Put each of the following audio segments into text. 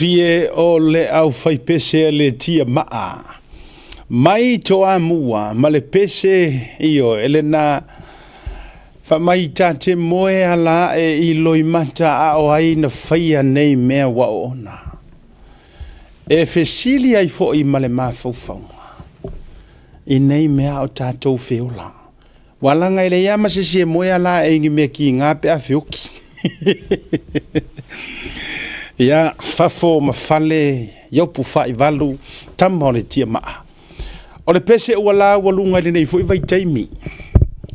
matagofie o le aufaipese a le Tiamaa mai Toamua ma le pese, ioe, lena fai mai ta te moe ala ae i loimata a o ai na faia nei mea ua oona. E fesili ai foi ma le mafaufauga i nei mea o tatou feola. Ua laga e leai lava ma se isi e moe ala ae i ni mea kiga pe a feoki. Ia, fafo ma fale, Iopu faaivalu, tama o le Tiamaa. O le pese ua laualuga i lenei foi vaitaimi,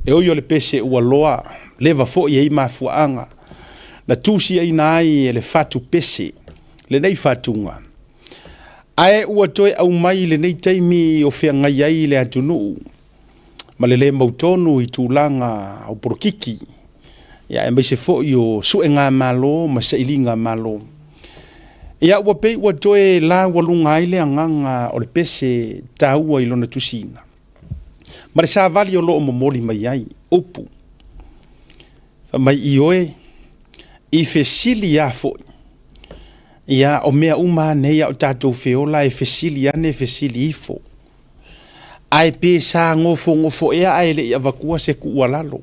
e ui o le pese ua loa, leva foi e i ai mafuaaga na tusiaina ai e le fatu pese lenei fatuga, ae ua toe aumai i lenei taimi o feagai ai le atunuu ma le le mautonu i tulaga o polokiki, ia aemaise foi o suega malo ma sailiga malo. Ia ua pei ua toe laualuga ai le agaga o le pese taua i lona tusiina ma le savali o lo o momoli mai ai upu. Fai mai ioe, i fesili a foi. Ia, o mea uma lava nei a o tatou feola e fesili ane fesili ifo. Ae pe sa nofonofo ea ae le i avatua se tuualalo.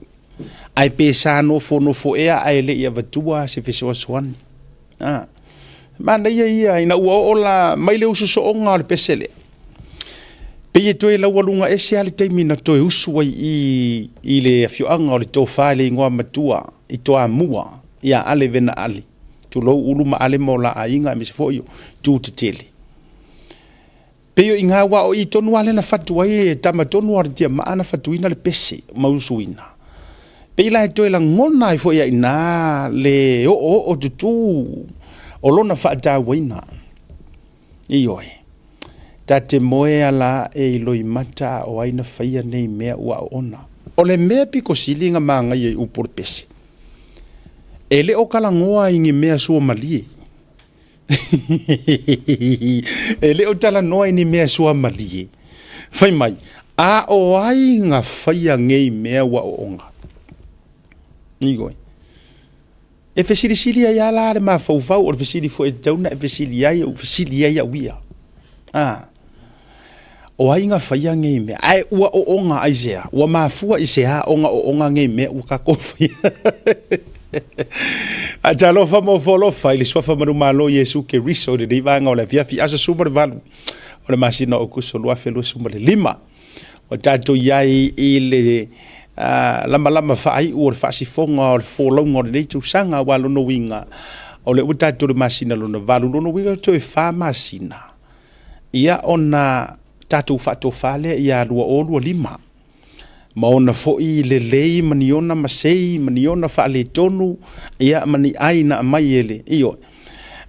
Ae pe sa nofonofo ea ae le i avatua se fesoasoani. A, manaia ia ina ua oo la mai le usu sooga o le pese lea. Pei e toe laualuga ese lava le taimi na toe usu ai i i le afioaga o le Tofa i le Igoa Matua i Toamua ia Ale Vena Ale. Tulou Ulu ma Ale ma o la aiga aemaise foi o Tu Tetele. Pei o i ina aua o i tonu lava lea na fatu ai e tama tonu lava o le Tiamaa na fatuina le pese ma usuina. Pei la e toe lagona ai foi ia i ina le oooo tutū o lona faatauaina. Ioe. Ta te moe ala ae i loimata a o ai na faia nei mea ua oona. O le mea pito sili na manaia i upu o le pese, e le o talanoa i ni mea suamalie. E le o talanoa i ni mea suamalie. Fai mai, a o ai na faia nei mea ua oona? Ioe. E fesilisili ai lava la le mafaufau, o le fesili foi e tatau ona e fesili ai, ou fesili ai au ia. A, o ai na faia nei mea? Ae ua oona aisea? Ua mafua i se a ona oona nei mea ua tatou faia? Ae talofa ma ofo alofa i le suafa manumalo o Iesu Keriso i lenei vaega o le afiafi aso 18 o le masina o Aokuso 2025. Ua tatou i ai i le lamalama faaiu o le faasifoga o le folauga o lenei tausaga, aua lona uiga o lea ua tatou i le masina lona valu, lona uiga toe 4 masina ia ona tatou faatofa lea ia 2025 ma ona foi lelei ma ni ona masei ma ni ona faaletonu ia ma ni ai na aumai e le ioe.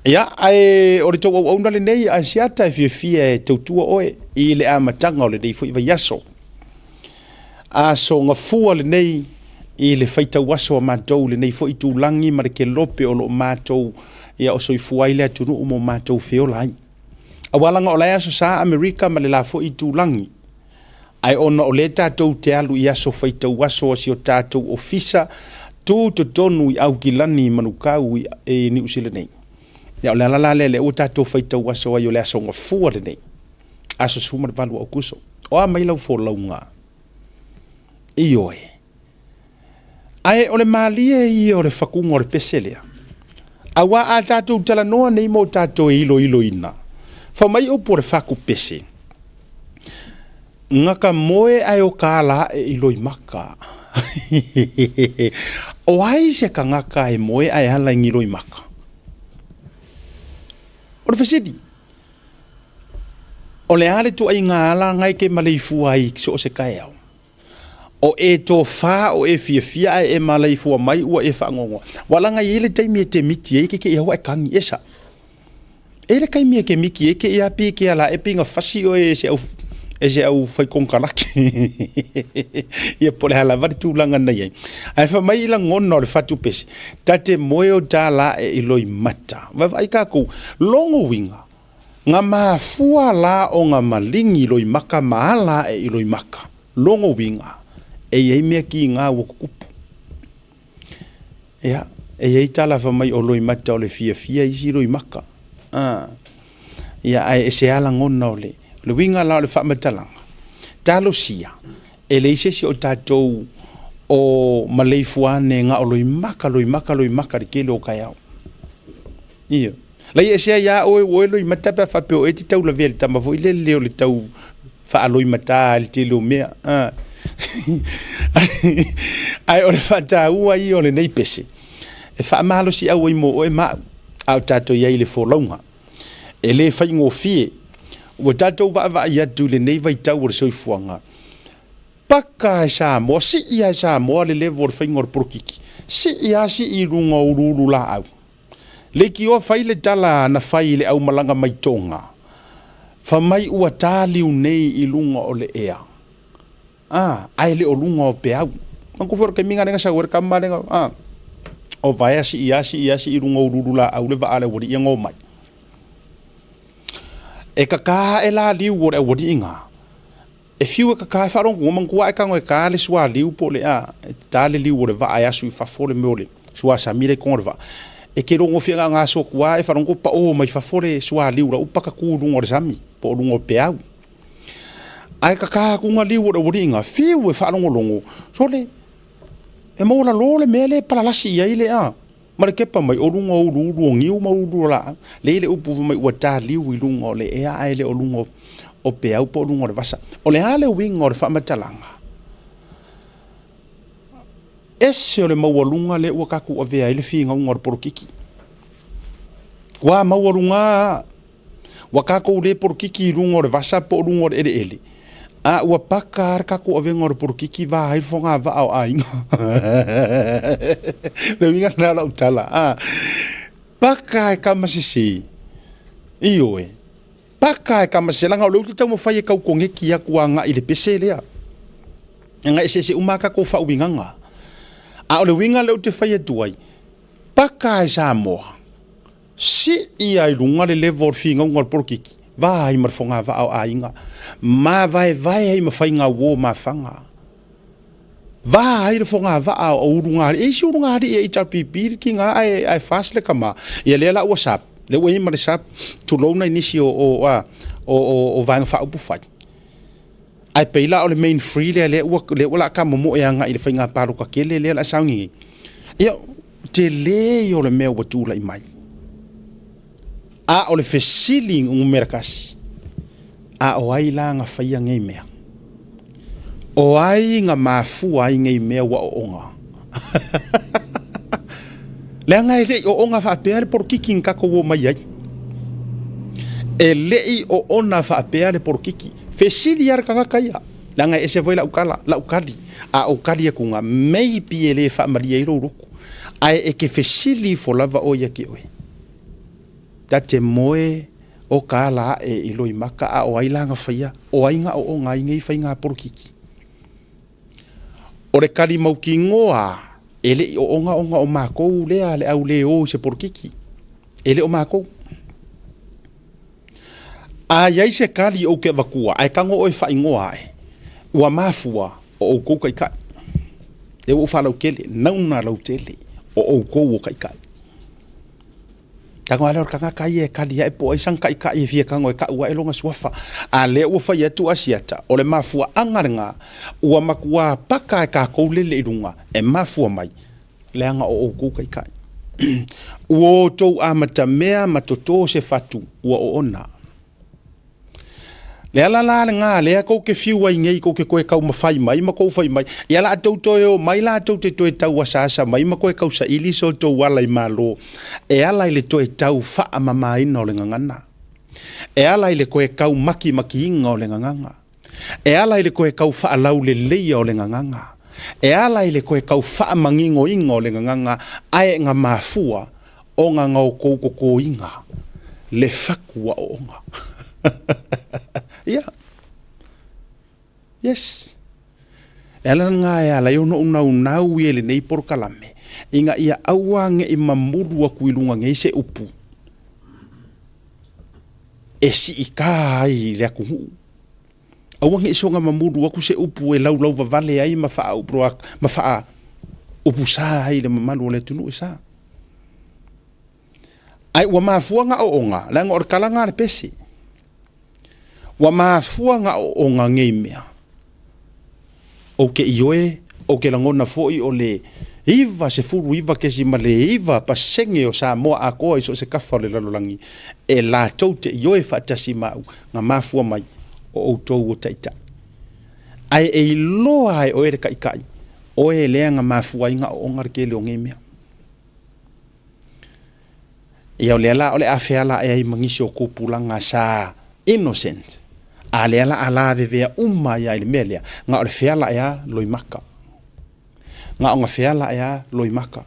Ia, ae o le tou auauna lenei a Asiata e fiafia e tautua oe i le amataga o lenei foi vaiaso. Aso gafua lenei i le faitau aso a matou i lenei foi itulagi ma le kelope o lo o matou ia o soifua ai le atunuu ma o matou feola ai. Aua leaga o la e aso sa Amerika ma le la foi itulagi. Ae ona o lea tatou te alu i aso faitau aso a si o tatou ofisa tu totonu i Aukilani i Manukau i Niu Sila nei. Ia o le ala la lea lea ua tatou faitau aso ai o le aso gafua lenei, aso 18 o Aokuso. O a mai lau folauga? Ioe. Ae o le malie ia o le fakuga o le pese lea. Aua a tatou talanoa nei mo tatou e iloiloina, fai mai upu o le faku pese, Gaka moe ae o ka ala ae i loimaka. O ai se kangaka e moe ae ala i ni loimaka? O le fesili, o le a le tuaiga ala na e ke maleifua ai i so o se taeao? O e tofa, o e fiafia ae e malaifua mai ua e faanoanoa. Ua laga i ai le taimi e te miti ai ke ke i aua e kagi esa. E le taimi e ke miti ai ke ia pi ke ala e pinga fasi o e se au e se au fai konekarate. Ia po o le a lava le tulaga na i ai. Ae fai mai i lagona o le fatu pese, ta te moe o ta la e i loimata. Vaavaai tatou, logo uiga, Nga mafua la o nga maligi loimaka ma ala ae i loimaka, logo uiga, e i ai mea kiga ua tutupu. Ia, e i ai tala fai mai o loimata o le fiafia isi loimaka. Ia, ae ese lava lagona o le, le uiga la o le faamatalaga, talosia, e leai se isi o tatou o maleifua ane na o loimaka, loimaka, loimaka i le tele o taeao. Ioe. Leai e ese ai lava oe ua oe loimata pe a faapea o oe e te taulavea i le tama foi lele o le tau faaloimata i le tele o mea. Ae o le faataua ia o lenei pese, e faamalosiau ai mo oe ma au, a o tatou i ai i le folauga. E le faigofie. Ua tatou vaavaai atu i lenei vaitau o le soifuaga, paka e Samoa, sii lava e Samoa le level o le faiga o le polokiki, sii lava sii i luga o uluululaau. Leitioa fai le tala na fai i le aumalaga mai Toga, fai mai ua ta liu nei i luga o le ea, a, ae le o luga o peau. Manatua foi o le taimi lena lea na sau ai le tama lea, a, o vaea sii lava sii lava sii i luga o uluululaau le vaa a le aualii ia na omai. E tata ae la liu o le aualii na, E fiu e tata e faalogo manatua a e tago e ta le sualiu po o le a, e ta le liu o le vaa e asu i fafo le mea o le suasami la e i totonu o le vaa. E te iloa gofie na ona asu atu lava e faalogo pao mai fafo le sualiu la ua patatu i luga o le sami po o luga o peau. Ae tata atu na liu o le aualii na, fiu e faalogologo, sole, e maualalo le mea lea e palalasi i ai le a. Ma le kepa mai o luga o uluulu o niu ma uluulu o laau. Lea e i ai le upu fai mai ua ta liu i luga o le ea ae le o luga o peau po o luga o le vasa. O le a le uiga o le faamatalaga? Ese o le maualuga lea ua tatou avea ai le finauga o le polokiki. Ua maualuga lava. Ua tatou le polokiki i luga o le vasa po o luga o le eleele, a ua paka lava le tatou avega o le polokiki va ai le fogavaa o aiga. Le uiga lena o lau tala, a paka e kama sese, ioe, paka e kama sese, leaga o lea ou te taumafai e tau koneti atu agai i le pese lea. Leaga e eseese uma lava tatou faauigaga. A o le uiga lea ou te fai atu ai, paka e Samoa, Sii lava i luga le level o le finauga o le polokiki, va ai ma le fogavaa o aiga, mavaevae ai ma faigauo ma afaga. Va ai le fogavaa o ulugalii. E i ai isi ulugalii e HRPP le tiga ae, ae FAST le tama. Ia lea la ua SUPP, lea ua i ai ma le SUPP, tulou nai nisi o, o, o, o, o Vaega Faaupufai. Ae pei la o le main free lea lea ua lea ua la tamomoe agai i le faiga palota tele lea la sauni nei. Ia tele ia o le mea ua tulai mai. A o le fesili numera tasi, a o ai la na faia nei mea? O ai na mafua ai nei mea ua oona? Leaga e le i oona faapea le polokiki na tatou omai ai. E le i oona faapea le polokiki. Fesili lava le tagata ia, leaga e ese foi lau tala, lau tali. A ou tali atu maybe e le faamalie ai lou loto. Ae e te fesili ifo lava oe ia te oe. Ta te moe o ka ala ae i Loimata a o ai la na faia, o ai na oona ai nei faiga polokiki? O le tali mautinoa e le i oona ona o matou lea le au le o i se polokiki. E le o matou. A i ai se tali ou te avatua, ae tago oe faaigoa ae, ua mafua o outou taitai. Lea ua ou faalautele, nauna lautele o outou o taitai. Tago lava lea o le tagata ia e tali ae po o ai sana taitai e fia tago e tau ae lona suafa. A lea ua fai atu Asiata, o le mafuaaga lena ua matua paka e tatou lele i luga e mafua mai, leaga o outou taitai. Ua outou amatamea ma toto se fatu ua oona. Le ala la lena lea tou te fiu ai nei tou te toe taumafai mai ma tou fai mai, ia la tou toe o mai la tou te toe tau asaasa mai ma toe tau saili so tou ala i Malo e ala i le toe tau faamamaina o le gagana, e ala i le toe tau makimakiina o le gagana, e ala i le toe tau faalauleleia o le gagana, e ala i le toe tau faamaninoina o le gagana ae na mafua ona na outou totoina le fatu aoaoga. Ia. Yes. Le ala lena e ala ai ona ou naunau i lenei polokalame, ina ia aua ne i mamulu atu i luga nei se upu e siita ai i le atunuu. Aua ne i soona mamulu atu se upu e laulauvavale ai ma faaupusa ai le mamalu o le atunuu e sa. Ae ua mafua gaoioga, leaga o le kalaga a le pese. Ua mafua gaoioga nei mea, ou te ioe, ou te lagona foi o le 99.9% o Samoa atoa i so o se tafa o le lalolagi, e latou te ioe faatasi ma au, na mafua mai o outou o taitai. Ae e iloa lava e oe le taitai, oe lea na mafua ai gaoioga le tele o nei mea. Ia o lea la o le a feala ae ai ma nisi o tupulaga sa innocent, a lea la a lavevea uma ai lava i le mea lea, na o le feala ae lava loimata. Na ona feala ae lava loimata. O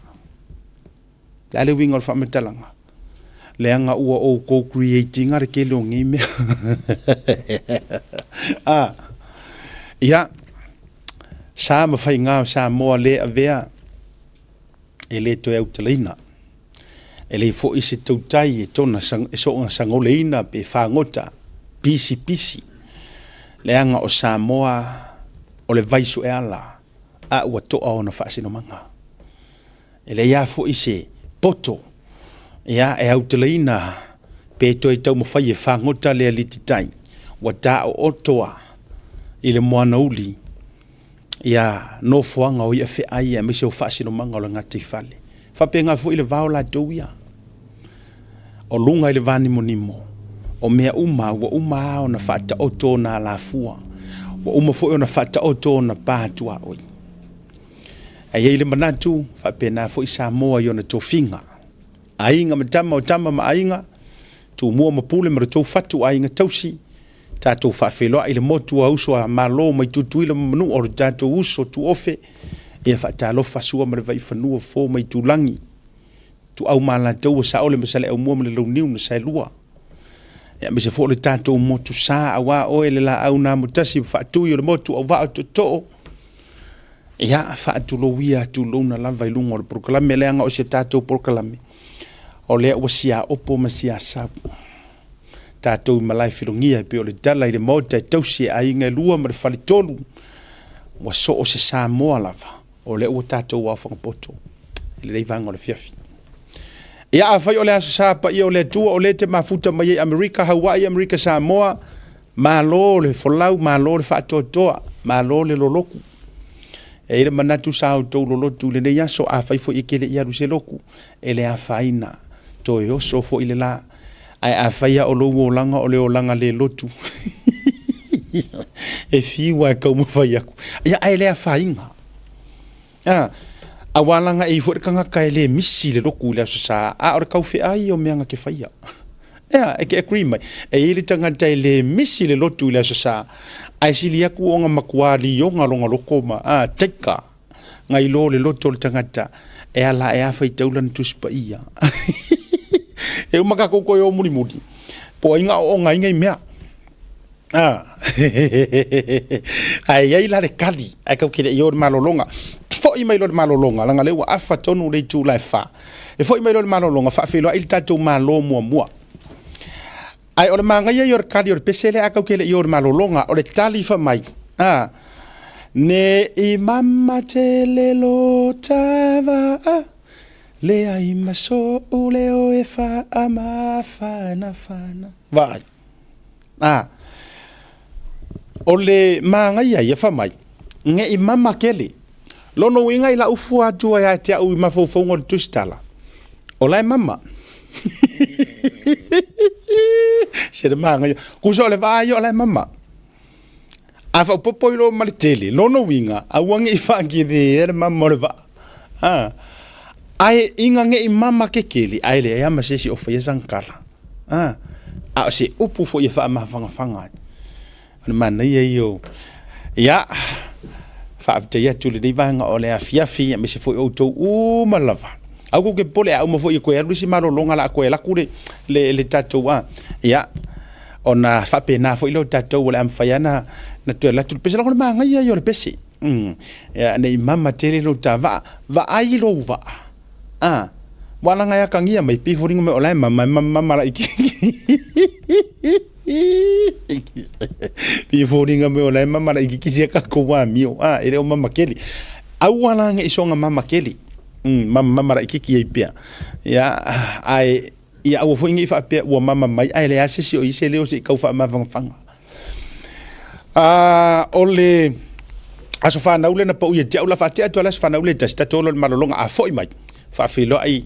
le a le uiga o le faamatalaga? Leaga ua outou create ina le tele o nei mea. Ah, ia, sa ma faiga o Samoa le avea e le toe autalaina. E leai foi se tautai e soona sagoleina pe fagota pisipisi, leaga o Samoa o le vai sueala a ua toa ona faasinomaga. E leai lava foi se poto e autalaina pe toe taumafai e fagota le alititai, ua taooto lava i le moana uli ia nofoaga o ia feai aemaise o faasinomaga o le gataifale. E faapena foi le vao latou ia, o luga i le vanimonimo, o mea uma ua uma lava ona faataoto ona alafua, ua uma foi ona faataoto ona pa tuaoi. Ae i ai le manatu, faapena foi Samoa i ona tofiga, Aiga ma Tama, o Tama ma Aiga, Tumua ma Pule ma lo outou fatu, aiga tausi, tatou faafeiloai le motu a uso a Malo mai Tutuila ma Manua, o le tatou uso tuofe, ia faatalofa Sua ma le Vaifanua, Fofo ma Aitulagi, Ituau ma Alataua, Saole ma Saleaaumua ma le Launiu na Saelua, aemaise foi o le tatou motu sa, aua oe le laau na amotasi faatui o le motu auvaa o tootoo. Ia, faatulou ia tulouna lava i luga o le polokalame, leaga o si a tatou polokalame, o lea ua siaopo ma siasau. Tatou i malae filogia e pei o le tala i le Maota e tausi e aiga e lua ma le faletolu, ua soo se Samoa lava, o lea ua tatou aofaga poto i lenei vaega o le afiafi. Ia, afai o le Aso Sa paia o le Atua o lea e te mafuta mai ai Amerika, Hawaii, Amerika Samoa, malo le folau, malo le faatoatoa, malo le lolotu. E i ai le manatu sa outou lolotu i lenei aso, afai foi e te le i alu i se lotu, e le afaina, toe oso foi le la. Ae afai lava o lou olaga o le olaga le lotu, e fiu lava e taumafai atu, ia ae le afaina. A, aua leaga e i ai foi le tagata e le misi le lotu i le Aso Sa, a o le taufeai o mea na te faia. Ea, e te agree mai. E i ai le tagata e le misi le lotu i le Aso Sa, ae sili atu ona matua lioga lona loto ma, a, taika, nai lo le loto o le tagata e ala ae a faitau lana Tusi Paia. E uma tatou toe o mulimuli, po o ai na ooga ai nei mea. A. Ae i ai la le kali, ae tatou te le i o i le malologa. Foi mai loa i le malologa, leaga o lea ua afa tonu le itula e 4. E foi mai loa i le malologa, faafeiloai le tatou Malo muamua. Ae o le manaia ia o le tali o le pese lea, ae tatou te le i o i le malologa, o le tali fai mai, a, ne i mama tele lo ta vaa, leai ma so'u leo e faamafanafana. Vaai. A, o le manaia ia fai mai, ne i mama tele. Lona uiga i lau fua atu ia te au i mafaufauga o le Tusitala, o la e mama. Se le manaia. Tusa o le vaa ia o la e mama. A faaopoopo i lo ma le tele, lona uiga, aua ne i faagele le mama o le vaa. A, ae ina ne i mama kekele, ae leai lava ma se isi o faia sana tala. A, a o se upu foi e faamafanafana ai. O le manaia ia o... Ia, faafetai atu i lenei vaega o le afiafi, aemaise foi outou uma lava. Aua tou te popole, a uma foi e toe alu le isi malologa o le a toe alu atu le tatou a. Ia, ona faapena foi lea o tatou o le a mafai lava ona toe alu atu le pese. Leaga o le manaia ia o le pese. Ia, ne i mama tele lou ta vaa, vaai lou vaa. A, aua leaga e atagia mai, pei e foliga mai o la e mama, e mama mama laitiiti. Pei e foliga mai o la e mama laitiiti si a tatou amio, a, e le o mama tele. Aua la ne i soona mama tele, mama mama laitiiti ai pea. Ia, ae Ia aua foi ne i faapea ua mama mai ae leai se isi o i ai se leo se i tau faamavafaga. O le aso fanau lea na pau ia te au, la faatea atu le aso fanau lea e tasi, tatou o i le malologa, a foi mai, faafeiloai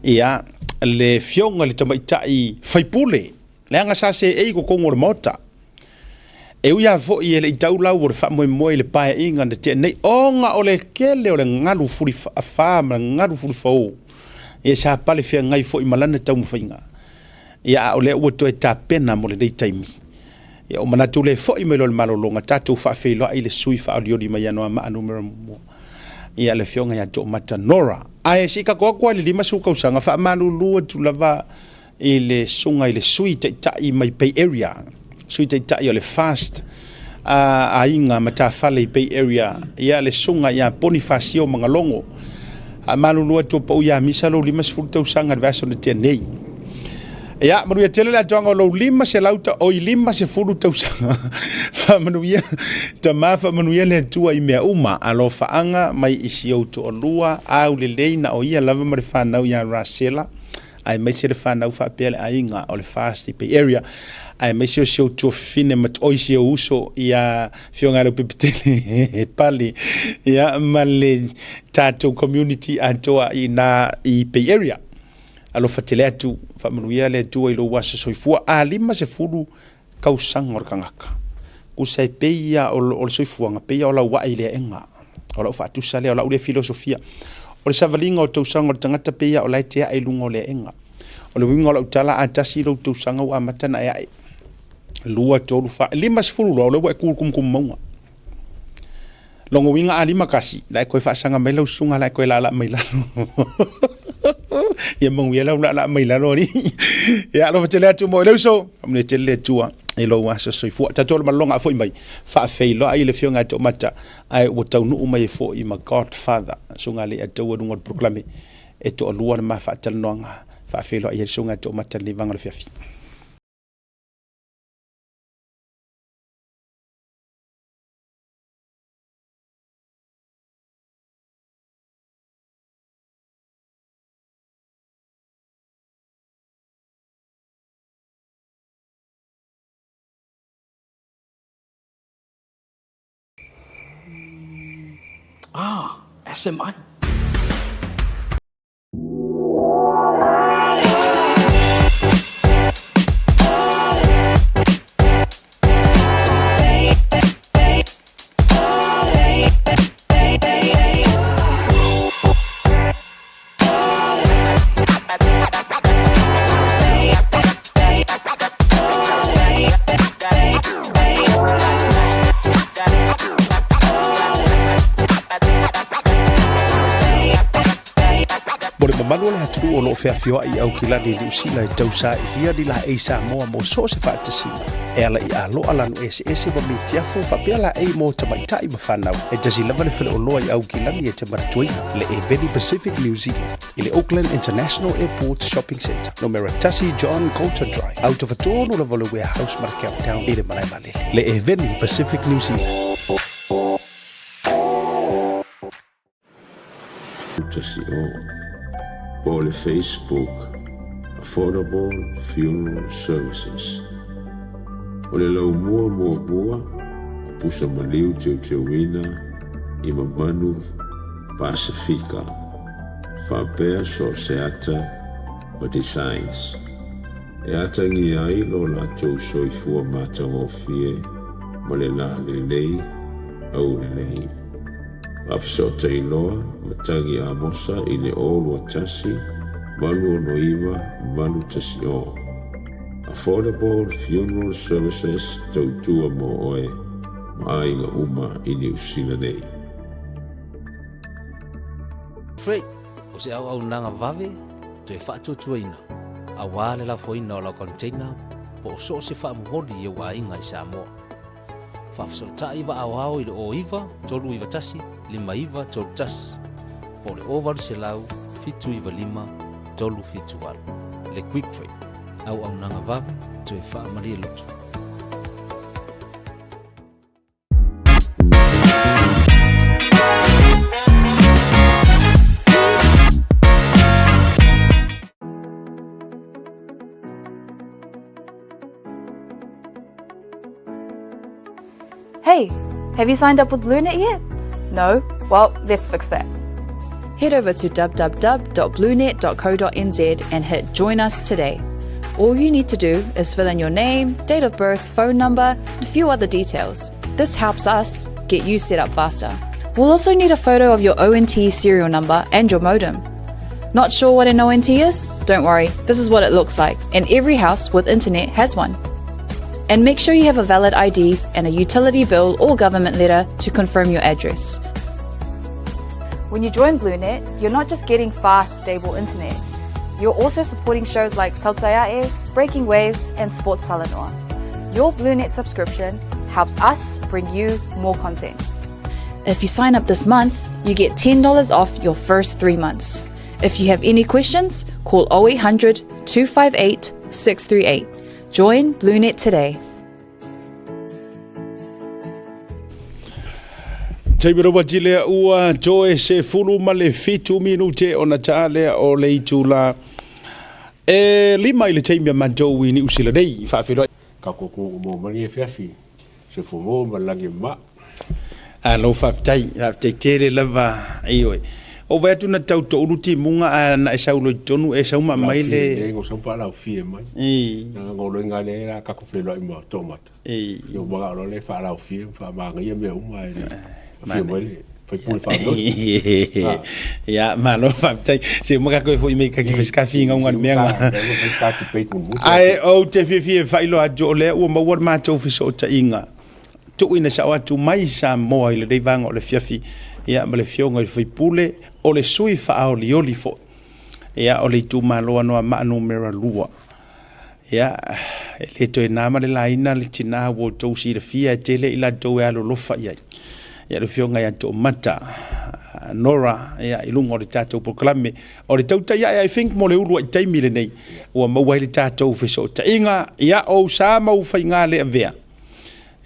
ia le afioga i le tamaitai faipule, leaga sa seei i totonu o le Maota. E ui lava foi e le i tau lau o le faamoemoe i le Paeaiga na tea nei, ona o le tele o le galu fulifaafa ma le galu fulifao, ia sa pale feagai foi ma lana taumafaiga. Ia, a o lea ua toe tapena mo lenei taimi. Ia, ua manatu le foi mai loa i le malologa, tatou faafeiloai le sui faaolioli mai Anoamaa Nu.1, ia le afioga ia Toomata Nora. Ae se i tatou atu lava i le 50 tausaga, faamalulu atu lava i le susuga i le Sui Taitai mai Bay Area, Sui Taitai o le FAST aiga matafale i Bay Area, ia le susuga ia Ponifasio Magalogo. Faamalulu atu ua pau ia misa lou 50 tausaga i le vaiaso na tea nei. Ia, manuia tele le atoaga o lou 500 ta, oi 50 tausaga. Faamanuia, tama faamanuia le Atua i mea uma. Alofaaga mai i si ou toalua, aulelei na o ia lava ma le fanau ia Rasela, aemaise le fanau faapea le aiga o le FAST i Bay Area, aemaise o si ou tuafafine ma oi si ou uso ia Afioga ia Leupepetele Pale, ia ma le tatou community atoa i ina i Bay Area. Alofa tele atu, faamanuia le Atua i lou aso soifua. A 50 tausaga o le tagata, tusa e pei lava o le soifuaga, pei lava o lau ae i le aega. O lau faatusa lea, o lau lea filosofia. O le savaliga o tausaga o le tagata pei lava o la e te ae i luga o le aega. O le uiga o lau tala, a tasi lou tausaga ua amata ona e ae. 2, 3, 4, 50 loa, o lea ua e tu i le tumutumu mauga. Lona uiga a 51, la e toe faasaga mai lau susuga, la e toe laalaa mai lalo. Ia manuia lau laalaa mai lalo alii. Ia alofa tele atu mo le uso, faamanuia tele le Atua i lou aso soifua. Tatou le malologa a foi mai, faafeiloai le afioga ia Toomata, ae ua taunuu mai ai foi ma Godfather, susuga a Leiataua i luga o le polokalame e toalua le ma faatalanoaga. Faafeiloai ai le susuga ia Toomata i lenei vaega o le afiafi. Ah, SMI. Mo le mamalu o le atunuu o lo o feafioai i Aukilani i Niu Sila e tausailia ni laei Samoa mo so o se faatasiga e ala i aloa lanu eseese ma mitiafu faapea laei mo tamaitai ma fanau. E tasi lava le faleoloa i Aukilani e te manatuaina, le Eveni Pacific New Zealand i le Auckland International Airport Shopping Centre, numera 1 John Coulter Drive, autofatonu lava o le Warehouse ma le Countdown i le malae vaalele. Le Eveni Pacific New Zealand. Tasi o, po o le Facebook Affordable Funeral Services. O le laumua muamua o pusa maliu teuteuina i mamanu Pasefika faapea so o se ata ma designs e atagia ai lo latou soifua matagofie ma le lalelei aulelei. Faafesootai loa ma tagi Amosa i le o 21 869 810. Affordable Funeral Services tautua mo oe ma aiga uma i Niu Sila nei. Freight, o se auaunaga vave toe faatuatuaina aua le lafoina o lau container po o so o se faamomoli i ou aiga i Samoa. Faafesootai vaaoao i le 09 391 5931 po o le 0800 795 378. Le Quick Freight, auaunaga vave toe faamalie loto. Hey, have you signed up with BlueNet yet? No? Well, let's fix that. Head over to www.bluenet.co.nz and hit Join Us Today. All you need to do is fill in your name, date of birth, phone number, and a few other details. This helps us get you set up faster. We'll also need a photo of your ONT serial number and your modem. Not sure what an ONT is? Don't worry, this is what it looks like, and every house with internet has one. And make sure you have a valid ID and a utility bill or government letter to confirm your address. When you join BlueNet, you're not just getting fast, stable internet. You're also supporting shows like Tautaiae, Breaking Waves, and Sports Talanoa. Your BlueNet subscription helps us bring you more content. If you sign up this month, you get $10 off your first three months. If you have any questions, call 0800 258 638. Join BlueNet today. Taimi rawati lea ua toe se fulu ma le fitu minute ona taa lea o le itula e lima i le taimi a matou i Niu Sila nei. Faafeiloai. Ka koko mo mani e fiafi se fo ma lagi ma. Alo faafetai, faafetai tele lava ioe. O vai atu na tau toulu timuga a na e sau loa i totonu e sau ma aumai le. Le ngo sau pa lau fie mai. Na ngo lo nga le la ka ko felo i ma to mata. Yo ma lo le fa lau fie fa ma ngia me uma e. Fie mai le. Fai pule fa lo. Ia malo faafetai. Se uma ka koe foi mai ka ki feskafi ngau ngan mea nga. Ae ou te fiafia e faailoa atu o lea ua maua le matou fesootaiga. Tuuina sao atu mai Samoa i lenei vaega o le afiafi, ia, ma le Afioga i le sui usufono, o le sui faaolioli foi, ia, o le itumalo Anoamaa Numera 2. Ia, e le toe na ma le laina le tina ua outou silafia e tele i latou e alolofa i ai. Ia, le Afioga ia Toomata Nora, ia, i luga o le tatou polokalame o le tautai ae, I think, mo le uluai taimi lenei, ua maua ai le tatou fesootaiga, ia, o ou sa ma ou faiga le avea.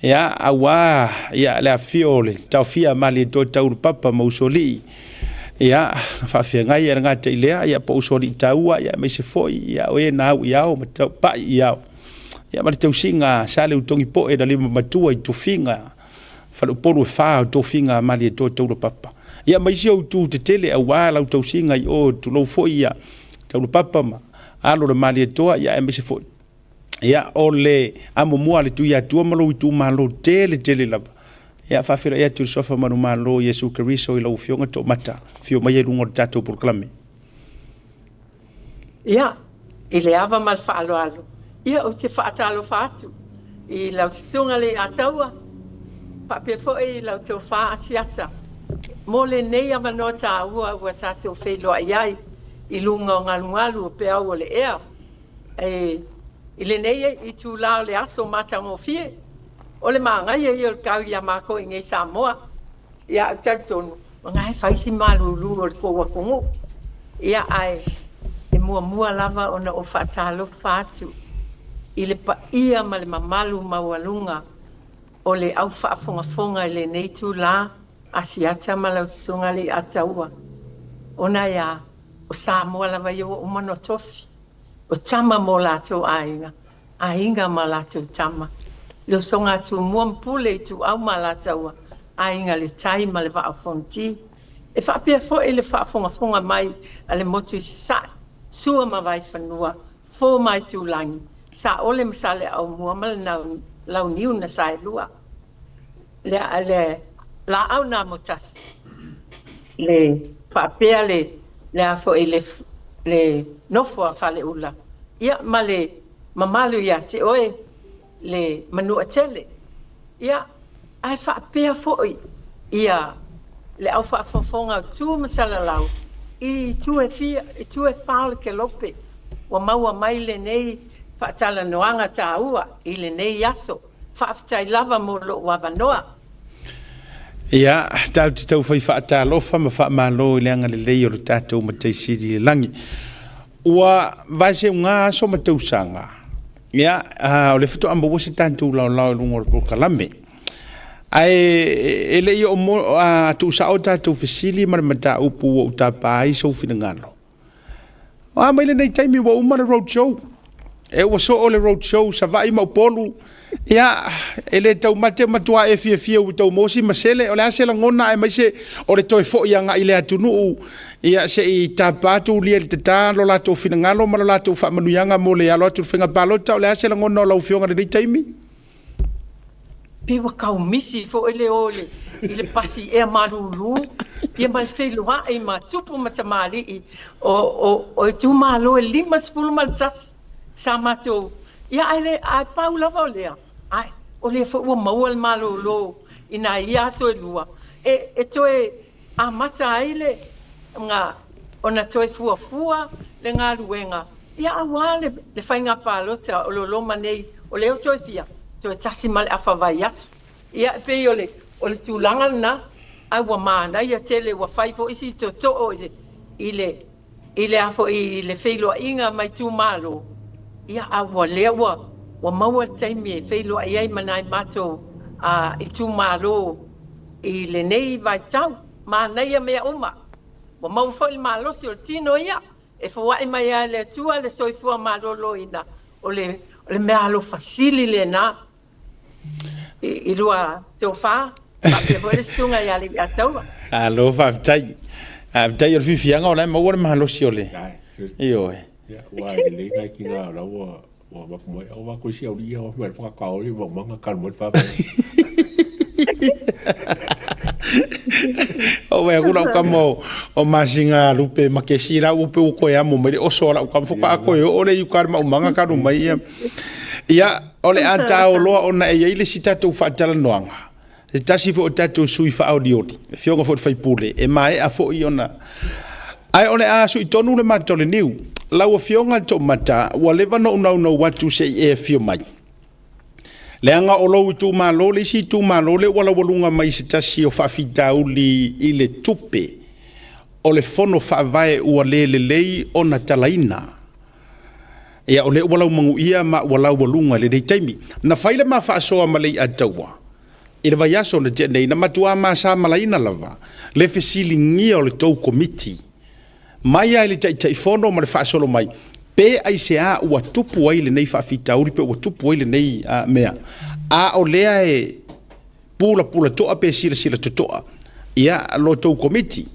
Ia, auā, ia, le afifio o le taofia a Malietoa Taulupapa ma Usoalii, ia, na faafeagai e le gata i lea, ia, po o Usoalii taua, ia, aemaise foi, ia, o e na au i ao ma pai i ao. Ia, ma le tausiga a Saleutogipoe na lima matua i tofiga, faleupolu e fa o tofiga a Malietoa Taulupapa. Ia, ma isi ou itu tetele, auā lau tausiga i o, tulou foi, ia, Taulupapa ma alo o le Malietoa, ia, aemaise foi, Ia, o le amomua a le Tuiatua ma lou itumalo tele tele lava. Ia, faafeiloai atu i le Suafa Manumalo Iesu Keriso i lau Afioga Toomata, afio mai ai i luga o le tatou polokalame. Ia, i le ava ma le faaaloalo, ia ou te faatalofa atu i lau Susuga Leiataua, faapea foi i lau Tofa Asiata, mo lenei avanoa taua ua tatou feiloai ai i luga o galugalu o peau o le ea. I lenei itula o le aso matagofie, o le manaia ia o le tau iā matou i nei Samoa. Ia, ou te talitonu, o na e fai si malūlū o le tou atunuu. Ia, ae e muamua lava ona ou faatalofa atu i le paia ma le mamalu maualuga o le au faafogafoga i lenei itula, Asiata ma lau Susuga Leiataua, ona e a? O Samoa lava ia ua uma ona tofi, o tama mo latou aiga, aiga ma latou tama. Le usoga a Tumua ma Pule, Ituau ma Alataua, aiga le tai ma le Vaa o Fonoti. E faapea foi le faafogafoga mai a le motu i Sasae, Sua ma Vaifanua, Fo ma Aitulagi, Saole ma Saleaaumua ma le Launiu na Saelua. Le, le laau na motasi, le faapea le, le a foi le, le nofo a Faleula, ia ma le mamalu ia te oe le Manuatele. Ia, ae faapea foi ia le au faafofoga o Tua ma Salalau i itu e fia, itu e fa o le kelope ua maua mai lenei faatalanoaga taua i lenei aso. Faafetai lava mo lou avanoa. Ia, tatou te taufai faatalofa ma faamalo i le agalelei o le tatou Matai Sili i le lagi. Ua vaeseuga aso ma tausaga, ia, o lea faatoa maua se tatou laolao i luga o le polokalame. Ae e le i oo mo, a tuusao tatou fesili ma le mataupu ua ou tapa ai sou finagalo. A mai lenei taimi ua uma le road show. E ua soo le road show Savaii ma Upolu, ia, e le taumate matua e fiafia ua tau maua si masele. O le a se lagona aemaise o le toe foi agai i le atunuu, ia, se i tapa atu ulia i le tata lo latou finagalo ma lo latou faamanuiaga mo le alo atu i le faiga palota. O le a se lagona o lau Afioga i lenei taimi? Pei ua tau misi foi le o i le pasi ea malulu ia ma le feiloai ma tupu ma tamalii o itumalo e 51 sa matou ia ae le ae pau lava o lea ae o lea foi ua maua le malolo i nai ia aso e lua e toe amata ai le ga ona toe fuafua le galuega ia aua le faiga palota o lo loma nei o lea ua toe fia toe tasi ma le afa vaiaso. Ia e pei o le o le tulaga lena ae ua manaia tele ua fai foi si tootoo i le i le i le a foi i le feiloaiga ma itumalo ia a ua lea ua ua maua le taimi e feiloai ai ma nai matou itumalo i lenei vaitau. Manaia mea uma. Ua maua foi le malosi o le tino ia e foai mai lava e le Atua le soifua maloloina, o le o le meaalofa sili lena i lua tofa faapea foi le susuga ia Leiataua. Malo faafetai. Faafetai o le fiafiaga o la e maua le malosi o le. Ioe. Ua lelei nai tina o la ua Ua avatu mai, au avatu isi aualii ia, avatu mai le whakakaori, maumanga, kalu mai le whāwhai. O wai aku lau kama o masinga lupe ma kesi la upe u koe amo mai le oso lau kama foka a koe o le iuka le maumanga kalu mai ia. Ia, o le a tāo loa ona e iai le si tatou whaatalanoanga. Se tasi foi o tatou sui faaolioli, le afioga foi i le faipule, e maea foi ona... Ae o le a sui tonu le mata o le niu. Lau afioga i le Toomata, ua leva ona ou naunau atu se i e afio mai. Leaga o lou itumalo le isi itumalo lea ua laualuga mai i se tasi o faafitauli i le tupe o le fono faavae ua le lelei ona talaina. Ia, o lea ua laumanuia ma ua laualuga i lenei taimi. Na fai le ma faasoa ma Leiataua i le vaiaso na tea nei, na matuā masamalaina lava le fesiligia o le tou Komiti mai lava i le Taitaifono ma le faasolo mai, pe aisea ua tupu ai lenei faafitauli pe ua tupu ai lenei mea, a o lea e pulapula toa pe silasila totoa ia lo tou Komiti.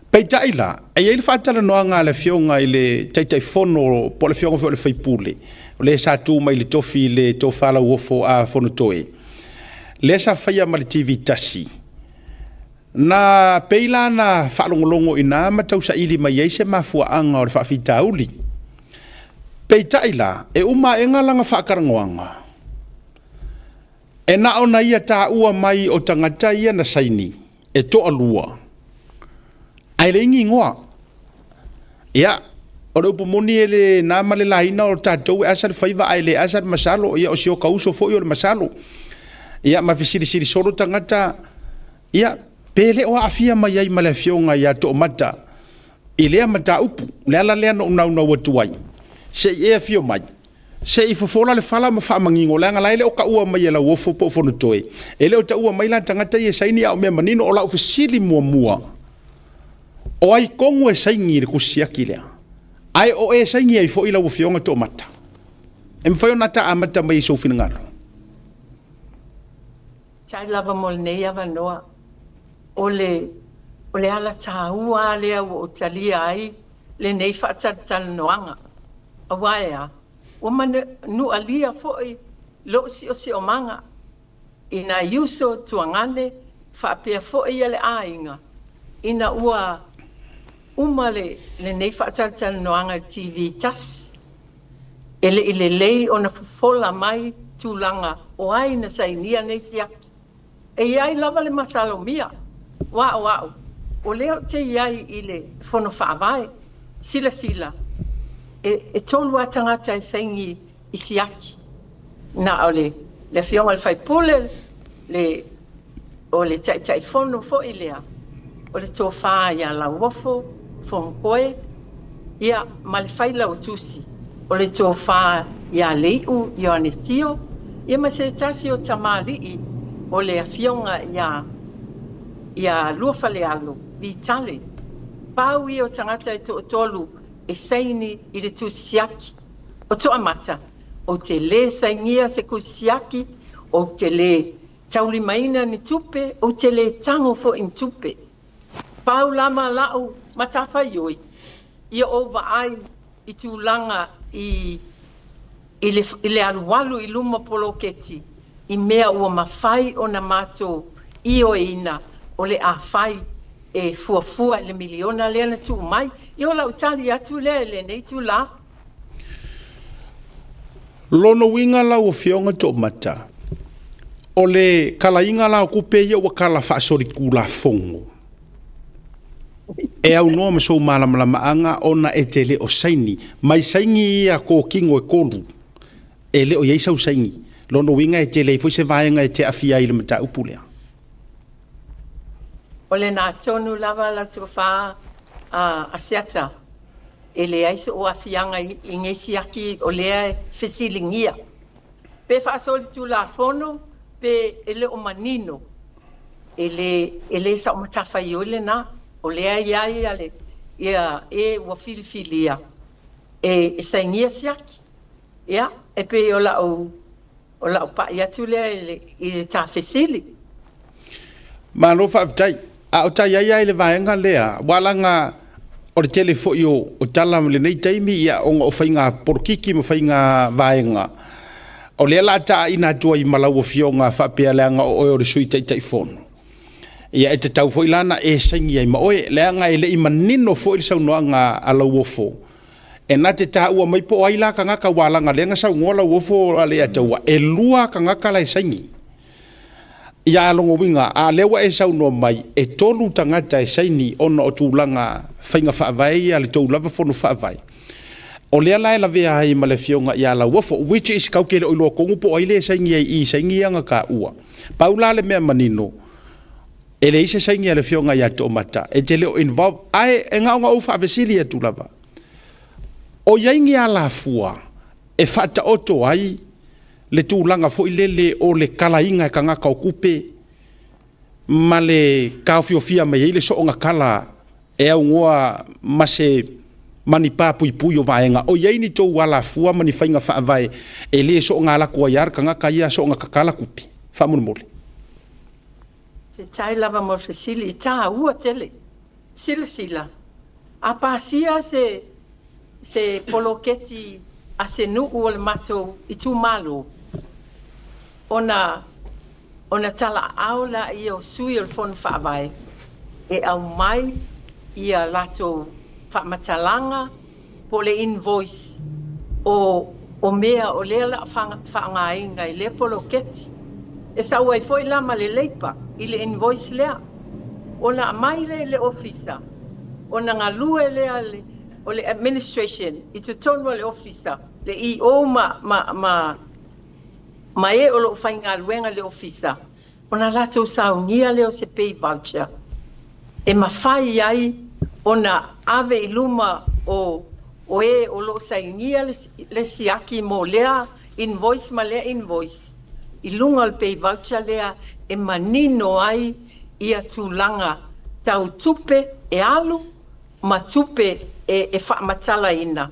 Peitai la, e i ai le faatalanoaga a le Afioga i le Taitaifono po o le Afioga foi o le Faipule, o le sa tu mai i le tofi i le Tofa Lauofo a Fonotoe, lea sa faia ma le TV tasi. Na pei la na faalogologo i ina ma tausaili mai ai se mafuaaga o le faafitauli. Peitai la, e uma aega lana faatalanoaga, E na ona ia taua mai o tagata ia na saini e toalua, ae leai ni igoa. Ia, o le upu moni e le na ma le laina o tatou e asa le faiva ae le asa le masalo, ia o si oka uso foi o le masalo. Ia ma fesilisili solo tagata, ia, pe le o aafia mai ai ma le afioga ia Toomata i lea mataupu. O le ala lea na ou naunau atu ai, se i e afio mai, Se i fofola le fala ma faamanino, leaga la e le o taua mai e Lauofo po o Fonotoe, e le o taua mai la tagata ia e saini, a o mea manino, o lau fesili muamua, o ai tonu e saini i le tusi siaki lea? Ae o e saini ai foi lau Afioga Toomata? E mafai ona ta amata mai i sou finagalo. Faafetai lava mo lenei avanoa. O le, o le ala taua lea ua ou talia ai lenei faatalatalanoaga. Aua e a? Ua manualia foi lou siosiomaga i nai uso tuagane faapea foi le aiga ina ua uma lenei faatalatalanoaga i le TV tasi. E le i lelei ona fofola mai tulaga o ai na sainia nei siaki. E i ai lava le masalomia, aua o au, o lea ou te i ai i le Fono Faavae, silasila, e tolu lava tagata e saini i siaki, na o le Afioga i le Faipule, le, o le Taitaifono foi lea, o le Tofa ia Lauofo Fonotoe, ia, ma le Failautusi, o le Tofa ia Leiu Ioane Sio, ia ma se tasi o tamalii o le Afioga ia ia Luafalealo Vitale. Pau ia o tagata e toatolu e saini i le tusi siaki. O Toamata, ou te lē sainia se tusi siaki, ou te lē taulimaina ni tupe, ou te lē tago foi ni tupe. Pau lava la'u matafaioi, ia ou vaai i tulaga i i le, i le alualu i luma poloketi i mea ua mafai ona matou ioeina o le a fai e fuafua i le miliona lea na tuu mai. Ia o lau tali atu lea i lenei itulā. Lona uiga lau Afioga Toomata, o le kalaiga la o tupe ia ua kala faasolitulafono e aunoa ma sou malamalamaaga ona e te le o saini mai saini ia tokino e tolu e le o i ai sau saini. Lona uiga e tele ai foi se vaega e te aafia ai i le mataupu lea. O lena tonu lava lau tofa a Asiata, e leai so'u aafiaga i nei siaki o lea e fesiligia. Pe faasolitulafono pe e le o manino, e le e le sa'u matafaioi lena, o lea e i ai ia le ia e ua filifilia e sainia siaki. Ia, e pei o la'u O lau pai atu lea i le, i le ta fesili. Malo faafetai. A o ta i ai lava i le vaega lea, aua leaga o le tele foi o, o tala i lenei taimi, ia, ona o faiga polokiki ma faiga vaega, o lea o le a taaina atu ai ma lau Afioga faapea leaga o oe o le Sui Taitaifono. Ia e tatau foi la ona e saini ai ma oe, leaga e le i manino foi le saunoaga a Lauofo E na te taua mai po o ai la tagata aua leaga lea na saunoa Lauofo a Leiataua, e lua tagata la e saini. Ia a lona uiga, a lea ua e saunoa mai, e tolu tagata e saini ona o tulaga faiga faavae ia a le tou lava fono faavae. O lea la e lavea ai ma le afioga ia Lauofo, which is tatou te le o iloa tonu po o ai le saini ai i i saini ia na taua. Pau la le mea manino, e leai se saini a le afioga ia Toomata, e te le o involve, ae e na ona ou faafesili atu lava, o i ai ni alafua e faataoto ai le tulaga foi lele o le kalaina e tagata o tupe ma le taofiofia mai ai le soona kala e aunoa ma se manipā puipui o vaega? O i ai ni tou alafua ma ni faiga faavae e le soona alu atu ai lava le tagata ia soona tatala tupe? Faamolemole. Fetai lava mo le fesili i tāua tele. Silasila, a pasia se se poloketi a se nuu o le matou itumalo, ona ona talaaao laia o sui o le Fono Faavae e aumai ia latou faamatalaga po o le invoice o o mea o lea la faaaogaina i lea poloketi. E sau ai foi la ma le leipa i le invoice lea. Ona aumai lea i le ofisa, ona galue lea o le administration i totonu o le ofisa, le EO ma ma ma ma e o lo o faigaluega i le ofisa, ona latou saunia lea o se pay voucher e mafai ai ona ave i luma o o e o lo o sainia le, le siaki mo lea invoice ma lea invoice i luga o le pay voucher lea e manino ai ia tulaga tau tupe e alu ma tupe e, e faamatalaina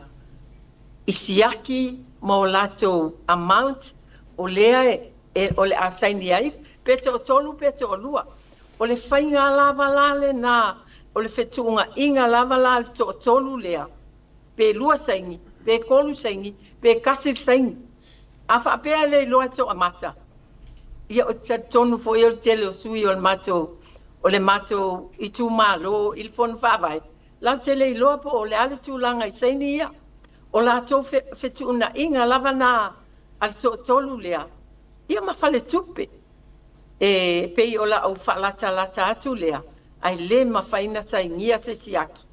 i siaki ma o latou amount o lea e, o le a saini ai, pe toatolu pe toalua. O le faiga lava la lena, o le fetuunaiga lava la a le toatolu lea, pe lua saini, pe tolu saini, pe tasi le saini. A faapea e le iloa e toamata, ia ou te talitonu foi o le tele o sui o le matou, o le matou itumalo i le Fono Faavae, latou te le iloa po o le a le tulaga i saini ia. O latou fetuunaiga lava na a le toatolu lea, ia ma faletupe. E pei o lau faalatalata atu lea, ae le mafai na sainia se siaki,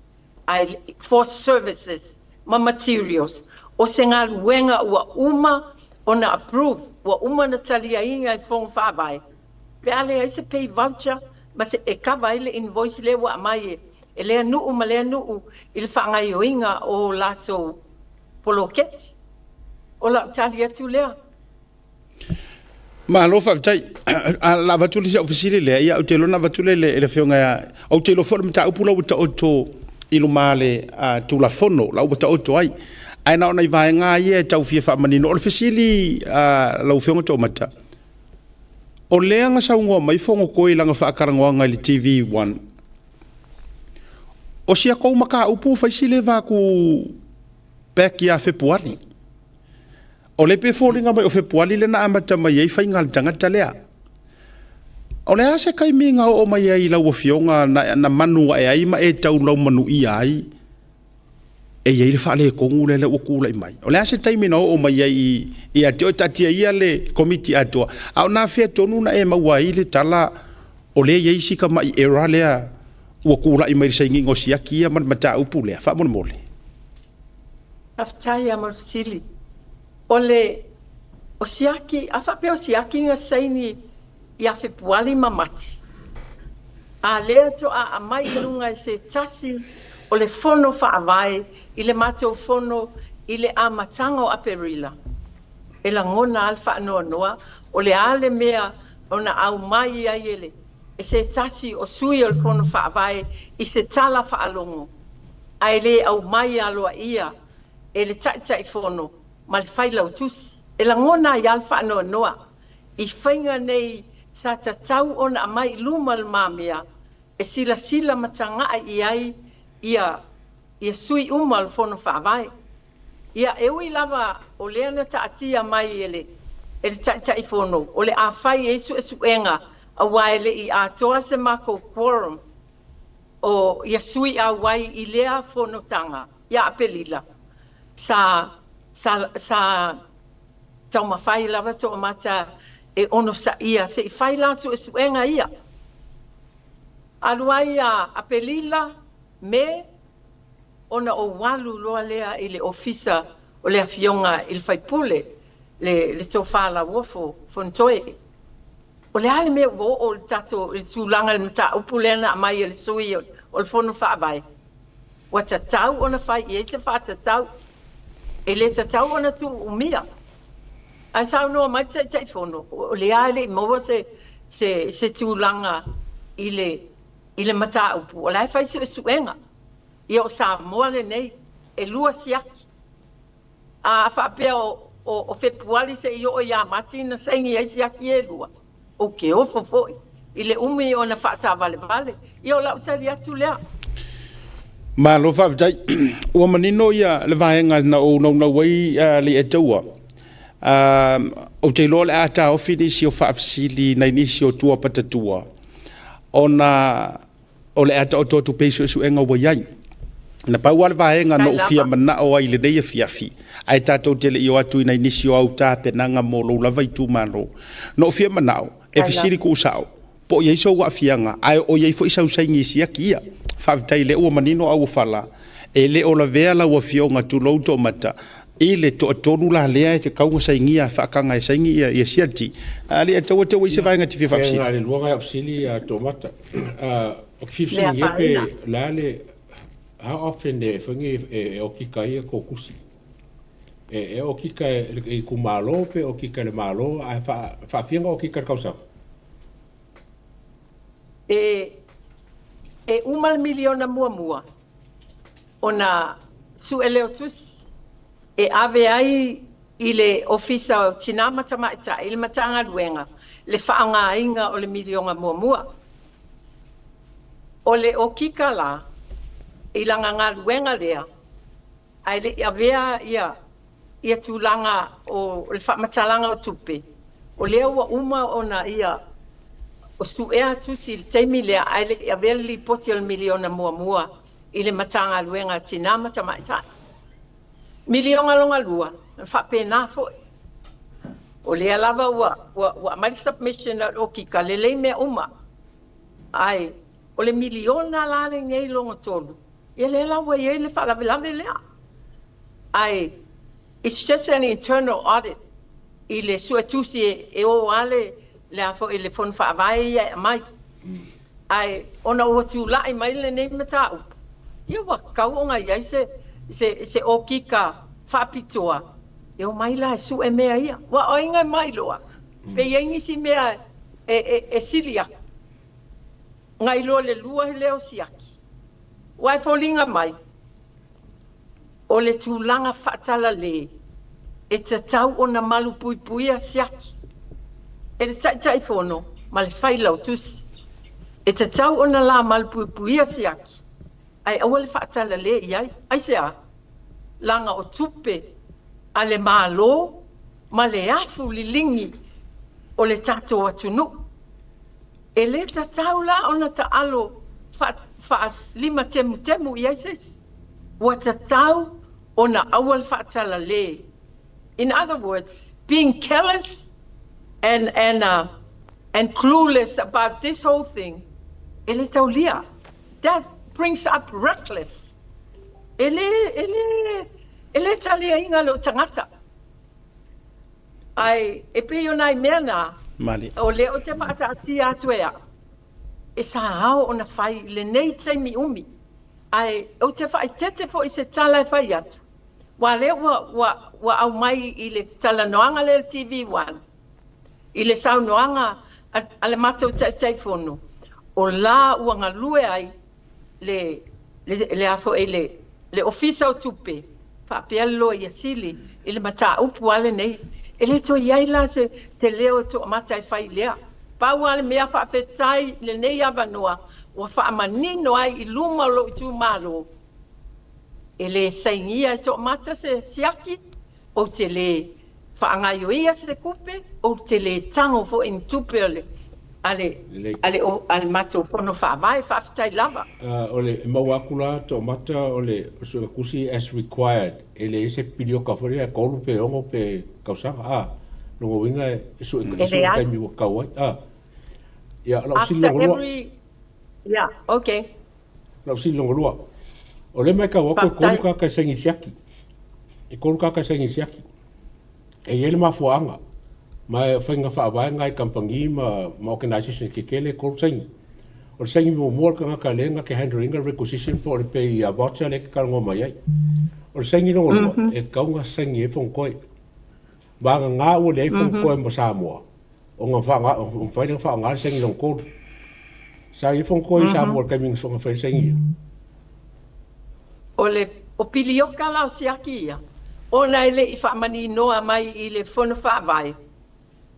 ae for services ma materials, o se galuega ua uma ona approve, ua uma ona taliaina e Fono Faavae, pe a leai se pay voucher ma se e kava ai le invoice lea ua aumai e lea nuu ma lea nuu i le faagaoioiga o latou poloketi. O lau tali atu lea. Malo faafetai. A la avatu le isi au fesili lea, ia ou te iloa na avatu lea i le afioga ia, ou te iloa foi o le mataupu la ua taoto i luma le Tulafono la ua taoto ai. Ae na o nai vaega lava ia e tau fia faamanino. O le fesili a lau Afioga Toomata, o lea na saunoa mai Fonotoe i lana faatalanoaga i le TV1, o si a tou mataupu ua fai si leva atu back ia Fepuari. O lea e pei e foliga mai o Fepuari lea na amata mai ai faiga a le tagata lea. O le a se taimi na oo mai ai i lau Afioga na manu ae ai ma e tau laumanuia ai e i ai le faaletonu lea ua tulai mai? O le a se taimi na oo mai ai ia te oe? Taatia ia le Komiti atoa, a o nafea tonu na e maua ai le tala o lea e i ai si tamai error lea ua tulai mai i le sainiga o siaki ia ma le mataupu lea? Faamolemole. Faafetai lava mo le fesili. O le o siaki, a faapea o siaki na saini ia Fepuali ma Mati, a lea toa aumai i luga e se tasi o le Fono Faavae i le matou fono i le amataga o Aperila, e lagona lava le faanoanoa o le a le mea ona aumai ai e le e se tasi o sui o le Fono Faavae i se tala faalogo ae le aumai aloaia e le Taitaifono ma le Failautusi. E lagona ai lava le faanoanoa i faiga nei sa tatau ona aumai i luma o le mamea e silasila ma taga'i i ai ia ia sui uma o le Fono Faavae. Ia, e ui lava o lea na taatia mai e le e le Taitaifono o le a fai ai suesuega aua e le i atoa se makou quorum o ia sui auai i lea fonotaga ia Apelila, sa, sa, sa taumafai lava toamata e onosaia se i fai la suesuega ia. Alu ai ia Apelila, Me, ona ou alu loa lea i le ofisa o le afioga i le faipule, le, le Tofa Lauofo Fonotoe. O le a le mea ua oo le tatou i le tulaga i le mataupu lea na aumai e le sui o le Fono Faavae? Ua tatau ona fai i ai se faatatau. E le tatau ona tuuumia. Ae saunoa mai le Taitaifono, o lea e le i maua se, se, se tulaga i le, i le mataupu, o la e fai suesuega. Ia o Samoa lenei, e lua siaki. A faapea o Fepuali se i oo ia Mati na saini ai siaki e lua, ou te ofo foi i le umi ona faataavalevale. Ia o lau tali atu lea. Malo faafetai. Ua manino ia le vaega na ou naunau ai Leiataua. Ou te iloa o le a taofi nisi o faafesili nai nisi o tua patatua ona o le a taoto atu pea i suesuega ua i ai. Na pau lava le vaega na ou fia manao ai i lenei afiafi, ae tatou te le i o atu i nai nisi o au tapenaga mo lou lava itumalo. Na ou fia manao e fesili tuusao po o i ai sou aafiaga, ae o i ai foi sau saini i siaki ia. Faafetai lea ua manino auofala, e le o lavea lau afioga tulou toomata i le toatolu la lea e tatau ona sainia faataga e saini ia siaki. Alii taua te ua i se vaega e te fia faafesili. Na o le lua nai au fesili Toomata. Ou te fia fesiligia pe o le a le how often e fai nei e okika ai a tou tusi? E okika e le itumalo pe okika e le Malo ae faafia ona okika i le tausaga? E uma le miliona muamua ona sue lea o tusi e ave ai i le Ofisa o Tina ma Tamaitai i le Matagaluega le faaaogaina o le miliona muamua. O le okika la i lana galuega lea ae le i avea ia tulaga o le faamatalaga o tupe, o lea ua uma ona ia suea tusi i le taimi lea ae le i avea le lipoti o le miliona muamua i le Matagaluega a Tina ma Tamaitai. Miliona lona lua, e faapena foi. O lea lava ua aumai le submission a le okika, lelei mea uma. Ae o le miliona la lenei lona tolu, ia lea la ua i ai le faalavelave lea. Ae it's just an internal audit i le suetusi e o lava le a foi le Fono Faavae ia e aumai. Ae ona ua tulai mai lenei mataupu, ia ua tatau ona i ai se okika faapitoa e omai la e sue mea ia. Aua o ai na mailoa pe i ai nisi mea e sili atu nai lo le lua lea o siaki. Aua e foliga mai. O le tulaga faatalale, e tatau ona malupuipuia siaki e le Taitaifono ma le Failautusi. E tatau ona la malupuipuia siaki, ae aua le faatalale i ai. Aisea? Leaga o tupe a le Malo ma le afu liligi o le tatou atunuu. E le tatau la ona taalo faalimatemutemu i ai se isi. Ua tatau ona aua le faatalale. In other words, being careless and and uh, and clueless about this whole thing, e le taulia. That brings up reckless. E le, e le, e le taliaina lou tagata. Ae e pei o nai mea na, Malie. o lea ou te faataatia atu e au, e sa ao ona fai i lenei taimi umi. Ae ou te faaeteete foi i se tala e fai atu, aua lea ua, ua, ua aumai i le talanoaga lea i le TV One, i le saunoaga a, a le matou Taitaifono, o la ua galue ai le, le, le a foi le, le Ofisa o Tupe faapea le Loia Sili i le mataupu a lenei. E le toe i ai la se, se leo e toamata e fai lea. Pau lava le mea faafetai i lenei avanoa ua faamanino ai i luma o lou itumalo, e le sainia e toamata se siaki, ou te le faagaioia se tupe, ou te le tago foi i ni tupe o le a le a le a le matou fono faavae. Faafetai lava. O le maua atu la toamata o le suetusi as required e leai se pilioka foi lea e 3 pe 6 pe tausaga a lona uiga e sue e sue taimi ua tatau ai a ia lau fesili lona lua. Yeah, okay. Lau fesili lona lua, o lea e matau atu e 3 tagata e saini i le siaki. E 3 tagata e saini i le siaki. E i ai le mafuaaga, ma e faiga faavae na i kamupani ma, ma organizations tetele e 3 saini. O le saini muamua o le tagata lea na te handle ina le requisition po o le pay voucher lea e te talanoa mai ai. O le saini lona lua, e tatau ona saini ai Fonotoe. Vagana ua leai Fonotoe ma Samoa, ona mafai lea ona faaaoga le saini lona 3. Sa i ai Fonotoe i Samoa i le taimi na fai ai le saini ia? O le o Pilioka la o siaki ia, ona e le i faamaninoa mai i le Fono Faavae,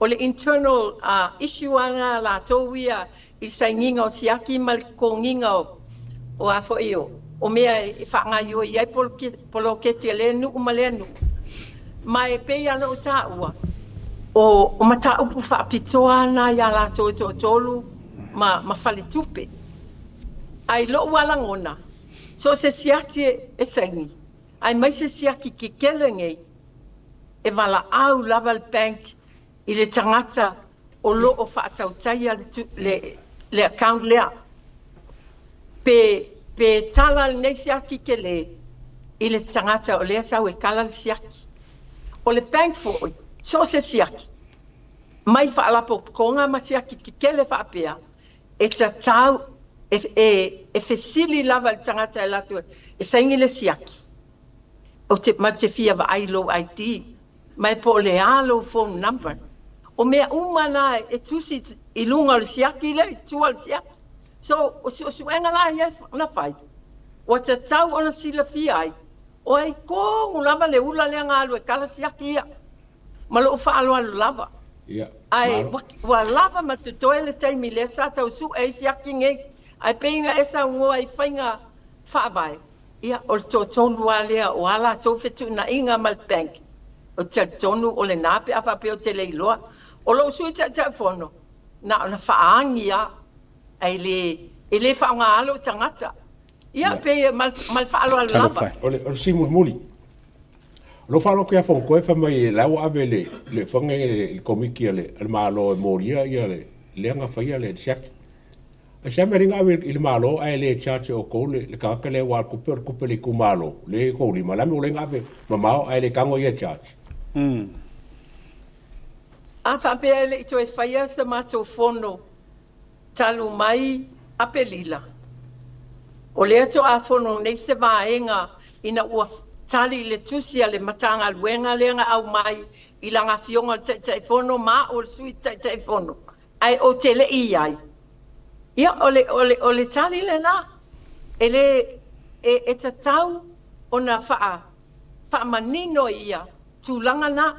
o le internal issue lava na a latou ia i le sainiga o siaki ma le totogiga o a foi o mea e faagaoioi ai poloketi a lea nuu ma lea nuu. Ma e pei lava ona ou taua, o mataupu faapitoa na ia latou e toatolu ma faletupe. Ae i lou lava lagona, so o se siaki e saini, aemaise siaki kekele nei, e valaau lava le bank i le tagata o lo o faatautaia le account lea. Pe, pe tala lenei siaki kele i le tagata o lea sau e kala le siaki. O le bank foi, so o se siaki, mai faalapotopotoga ma siaki kekele faapea, e tatau, e, e, e fesili lava i le tagata e alu atu e saini le siaki. Ou te, ma te fia vaai i lou ID, ma e po o le a lou phone number. O mea uma na e tusi i luga o le siaki lea, i tua o le siaki. So, o suesuega la ia na fai, ua tatau ona silafia ai, o ai tonu lava le ula lea na alu e kala siaki ia, ma lou faaaloalo lava. Ia, Ae malo. ua lava ma totoe le taimi lea sa tau sue ai siaki nei, ae pei na e saunoa i faiga faavae, Ia, o le toatolu lava lea o a latou fetuunaiga ma le bank, ou te talitonu o lena pe a faapea ou te le iloa. O lou sui Taitaifono, na ona faaagi lava, ae le, e le faaaoga lou tagata. Ia, Ia. pei ma, ma le faaaloalo lava. Talofa e. O le, o le fesili mulimuli, o lou faalogo ia Fonotoe fai mai la ua ave le, le fana i le, le komiti a le, a le Malo e molia ia le, lea na faia le siaki. Ae se mea na ave i le Malo ae le charge e outou le tagata lea aua o le tupe o le tupe a le itumalo lea i outou lima. O le a le mea ua le na ave mamao ae le tago ia e charge? A faapea e le i toe faia se matou fono talu mai Apelila, o lea toa fono nei se vaega ina ua tali i le tusi a le Matagaluega lea na aumai i lana afioga o le Taitaifono ma au o le Sui Taitaifono ae ou te le i i ai. Ia, o le, o le, o le tali lena, e le, e, e tatau ona faa, faamanino ia tulaga na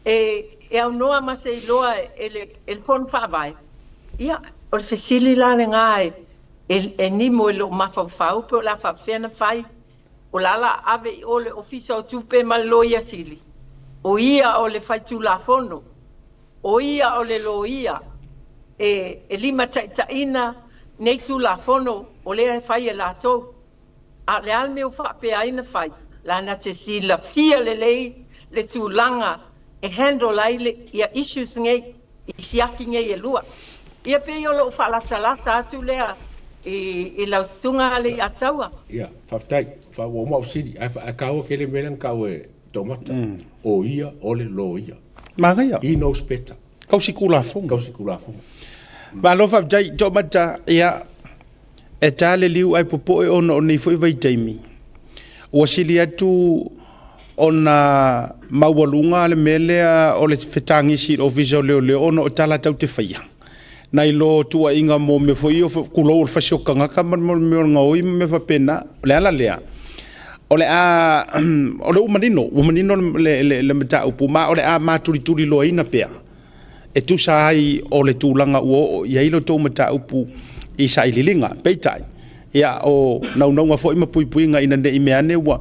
e aunoa ma se iloa e le Fono Faavae. Ia, o le fesili la lena e nimo i lou mafaufau pe o le a faapefea ona fai. O le a la ave i o le Ofisa o Tupe ma le Loia Sili, o ia o le faitulafono, o ia o le loia e limataitaiina nei Tulafono o lea e fai e latou. A o le a le mea ua faapea ai ona fai? Lana te silafia lelei le tulaga e handle ai le, ia issues nei i siaki nei e lua. Ia pei o lou faalatalata atu lea i lau susuga Leiataua. Ia, faafetai. Ua uma ou fesili. Ae taua tele le mea lea na taua e Toomata. O ia o le loia. Manaia. He knows better. Kausi Tulafono. Kausi Tulafono. Malo faafetai Toomata. Ia, e ta le liu ae popoe ona o nei foi vaitaimi, ua sili atu ona maualuga le mea lea o le fetagisi i le Ofisa o Leoleo ona o tala tatou te faia, nai lo tuuaiga mo mea foi ia, tulou, o le fasi o tagata ma le mea o le gaoi ma mea faapena. O le ala lea, o le a o le ua manino, ua manino le mataupu, ma o le a matulituliloaina pea e tusa ai o le tulaga ua oo i ai lo outou mataupu i sailiiliga. Peitai, ia, o naunauga foi ma puipuiga ina ne i meaane ua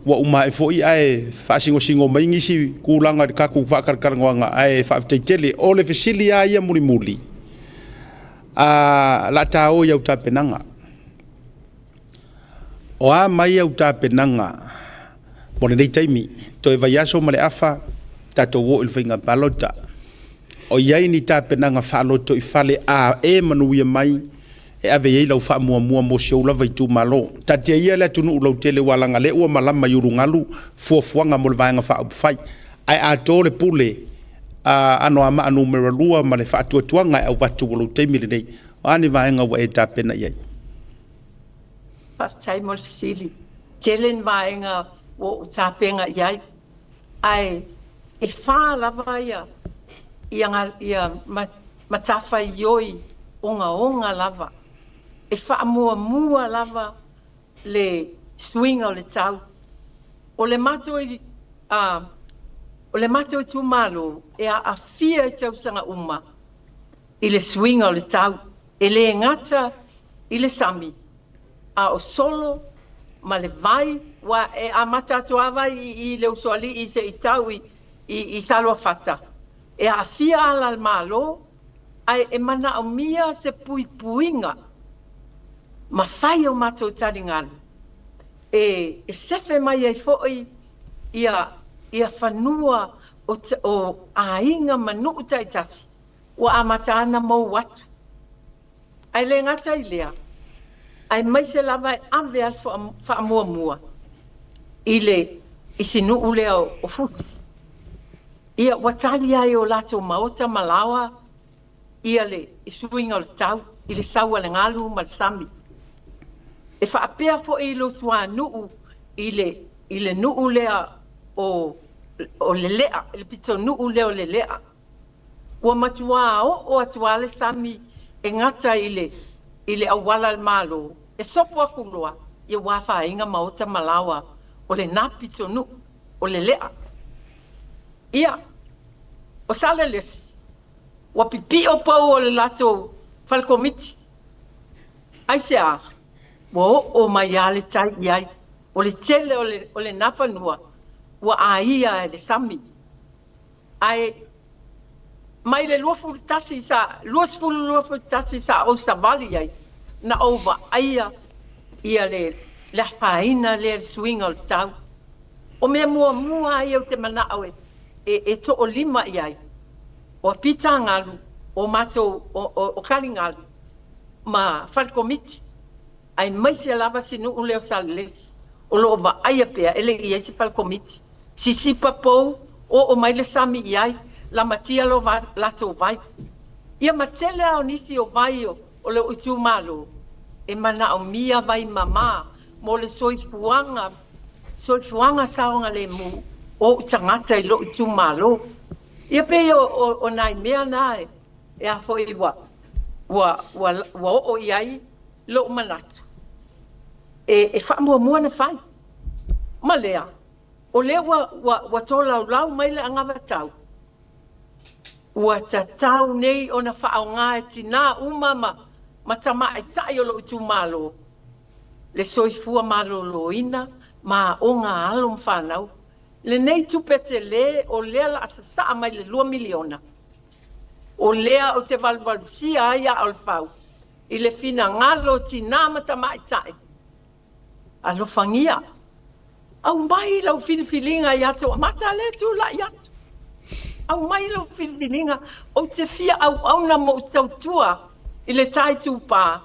uma ae foi ae faasigosigo mai nisi tulaga i le tatou faatalatalanoaga, ae faafetai tele. O le fesili lava ia mulimuli, a la ta o i au tapenaga. O a mai au tapenaga mo lenei taimi? Toe vaiaso ma le afa, tatou oo i le faiga palota. O i ai ni tapenaga faalotoifale a e manuia mai e ave i ai lau faamuamua mo si ou lava itumalo? Taatia ia le atunuu lautele ua laga lea ua malama i ulugalu fuafuaga mo le Vaega Faaupufai. Ae a to le pule a Anoamaa Nu.2 ma le faatuatuaga e avatu ua lou taimi lenei, o a ni vaega ua e tapena i ai? Faafetai mo le fesili. Tele ni vaega ua ou tapena i ai, ae e fa lava ia matafaioi ogaoga lava. E faamuamua lava le suiga o le tau. O le matou itumalo e aafia i tausaga uma i le suiga o le tau. E le gata i le sami, a o solo ma le vai, ua e amata atu lava i le Usoalii se i tau i Saluafata. E aafia ala le Malo, ae e manaomia se puipuiga ma fai o matou taligalu e sefe mai ai foi ia fanua o aiga ma nuu taitasi ua amata ana mou atu. Ae le gata i lea, aemaise lava e ave a le faamuamua i le i si nuu lea o Fusi. Ia ua tali ai o latou maota ma laoa ia le suiga o le tau i le sau a le galu ma le sami. E faapea foi i Lutuanuu i le nuu lea o Lelea, i le pitonuu lea o Lelea. Ua matua oo atu lava le sami e gata i le auala a le Malo, e sopo atu loa, ia ua afaina maota ma laoa o lena pitonuu o Lelea. Ia, o Salelesi, ua pipio pou o le latou falekomiti. Aisea? Ua oo mai lava le tai i ai. O le tele o lena fanua ua aia e le sami. Ae mai le 21 sa 2021 sa ou savali ai, na ou vaaia ia le afaina lea i le suiga o le tau. O mea muamua ia ou te manao e toolima i ai, o pitagalu, o matou o taligalu ma falekomiti, aemaise lava si nuu lea o Salelesi, o loo vaaia pea e le i ai se falekomiti. Sisipa pou, oo mai le sami i ai, lamatia lo latou vai. Ia ma tele lava o nisi o vai o lou itumalo, e manaomia vai mama mo le soifuaga saogalemu o ou tagata i lou itumalo. Ia pei o nai mea na e a foi ua oo i ai lou manatu e faamuamua na fai. Ma lea, O lea ua, ua, ua tolaulau mai le anavatau, ua tatau nei ona faaaoga e tinā uma ma, ma tamaitai o lou itumalo le soifua maloloina ma aoga a alo ma fanau. Lenei tupe tele o lea la a sasaa mai le $2 miliona, o lea ou te valuvalusia ai aa o le fau i le finagalo o tinā ma tamaitai. Alofagia, aumai lau filifiliga ia Toamata lea e tulai atu. Aumai lau filifiliga, ou te fia auauna ma ou tautua i le ta itupa,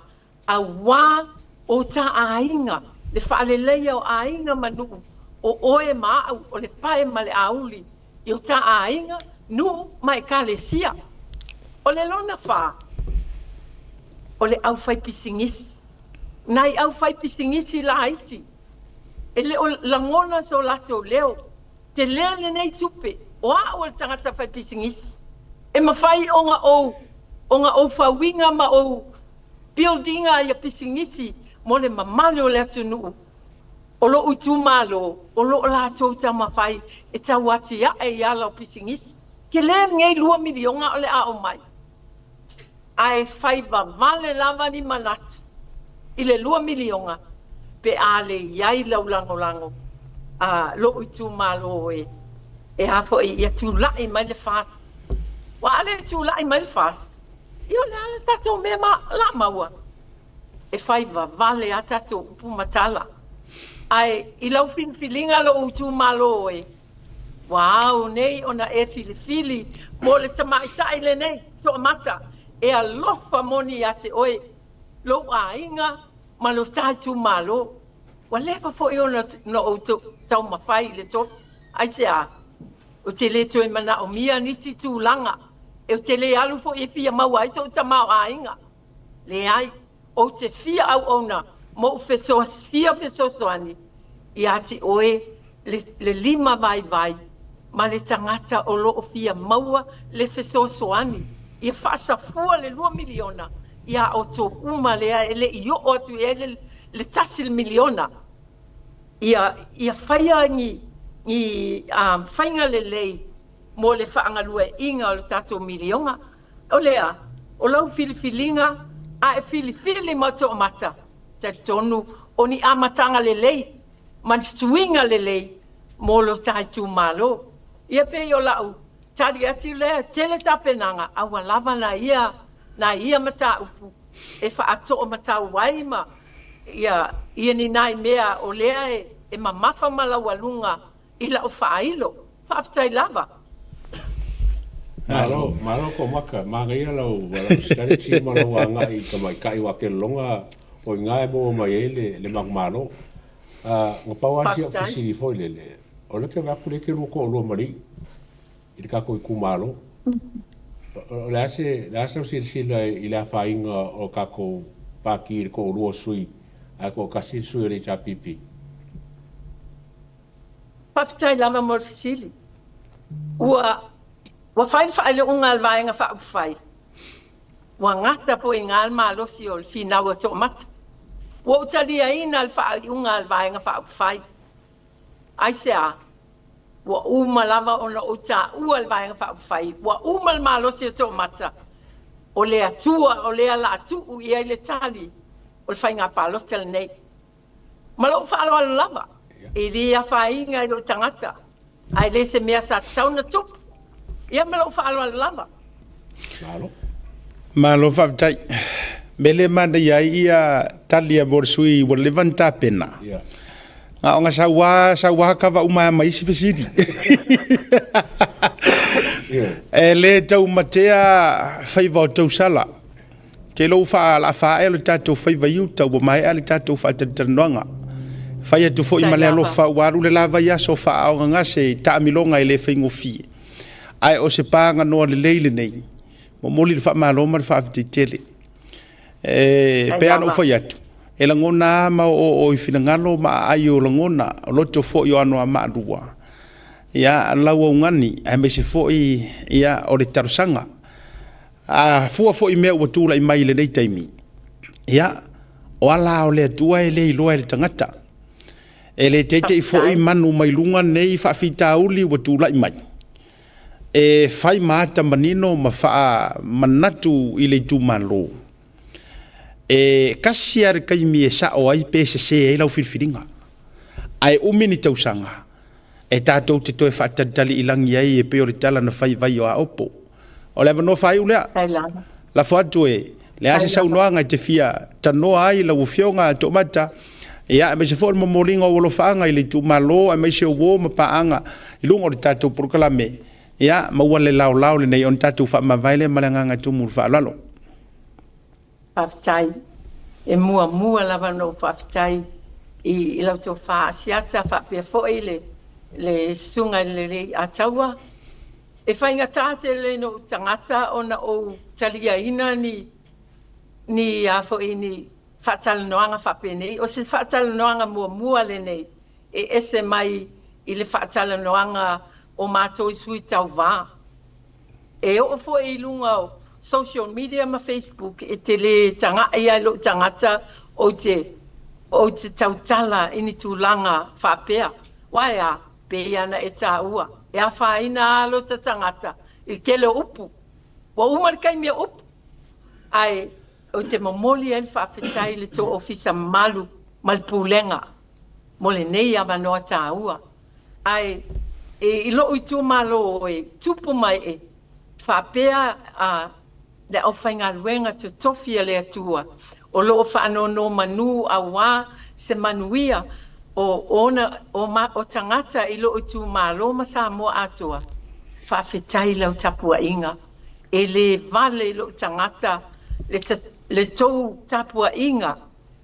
aua o ta aiga, le faaleleia o aiga ma nuu, o oe ma au, o le pae ma le auli i o ta aiga, nuu ma ekalesia. O le lona fa, o le aufaipisinisi. Nai aufaipisinisi laiti, e le o lagona so latou leo. Tele lenei tupe, o au o le tagata faipisinisi. E mafai ona ou ona ou fauina ma ou build ina ia pisinisi mo le mamalu o le atunuu o lou itumalo, o lo o latou taumafai e tauatiae i ala o pisinisi. Tele lenei $2 miliona o le a aumai. Ae fai vavale lava ni manatu i le $2 miliona pe a le i ai lau lagolago a lou itumalo e e a foi ia tulai mai le FAST. Aua a le tulai mai le FAST, ia o le a le tatou mea ma la maua? E fai vavale a tatou upu ma tala. Ae i lau filifiliga lou itumalo e, Ua ao nei ona e filifili mo le tamaitai lenei toamata e alofa moni ia te oe, lou aiga ma lo ta itumalo. Ua leva foi ona ou taumafai i le tofi. Aisea? Ou te le toe manaomia nisi tulaga, ou te le alu foi e fia maua ai sou tamaoaiga. Leai, ou te fia auauna ma ou fia fesoasoani ia te oe le, le lima vaivai ma le tagata o lo o fia maua le fesoasoani ia faasafua le $2 miliona iā outou uma lea e le i oo atu i ai le, le $1 miliona ia, ia faia ni, ni faiga lelei mo le faagalueaiina o le tatou miliona. O le a? O lau filifiliga a e filifili ma Toomata, talitonu o ni amataga lelei ma ni suiga lelei mo lo ta itumalo. Ia pei o lau tali atu lea, tele tapenaga a ua lava nai ia nai ia mataupu e faatoomatau ai ma ia ia ni nai mea o lea e mamafa ma laualuga i lau faailo. Faafetai lava. Malo, malo Toomata, manaia lau, lau strategy ma lau agai i tamaitai aua kelologa o i ina e maua mai ai le, le manumalo. Uh, na pau lava si au fesili foi lele, o lea e te vaai atu lea e te lua toalua ma le i le tatou itumalo. O le a se, le a sau silasila i le afaina o tatou pati i le toalua o sui ae toatasi le sui o le HRPP? Faafetai lava mo le fesili. Ua, ua fai le faailoga a le Vaega Faaupufai. Ua gata foi i ina le malosi o le finau a Toomata. Ua ou taliaina le faaiuga a le Vaega Faaupufai. Aisea? Ua uma lava ona ou taua le Vaega Faaupufai, ua uma le malosi o Toomata, o le Atua o lea la a tuu i ai le tali o le faiga palota lenei. Ma lou faaaloalo lava, e le afaina i lou tagata, ae le se mea sa tatau ona tupu. Ia ma lou faaaloalo lava. Malo. Malo faafetai. Me le manaia ai ia tali a mo le sui ua leva ona tapena. Yeah. Na ona saua saua kava uma ma isi fesili. yeah. E le taumatea faiva o tausala. Te iloa ua faalaafa ae lo tatou faiva i uta, ua maea le tatou faatalatalanoaga. Fai atu foi ma le alofa ua alu le la vaiaso faaaaogagase i taamiloga e le faigofie. Ae o se paganoa lelei lenei, momoli le faamalo ma le faafetai tele. E pei lava ona ou fai atu, e lagona lava ma oooo i finagalo ma aai o lagona, o loto foi o Anoamaa 2, ia lau augani aemaise foi ia o le talosaga. A fua foi i mea ua tulai mai i lenei taimi, ia, o ala o le Atua e le iloa e le tagata. E le teitei foi manu mai luga nei faafitauli ua tulai mai, e fai ma ata manino ma faamanatu i le itumalo, e kasi lava le taimi e sao ai pe sese ai lau filifiliga. Ae umi ni tausaga e tatou te toe faatalitali i lagi ai e pei o le tala na fai i vai o Aopo. O le avanoa faaiu lea. Lafo atu e le a se saunoaga e te fia tanoa ai lau Afioga Toomata, ia, aemaise foi o le momoliga o ou alofaaga i le itumalo aemaise o uo ma paaga i luga o le tatou polokalame, ia, maua le laolao lenei ona tatou faamavae lea ma le agaga e tumu i le faaaloalo. Faafetai. E muamua lava ona ou faafetai i lau tofa Asiata faapea foi le le Susuga i le Leiataua. E faigata tele i lou tagata ona ou taliaina ni ni a foi ni faatalanoaga faapenei. O se faatalanoaga muamua lenei e ese mai i le faatalanoaga o matou i sui tauva. E oo foi i luga o social media ma Facebook e te le tagai ai lou tagata ou te ou te tautala i ni tulaga faapea. Aua e a? Pei ana e taua, e afaina lava lota tagata i le tele o upu. Ua uma le taimi o upu, ae ou te momoli ai le faafetai i le tou ofisa mamalu ma le Pulega mo lenei avanoa taua. Ae i lou itumalo e tupu mai e faapea a le aufaigaluega totofi a le Atua o lo o faanonomanu auā se manuia o ona o tagata i lou itumalo ma Samoa atoa, faafetai lau tapuaiga. E le vale i lou tagata le tou tapuaiga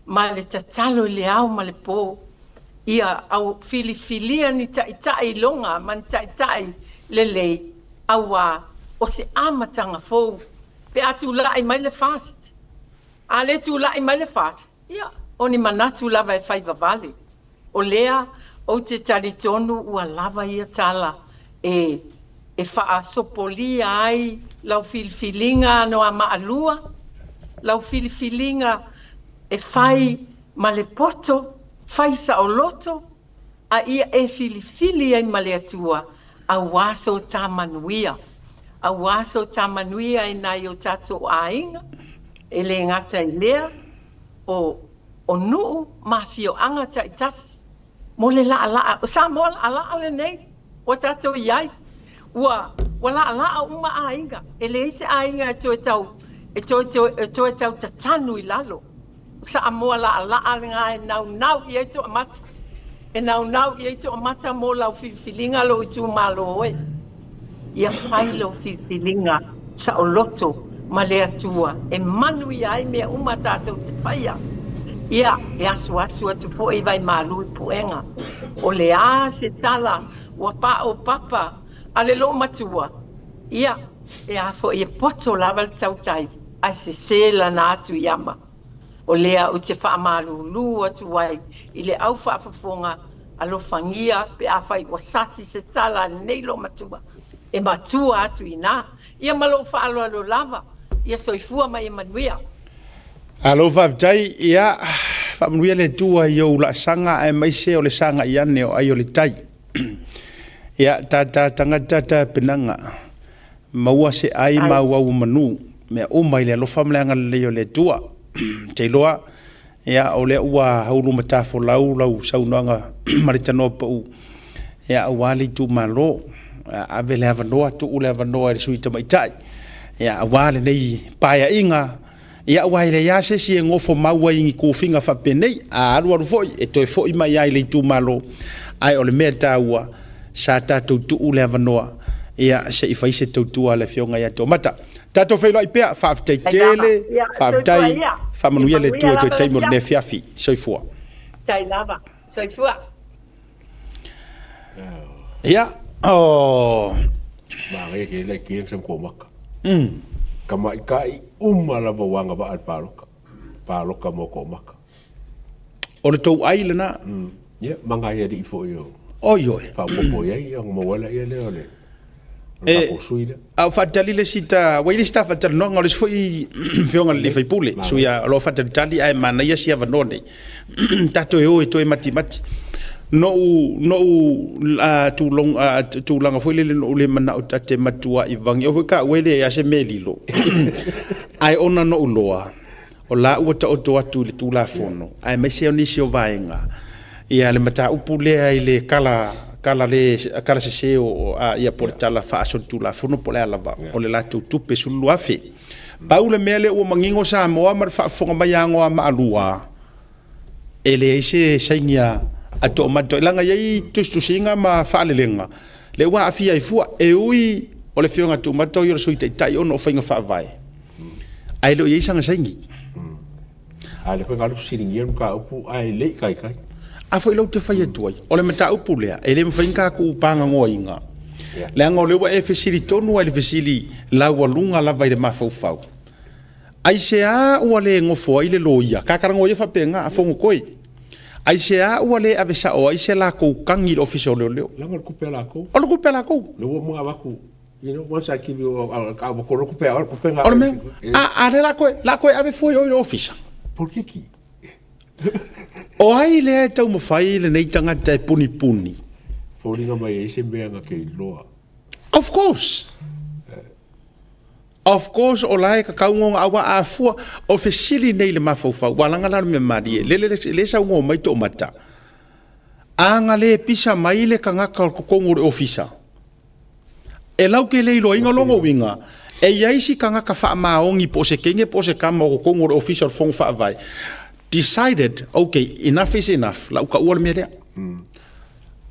ma le tatalo i le ao ma le po, ia au filifilia ni taitai iloga ma ni taitai lelei, auā o se amataga fou pe a tulai mai le FAST. A le tulai mai le FAST, ia, o ni manatu lava e fai vavale. O lea ou te talitonu ua lava ia tala e e faasopolia ai lau filifiliga anoamaalua, lau filifiliga e fai ma le poto, fai saoloto, a ia e filifili ai ma le Atua auā so ta manuia, auā so ta manuia i nai o tatou aiga, e le gata i lea, o o nuu ma afioaga taitasi mo le laalaa, o Samoa laalaa lenei ua tatou i ai. Ua, ua laalaa uma aiga, e leai se aiga e toe tau, e toe, e toe tau tatanu i lalo. O Samoa laalaa lena e naunau i ai toamata, e naunau i ai toamata mo lau filifiliga lou itumalo e. Ia fai lau filifiliga saoloto ma le Atua e manuia ai mea uma tatou te faia. Ia, e asuasu atu foi Vaimalu i puega. O le a se tala ua paopapa a le loomatua? Ia, e a foi e poto lava le tautai ae sese lana atu i ama. O lea ou te faamalulu atu ai i le au faafofoga, alofagia pe afai ua sasi se tala a lenei loomatua, e matua atu i ina. Ia ma lou faaaloalo lava, ia soifua ma ia manuia. Malo faafetai, ia faamanuia le Atua i ou laasaga aemaise o le sagai ane o ai o le tai. Ia tata tagata tapenaga Maua se ai ma auau o manu, mea uma i le alofa ma le agalelei o le Atua. Te iloa, ia, o lea ua aulu matafolau lau saunoaga ma le tanoa pau, ia, aua le itumalo. Ave le avanoa, tuu le avanoa i le sui tamaitai, ia, aua lenei paeaiga, ia, aua e leai lava se isi e gofo mau ai i ni tofiga faapenei. A alu alu foi, e toe foi mai lava i le itumalo, ae o le mea taua, sa tatou tuu le avanoa, ia, se i fai se tautua a le Afioga ia Toomata. Tatou feiloai pea, faafetai tele, faafetai, faamanuia le Atua i toe taimi o lenei afiafi. Soifua. Faafetai lava. Soifua. Ia, o... Manaia tele le idea sa matua maka. Tamaitai uma lava ua agavaa i le palota. Palota mo toamaka. O le tou ai lena? Ia, ma nai alii foi o... Oi oi. Faaopoopo i ai, ona maua ai lea lea o le... O le tatou sui lea. A o faatali le isi ta, ua i le isi ta faatalanoaga, o le isi foi afioga i le sui usufono, sui o lo o faatalitali ae manaia si avanoa nei. Tatou e o e toe matimati. Noʻu, noʻu a, tulong, a, tulaga foi lele noʻu le manaʻo ta te matuaʻi vagi. O foi ka ue le a se me lilo. Ae ona noʻu loa, o la ua taoto atu i le Tulafono, aemaise o nisi o vaega, ia le mataupu lea i le kala, kala le, kala sese o, a, ia po o le tala faasolitulafono po o le a lava, o le latou tupe 12,000. Pau le mea lea ua manino Samoa ma le faafofoga mai a Anoamaa 2, e leai se saini a Toomata, leaga e i ai tusitusiga ma faalelega lea ua aafia ai fua, e ui o le Afioga Toomata o ia o le Sui Taitai ona o faiga faavae, ae le o i ai sana saini. A lea foi na alu fesiligia le mataupu ae le i taitai. A foi la ou te fai atu ai, o le mataupu lea, e le mafai ona tatou pagagoaina, leaga o lea ua e fesili tonu lava i le fesili laualuga lava i le mafaufau. Aisea ua le nofo ai le loia? Kakalanoa ia faapena, Fonotoe. Aisea ua le ave sao ai se latou tagi i le Ofisa o Leoleo? Leaga o le tupe a latou. O le tupe a latou. Lea ua uma avatu, you know, once I give you, a ua kolo tupe a oe, tupe na. O le mea, a, a lea la toe, la toe ave fua i o i le Ofisa. Polokiki. O ai lea e taumafai lenei tagata e punipuni? Foliga mai e i ai se mea na te iloa. Of course. Of course o la e kakau ngo nga aua a fua o fesili nei le mafaufau ua laga la le mea malie le le le saunoa mai toomata a nga le pisa mai le kagaka o totonu o le ofisa e lau ke le iloaina lona uiga e iai si kagaka faamaoni po o se kenge po o se kama o totonu o le ofisa o le fono faavae decided okay enough is enough lau taua le mea lea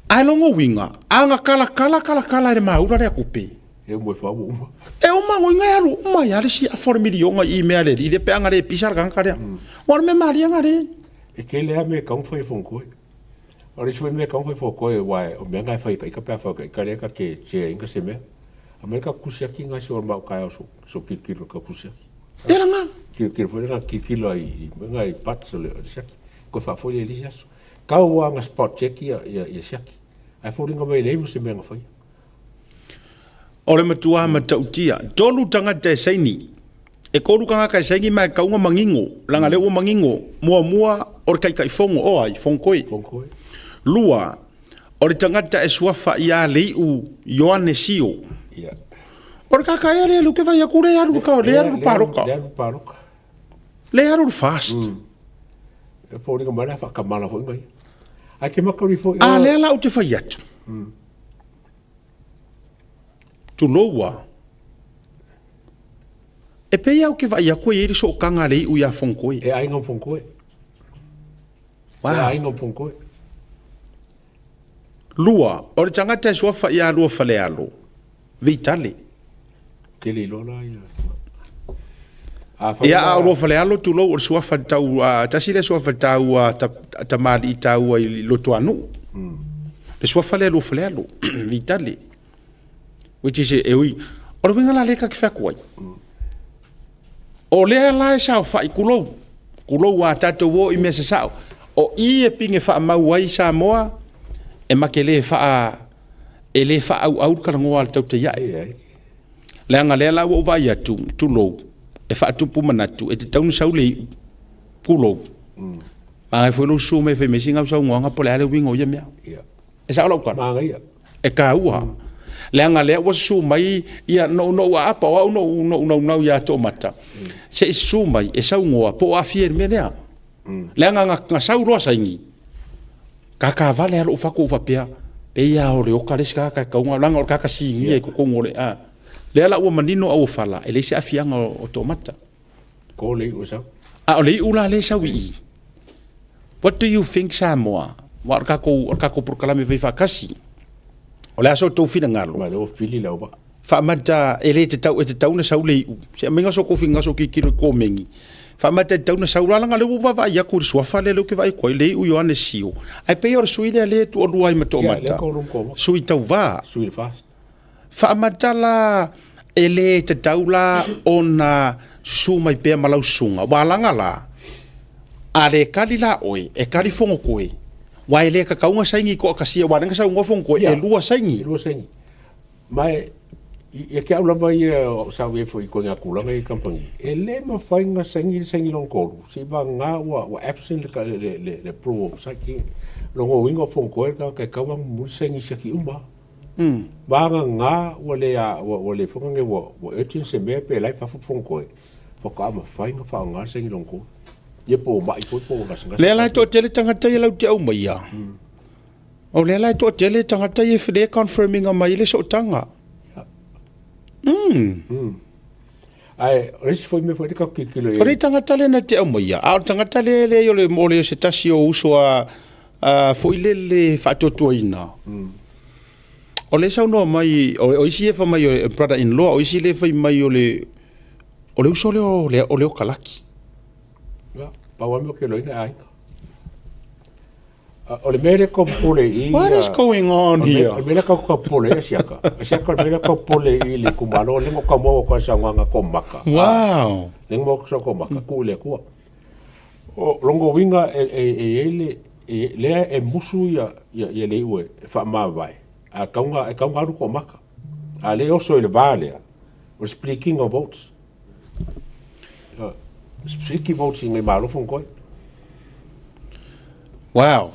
ae lona uiga a nga kala kala kala kala e le maula lea tupe. E uma e wha ua uma. E uma ngo inga e alu uma ia le si afo le miliona i mea le li pe anga le pisa le kanga lea. Wa le me malia nga le. E ke lea me kaung whai whong koe. O le sui me kaung whai whong koe wa o mea ngai whai ka ika pe whai ka ika le ka ke che inga se mea. A me ka kusiaki ngai se o mau kai o so so kilkilo ka kusiaki. E ranga. Kilkilo foi nga kilkilo ai i ngai pats o le siaki. Koe wha foi le lisi aso. Kau wa nga spot check ia ia ia siaki. Ai fōringa mai le mo se mea nga whai. O le matua matautia, tolu tagata e saini. E kolu kangaka e saini ma e kaunga mangingo, langa le ua mangingo, muamua o le taitaifono, o ai, Fonotoe. Fonotoe. Lua, o le tagata e suafa ia Lei'u Ioane Sio. Ia. O le kaka ea lea luke vai aku le alu ka le alu paloka. Le alu paloka. Le alu fast. E fōringa mai la whakamala foi ngai. Ai ke makauri foi. A lea la ou te fai atu. Tulou a. E pei au ke vaai aku e iai le sookaga a le iu ia Fonotoe. E aiga o Fonotoe. Wow. E aiga o Fonotoe. Lua, o le tagata e suafa ia lua falealo, Vitale. Tele iloa la ia. Ia, a o lua falealo, tulou, o le suafa tau, tasi lea suafa taua, ta, tamalii taua i Lotoanuu. Le suafa lea lua falealo, Vitale. Which is, e ui, o le uiga la lea ta te fai atu ai. O lea la e saofai, tulou, tulou a tatou o i mea sasao, o i e pine faamau ai Samoa, e make le faa, e le faaauau le talanoa a le tautaiae. Leaga lea la ua ou vaai atu, tulou, e faatupu manatu, e tatau ona sau le iu, tulou. Magai foi lou susu mai fai mai sina au saunoaga po o le a le uiga o ia mea. E sao lau tala? Manaia. E taua. Leaga lea ua susu mai ia no no aapa o au no no naunau ia Toomata. Se i susu mai e saunoa po o aafia i le mea lea. Leaga na, na sau loa saini. Kakavale a lou fatu ou faapea, pei lava o le oka le isi tagata e tauga, leaga o le tagata sinia i totonu o le a. Lea la ua manino auofala, e leai se aafiaga o Toomata. Ko le iu e sau. A o le iu la lea e sau i i. What do you think Samoa? Aua o le tatou, o le tatou polokalame fai faatasi. O le a so outou finagalo? Ma lea ua fili lau vaa. Faamata e le tatau, e tatau ona sau le iu. Se aumaiga so outou finagalo so tilotilo i komeni. Faamata e tatau ona sau la leaga lea ua ou vaavaai atu i le suafa lea ou te vaai atu ai, le iu Ioane Sio. Ae pei o le sui lea lea e tuualua ai ma Toomata. Sui tauva. Sui le fast. Faamata la e le tatau la ona susu mai pea ma lau susuga, ua laga la, a le kali la oe, e kali Fonotoe, ua e le tatau ona saini i toakasia, ua lea na saunoa Fonotoe, e lua saini. E lua saini. Ma e... Ia te au lava ia o sa au i ai foi i koina tulaga i kamupani, e le mafai ona saini le saini lona tolu, seivagana ua ua absent le le le le approval of sign. Lona uiga o Fonotoe le tagata e tatau lava ona mulimuli saini i siaki uma lava. Vagana ua le ua le foi lea ua urgent se mea pe la e i fafo Fonotoe, faatoa mafai ona faaaoga le saini lona tolu. Ia po o mai foi po o gasegase. Lea la e toatele tagata ia latou te aumaia. O lea la e toatele tagata ia e le confirm ina mai le sootaga. Ae o le isi foi mea foi lea tatou tilotilo i ai. O le tagata lea na te aumaia, a o le tagata lea e leai o le o le se tasi o uso a, a foi lele faatuatuaina. O lea e saunoa mai, o isi e fai mai o brother in law, o isi lea e fai mai o le o le uso lea o le o Leo Kalaki. Ia, pau lava mea ou te iloaina e aiga. O le mea lea tau popole i What is going on here? O le mea lea tau popole ai Siaka. Siaka o le mea lea tau popole i le itumalo, lea na ou tau maua atu ai saunoaga a Maka. Wow. Lea na maua atu saunoaga a Maka, tuu i le Atua. O lona uiga e i ai le, lea e musu ia le iu e faamavae, ae tatau ona alu Toomaka. A o lea e oso i le va lea, o le splitting of votes. Spliti votes ina i malo Fonotoe. Wow.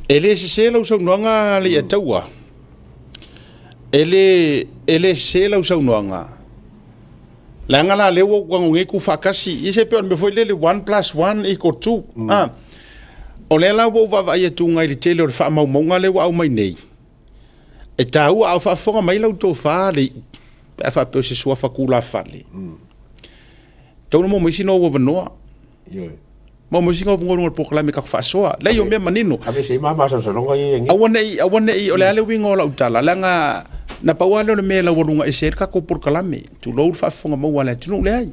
E le sese lau saunoaga Leiataua. E le, e le sese lau saunoaga. Leaga la lea ua ou tago nei tuufaatasi. Ia se pei o le mea foi lele 1 plus 1 equal 2. Ah. O lea la ua ou vaavaai atu i le tele o le faamaumauga lea ua aumai nei. E taua a o faafofoga mai lau tofa le pe a faapea o se suafa tulafale. Tau na maua mai sina ou avanoa. Maua mai sina ou avanoa i luga o le polokalame tatou faasoa. Leai o mea manino. Aveese ai ma masalosaloga ia ia. Aua ne i, aua ne i, o le a le uiga o lau tala, leaga na pau lava lea o le mea e laualuga ese ai le tatou polokalame, tulou le faafofoga maua a le atunuu, leai.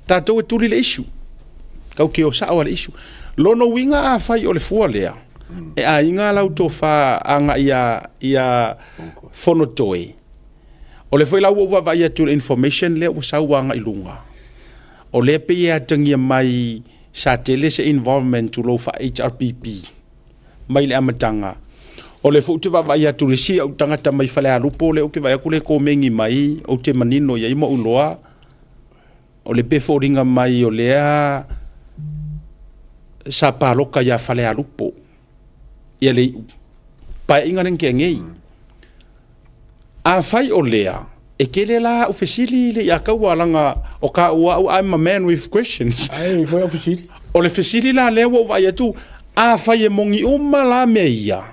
Tatou e tuli le issue. Tatou te o sao lava i le issue. Lona uiga afai o le fua lea, e aiga lau tofa agai ia, ia Fonotoe, O lea foi la ua ou vaavaai atu i le information lea ua sau agai i luga, o lea e pei e atagia mai sa tele se involvement tulou faa-HRPP mai le amataga. O lea foi ou te vaavaai atu i le isi au tagata mai Falealupo lea ou te vaai atu lea e komeni mai, ou te manino i ai ma ou iloa, o lea e pei e foliga mai o lea sa paloka ia Falealupo ia le paeaiga lea na tea nei. Afai o lea, e tele la au fesili le ia taua leaga o taua au I'm a man with questions. Ai, foi au fesili. O le fesili la lea ua ou vaai atu, afai e moni uma la mea ia,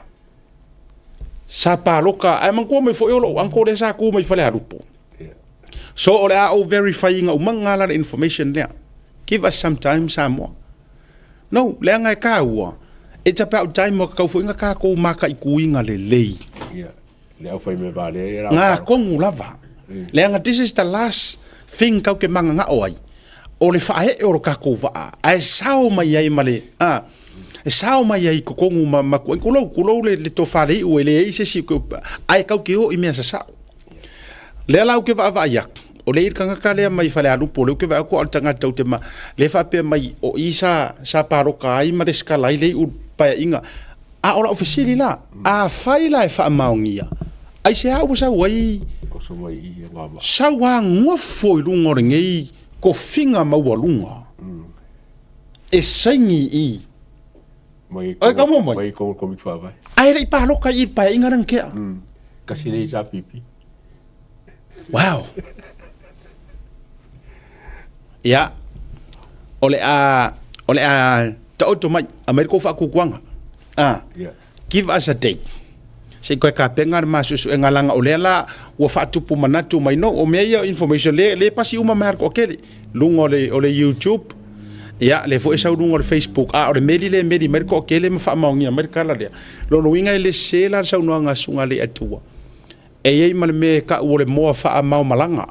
sa paloka, ae manatua mai foi o lou uncle lea sa tu mai Falealupo. So o le a ou verify ina uma la le information lea. Give us some time Samoa. No, leaga e taua, it's about time ua tatau foi ona tatou mataituina lelei. Ia, le aufaimea valea ia la. Ngā kongu lava. Leaga this is the last thing tatou te mananao ai, o le faaee o lo tatou vaa, ae sao mai ai ma le, a, e sao mai ai i totonu ma, ma tulou, tulou le, le tofa le iu e leai se isi, ae tatou te o i mea sasao. Lea la ou te vaavaai atu, o lea i le tagata lea mai Falealupo, lea ou te vaai atu a o le tagata ou te ma, lea e faapea mai o i sa, sa paloka ai ma resitala ai le iu paeaiga. A o lau fesili la, afai la e faamaonia, aisea ua sau ai, sau agofo i luga o lenei tofiga maualuga e saini i i? Mai Ai, ka mo mai. Mai ko komiti faavae. Ae le i paloka i le paeaiga lea na tea. Kasi le HRPP. Wow. Ia, o le a, o le a taoto mai, aumai le kou faatuatuaga. Ah, Yeah. give us a date. Se i toe tapena le ma suesuega leaga o lea la ua faatupu manatu mai no, o mea ia o information lea, lea e pasi uma mai lava le toatele. Luga o le, o le YouTube, ia, lea foi e sau luga o le Facebook, a o le meli lea e meli mai le toatele ma faamaonia mai le tala lea. Lona uiga e le sese la le saunoaga a Susuga Leiataua. E i ai ma le mea e tau o le moa faamaomalaga.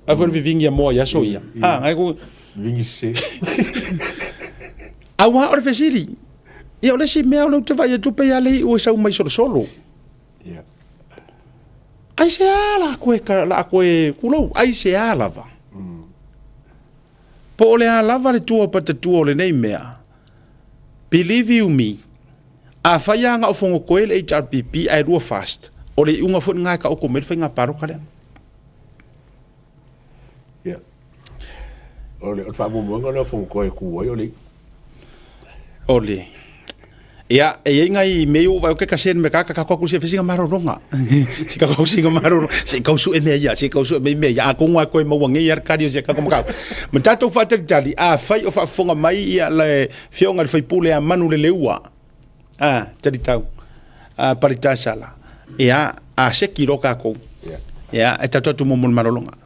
Ai foi le vivigi a moa i aso ia. A, ngai ku... Vivigi sese. Aua o le fesili. Ia o le isi mea o lea ou te vaai atu pei lava le iu e sau mai solosolo. Yeah. Aisea la koe, la koe kulou, aisea lava. Po o le a lava le tua o patatua o lenei mea, believe you me, afai lava na o Fonotoe le HRPP ae lua fast, O le iuga foi lena e taoto mai ai le faiga palota lea. Ia. O le faamoemoega lea o Fonotoe e tu ai o le iu. O le Ia, e i ai nai mea ia ua vaai atu e tasi me tata tatou atu se fai sina malologa. Si tatou sina malologa, se i tau sue mea ia, se i tau sue mai mea ia. Atonu lava e toe maua nei lava le tali o si a tatou mataupu. Ma tatou faatalitali, afai o faafofoga mai ia le Afioga i le sui usufono ia Manuleleua, a, talitau, a, Palitasala, ia, a seki loa tatou, ia, e tatou atu mo le malologa.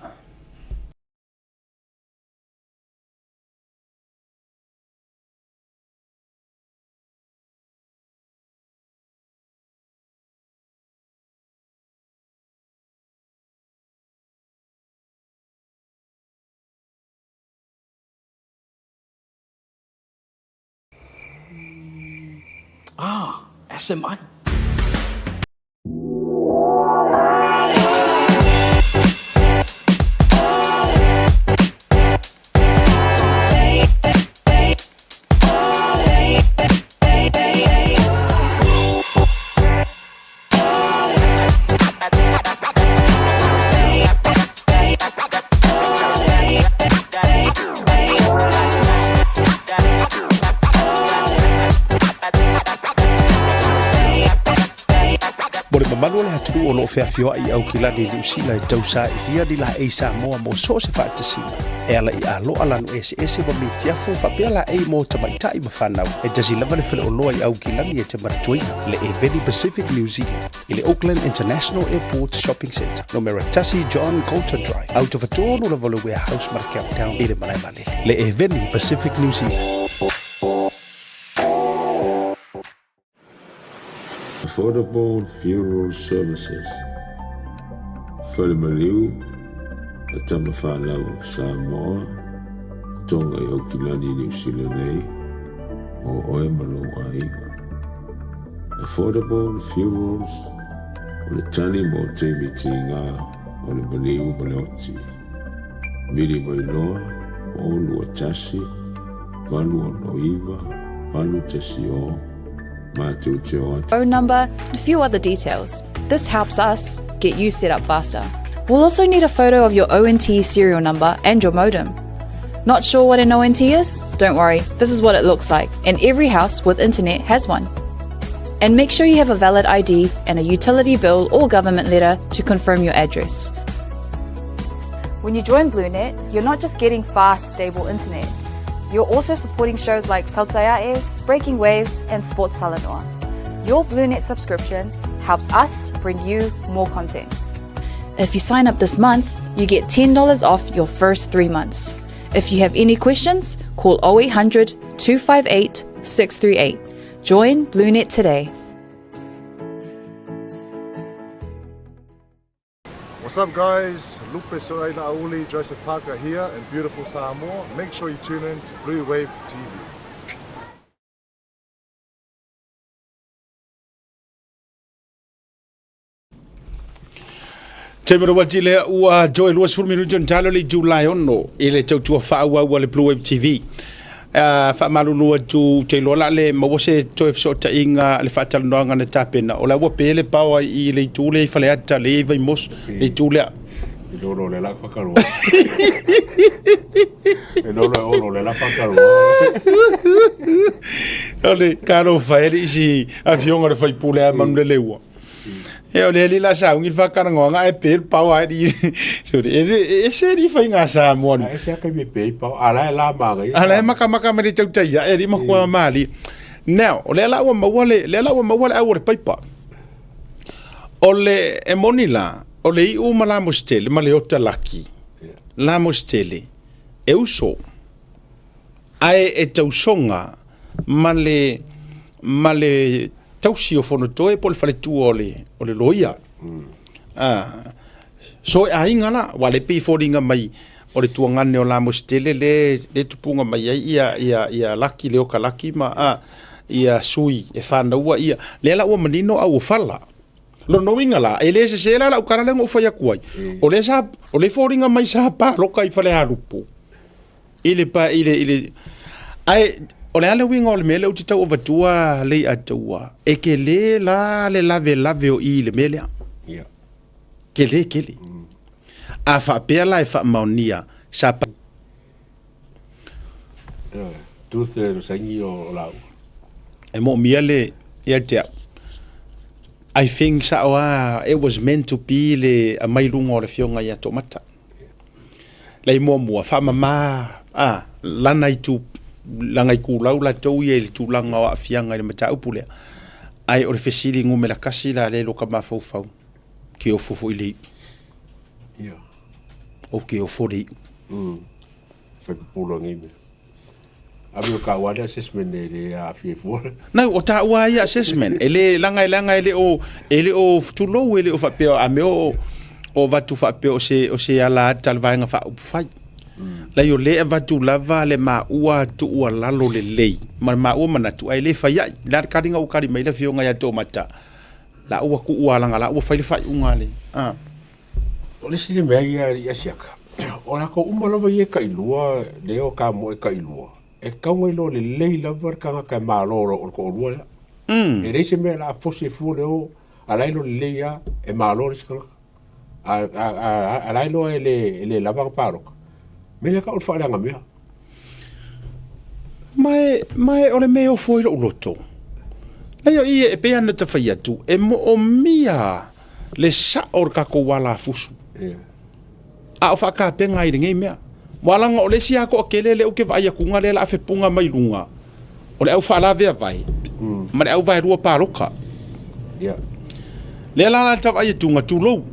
Ah, SMI. Mo le mamalu o le atunuu o lo o feafioai i Aukilani i Niu Sila e tausailia ni laei Samoa mo so o se faatasiga e ala i aloa lanu eseese ma mitiafu faapea laei mo tamaitai ma fanau e tasi lava le faleoloa i Aukilani e te manatuaina le Eveni Pacific New Zealand i le Auckland International Airport Shopping Centre, numera 1 John Coulter Drive, autofatonu lava o le Warehouse ma le Countdown i le malae vaalele. Le Eveni Pacific New Zealand. Affordable Funeral Services, Fale Maliu a Tama Whanau Samoa, Tonga i Aukilani Niu Sila nei, mō oe ma lou aiga. Affordable Funerals o le tali mō taimi tīngā o le maliu ma le oti. Vili mai loa, 0 2 1 8 6 9 8 1 0, mātou te o atu. Phone number, and a few other details. This helps us get you set up faster. We'll also need a photo of your ONT serial number and your modem. Not sure what an ONT is? Don't worry, this is what it looks like, and every house with internet has one. And make sure you have a valid ID and a utility bill or government letter to confirm your address. When you join BlueNet, you're not just getting fast, stable internet. You're also supporting shows like Tautaiae, Breaking Waves, and Sports Talanoa. Your BlueNet subscription helps us bring you more content. If you sign up this month, you get $10 off your first three months. If you have any questions, call 0800 258 638. Join BlueNet today. What's up guys, Lupe Soaila Auli, Joseph Parker here in beautiful Samoa. Make sure you tune in to Blue Wave TV. Taimi o le uati lea ua joy 20 minuti ona talo le July 6 i le tautua faaauau a le Blue Wave TV. Uh, faamalulu atu te iloa la le maua se toe fesootaiga le faatalanoaga na tapena o la ua pe le paoa i le itu lea i Faleata le i Vaimoso le itu lea E lolo le la whakarua. E lolo e olo le la whakarua. O le talofa e le isi afioga le faipule a manu le leua. E o le ali la saungi le whakarangoanga e pe le pau a di. Sorry, e le e se ri whai ngā Samoa ni. E se ake me pe pau ala e la manga. Ala e maka maka me le tautaia e ri makua mali. Now, o le ala ua maua le le ala ua maua le au o le paipa. O le e moni la, o le iu ma la mostele ma le ota laki. La mostele e uso. Ae e tausoga ma le, ma le tausi o Fonotoe po o le faletua o le, o le loia. Mm. Ah, so e aiga la, wa le pei foliga mai o le tuagane o Lamositele le, le tupuga mai ai ia, ia, ia Laki, le oka Laki ma a, ia Sui e whānaua ia. Lea la ua manino au o whala. Lona uiga la, e le sesē la lau tala lea na ou fai atu ai. O lea sa, o lea e foliga mai sa paloka i Falealupo. I le pa, i le, i le, ae, o le a le uiga o le mea lea ou te tau avatua Leiataua, e tele la le lavelave o i i le mea lea. Tele tele. A faapea la e faamaonia sa pa. Two-third o saini o laua. E moomia le ia te au. I think sao a it was meant to be le aumai luga o le afioga ia Toomata. Lei muamua faamama a lana itu lana itulau latou ia i le tulaga o aafiaga i le mataupu lea. Ae o le fesili numera tasi la lea i loka mafaufau, ke ofo foi le iu. Ia. Ou ke ofo le iu. Fai pupula nei mea. Ave o taua le assessment e le aafia ai fua. Nau, o taua ia assessment. E le langa e langa e le o e le o tulou e le o faapea a mea o o avatu faapea o se o se ala ata le vaega faaupufai. Leai o lea e avatu lava le maua tuualalo lelei ma le maua manatu ae le fai ai. O le a le kaliga ua kali mai le afioga ia Toomata, la ua tuu lava leaga la ua fai le faaiuga a le a. O le isi mea ia i Asiaka, o latou uma lava ia e tailua, lea o Kamoe e tailua, e tatau ona iloa lelei lava le tagata e malo o le toalua lea. E leai se mea o le a fosi ai fua le o, a o la e iloa lelei lava e malo le isi tagata. A o la e iloa e le lava ana palota. O le mea lea e tau o le faaleaga mea. Ma e, ma e o le mea e ofo ai lou loto. Leai o i e pei lava ona ta fai atu, e moomia le sao o le tatou alafusu. A o faatapena ai i lenei mea. Ua leaga o le isi lava toatele lea ou te vaai atu lea o le a fepuga mai luga, o le au faalaveavae ma le au vaelua palota. Lea la la ta vaai atu tulou,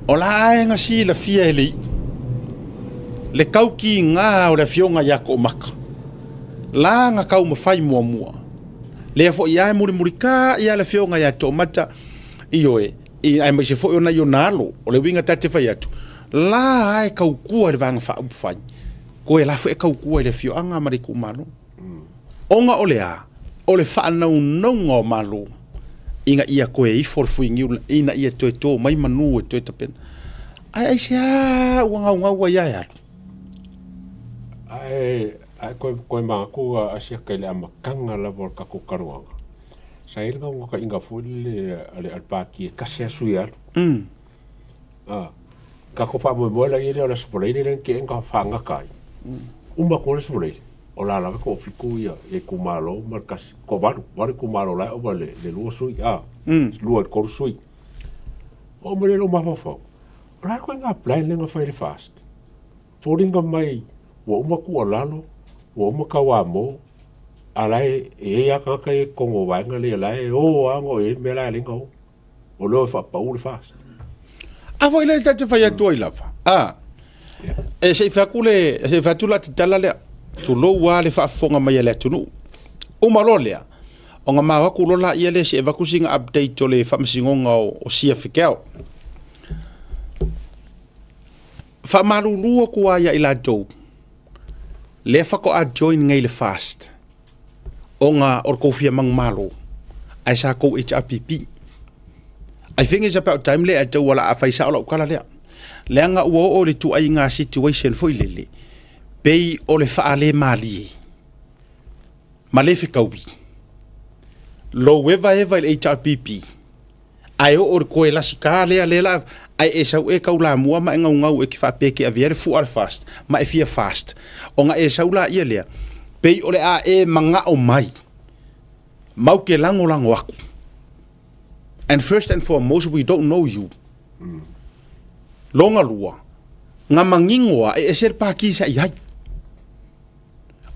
o la e na silafia e le iu le taukiga o le afioga ia Toomata, la na taumafai muamua. Lea foi lava e mulimulita'i lava le afioga ia Toomata, Ioe, aemaise foi o nai ona alo. O le uiga ta te fai atu, la e tautua i le Vaega Faaupufai, toe la foi e tautua i le afioaga ma le itumalo. Ona o le a? O le faanaunauga o Malo ina ia toe ifo le fuiniu ina ia toe to mai manu e toe tapena. Ae aisea ua gaugau ai lava e alu? Ae, ae koe, koe manatu a siaka i le amataga lava o le tatou talanoaga, sa i ai le naunautaiga foi lele a le Pati e tasi lava sui e alu. A, tatou faamoemoe la i ai lea o le Aso Faraile lea na tea na faagata ai. Uma atu le Aso Faraile, o la lava e toafitu ia itumalo ma le tasi, toavalu, valu itumalo la e ova i le lua sui, a, lua i le tolu sui. Oo mai lea i lou mafaufau, o le a le ituaiga plan lea na fai e le FAST? Foliga mai ua uma tuualalo, ua uma tauamo, a o la e i ai lava tagata ia i totonu o vaega ia, o la e o lava ona o i ai le mea la e ala ai ona o. O lea e faapau le FAST. A foi lea ta te fai atu ai lava. A. E se i fai atu le, se i fai atu la te tala lea. Tulou lava le faafofoga mai a le atunuu. Uma loa lea, ona mao atu loa laia lea se i avatu sina update o le faamasinoga o Siafekeo. Faamalulu atu lava ia i latou lea faatoa join nei i le FAST ona o le tou fia manumalo ae sa tou HRPP. I think it's about time lea e tau o le a fai sao lau tala lea. Leaga ua oo i le ituaiga situation foi lele, pei o le faalemalie ma le fetaui. Lou evaeva i le HRPP, Ae oo i le koe lasita lea lea la ae e sau e taulamua ma e gaugau e te faapea e te avea le fua a le fast ma e fia fast ona e sau laia lea pei o le a e manao mai mau te lagolago aku and first and foremost we don't know you longa lua nga mangingo a e ese le paki sa i ai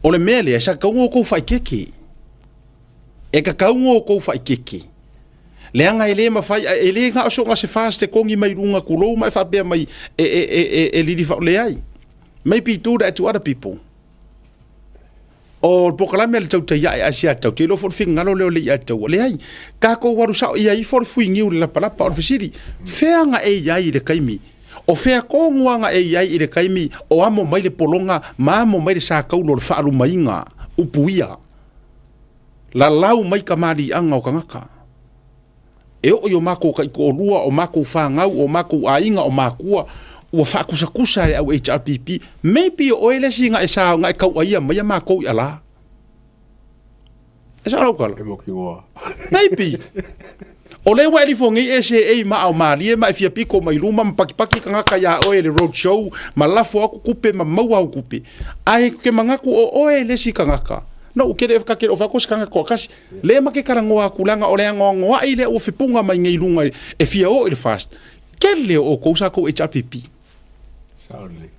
o le mea lea sa kau kou whaikeke e ka kau kou whaikeke Leaga e le mafai, e le na o soga se fast te kongi mai luga kulou ma e faapea mai e, e, e, e, e lili leai. Maybe do that to other people. O le polokalame a le tautai ae ae sia tau, te iloa foi le finagalo lea o le ia taua. Leai, tatou alu sao ia ifo le fuiniu i le lapalapa. O le fesili, fea na e i ai i le taimi? O fea tonu lava na e i ai i le taimi o amo mai le pologa ma amo mai le satauro o le faalumaina upu ia? Lalau mai kamaliiaga o tagata. E oo i o makou taitoalua, o makou fanau, o makou aiga, o makua, ua faakusakusa e le au HRPP. Maybe o oe le isi na e sa na e tauaia maia makou i ala. E sao lau tala? E mokinoa. Maybe. O lea ua e lifo nei e seei ma ao malie ma e fia piko mai luma ma pakipaki tagata iā oe i le road show ma lafo aku kupe ma maua au kupe. Ae ke manatu o oe le isi tagata, no u kele ka kele o fako se tagata toatasi. Lea ma ke talanoa atu leaga o le anoanoai lea ua fepuga mai nei i luga e fia oo i le FAST. Kele o outou sa tou HRPP. Sao lelei.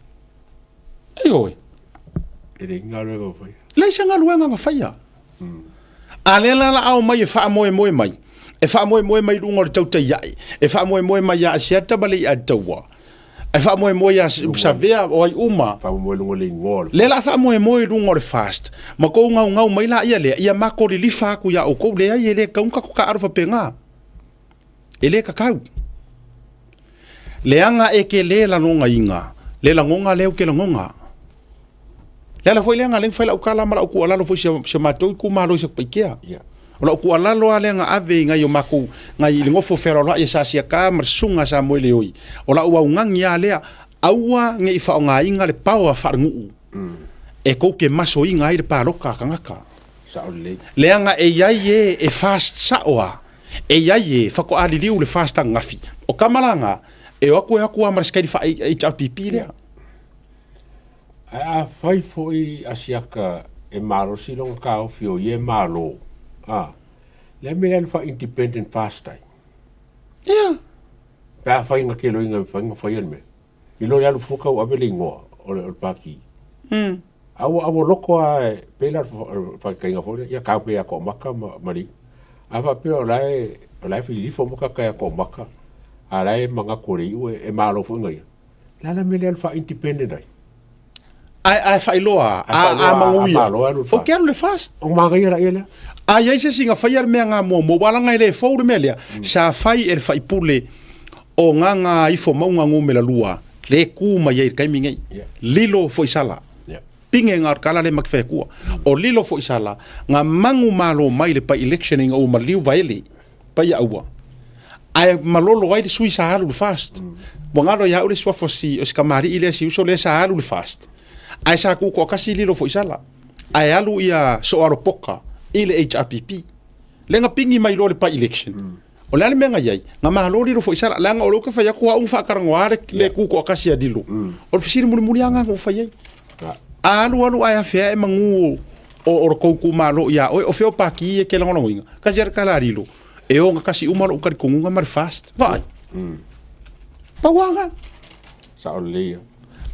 Ioe. E leai ni galuega na faia. Leai se galuega na faia. A lea la la ao mai e faamoemoe mai, e faamoemoe mai luga o le tautai ae, e faamoemoe mai ia Asiata ma Leiataua, e faamoemoe ia Savea o ai uma. Faamoemoe luga o le igoa o le. Lea la faamoemoe i luga o le FAST, ma kou gaugau mai la ia lea, ia mako lilifa atu ia oukou, leai e le tatau ona tatou taaalo faapena. E le tatau. Leaga e te le lalogaina le lagoga lea ou te lagoga. Le ala foi lea na lea na fai lau tala ma lau tuualalo foi i si o matou itumalo i Satupaitea. O lau tuualalo lava lea na ave i nai o matou, nai le nofo fealoaloai a Sasiata ma le susuga a Samoeleoi, o lau augani lava lea, aua ne i faaaogaina le power faalenuu e tou te masoina ai le palota a tagata. Sao lelei. Leaga e i ai e e fast sao lava, e i ai e faatoa liliu le fast ananafi. O tama la na, e o atu e o atu lava ma le sikaili faa-HRPP lea. Ae afai foi a siaka e malosi lona taofi o ia e malo, a, le a mea le alu faa-independent fast ai? Ia. Pe afai na kelo ina mafai ona faia le mea. I lo le alu fua tau ave le igoa o le pati. A ua, a ua loko lava e pei la o le faataitaiga foi lea, ia tau pea ia Toamata ma Maliu. A faapea o la e, o la e filifo uma tagata ia Toamata, a o la e manatu o le iu e malo foi na ia. Le a la mea le alu faa-independent ai? Ae, ae faailoa, Ae faailoa, a manuia. a malo alu le Ou te alu le fast. O manaia la ia lea. A i ai se isi na faia le mea na muamua, aua leaga e le fou le mea lea, sa fai e le faipule o Gagaifomauga numera 2, le tu mai ai i le taimi nei. Lilo Foisala. Pine na o le tala lea ma te fai atua. O Lilo Foisala, na manumalo mai le by-election ina ua maliu Vaele. Paiaaua. Ae malolo ai le sui sa alu le fast. Ua galo ia au le suafa o si, o si kamali'i lea, si uso lea sa alu le fast. Ae sa tu toatasi lilo foi sala. Ae alu ia Soalopoka i le HRPP. Lea na pigi mai loa le by election. O le a le mea na i ai? Na malo lilo foi sala. Leaga o lea ou te fai atu au na faatalanoa le, le tu toatasi a Lilo. O le fesili mulimuli lava lena na ou fai ai. A alu alu ae afea e manu o, o lo tou itumalo ia oe, o fea o paki e ke lagolagoina? Kasi a le tala a Lilo, e ogatasi uma lou talitonuga ma le fast. Vaai. Pau lava lena. Sao lelei ia.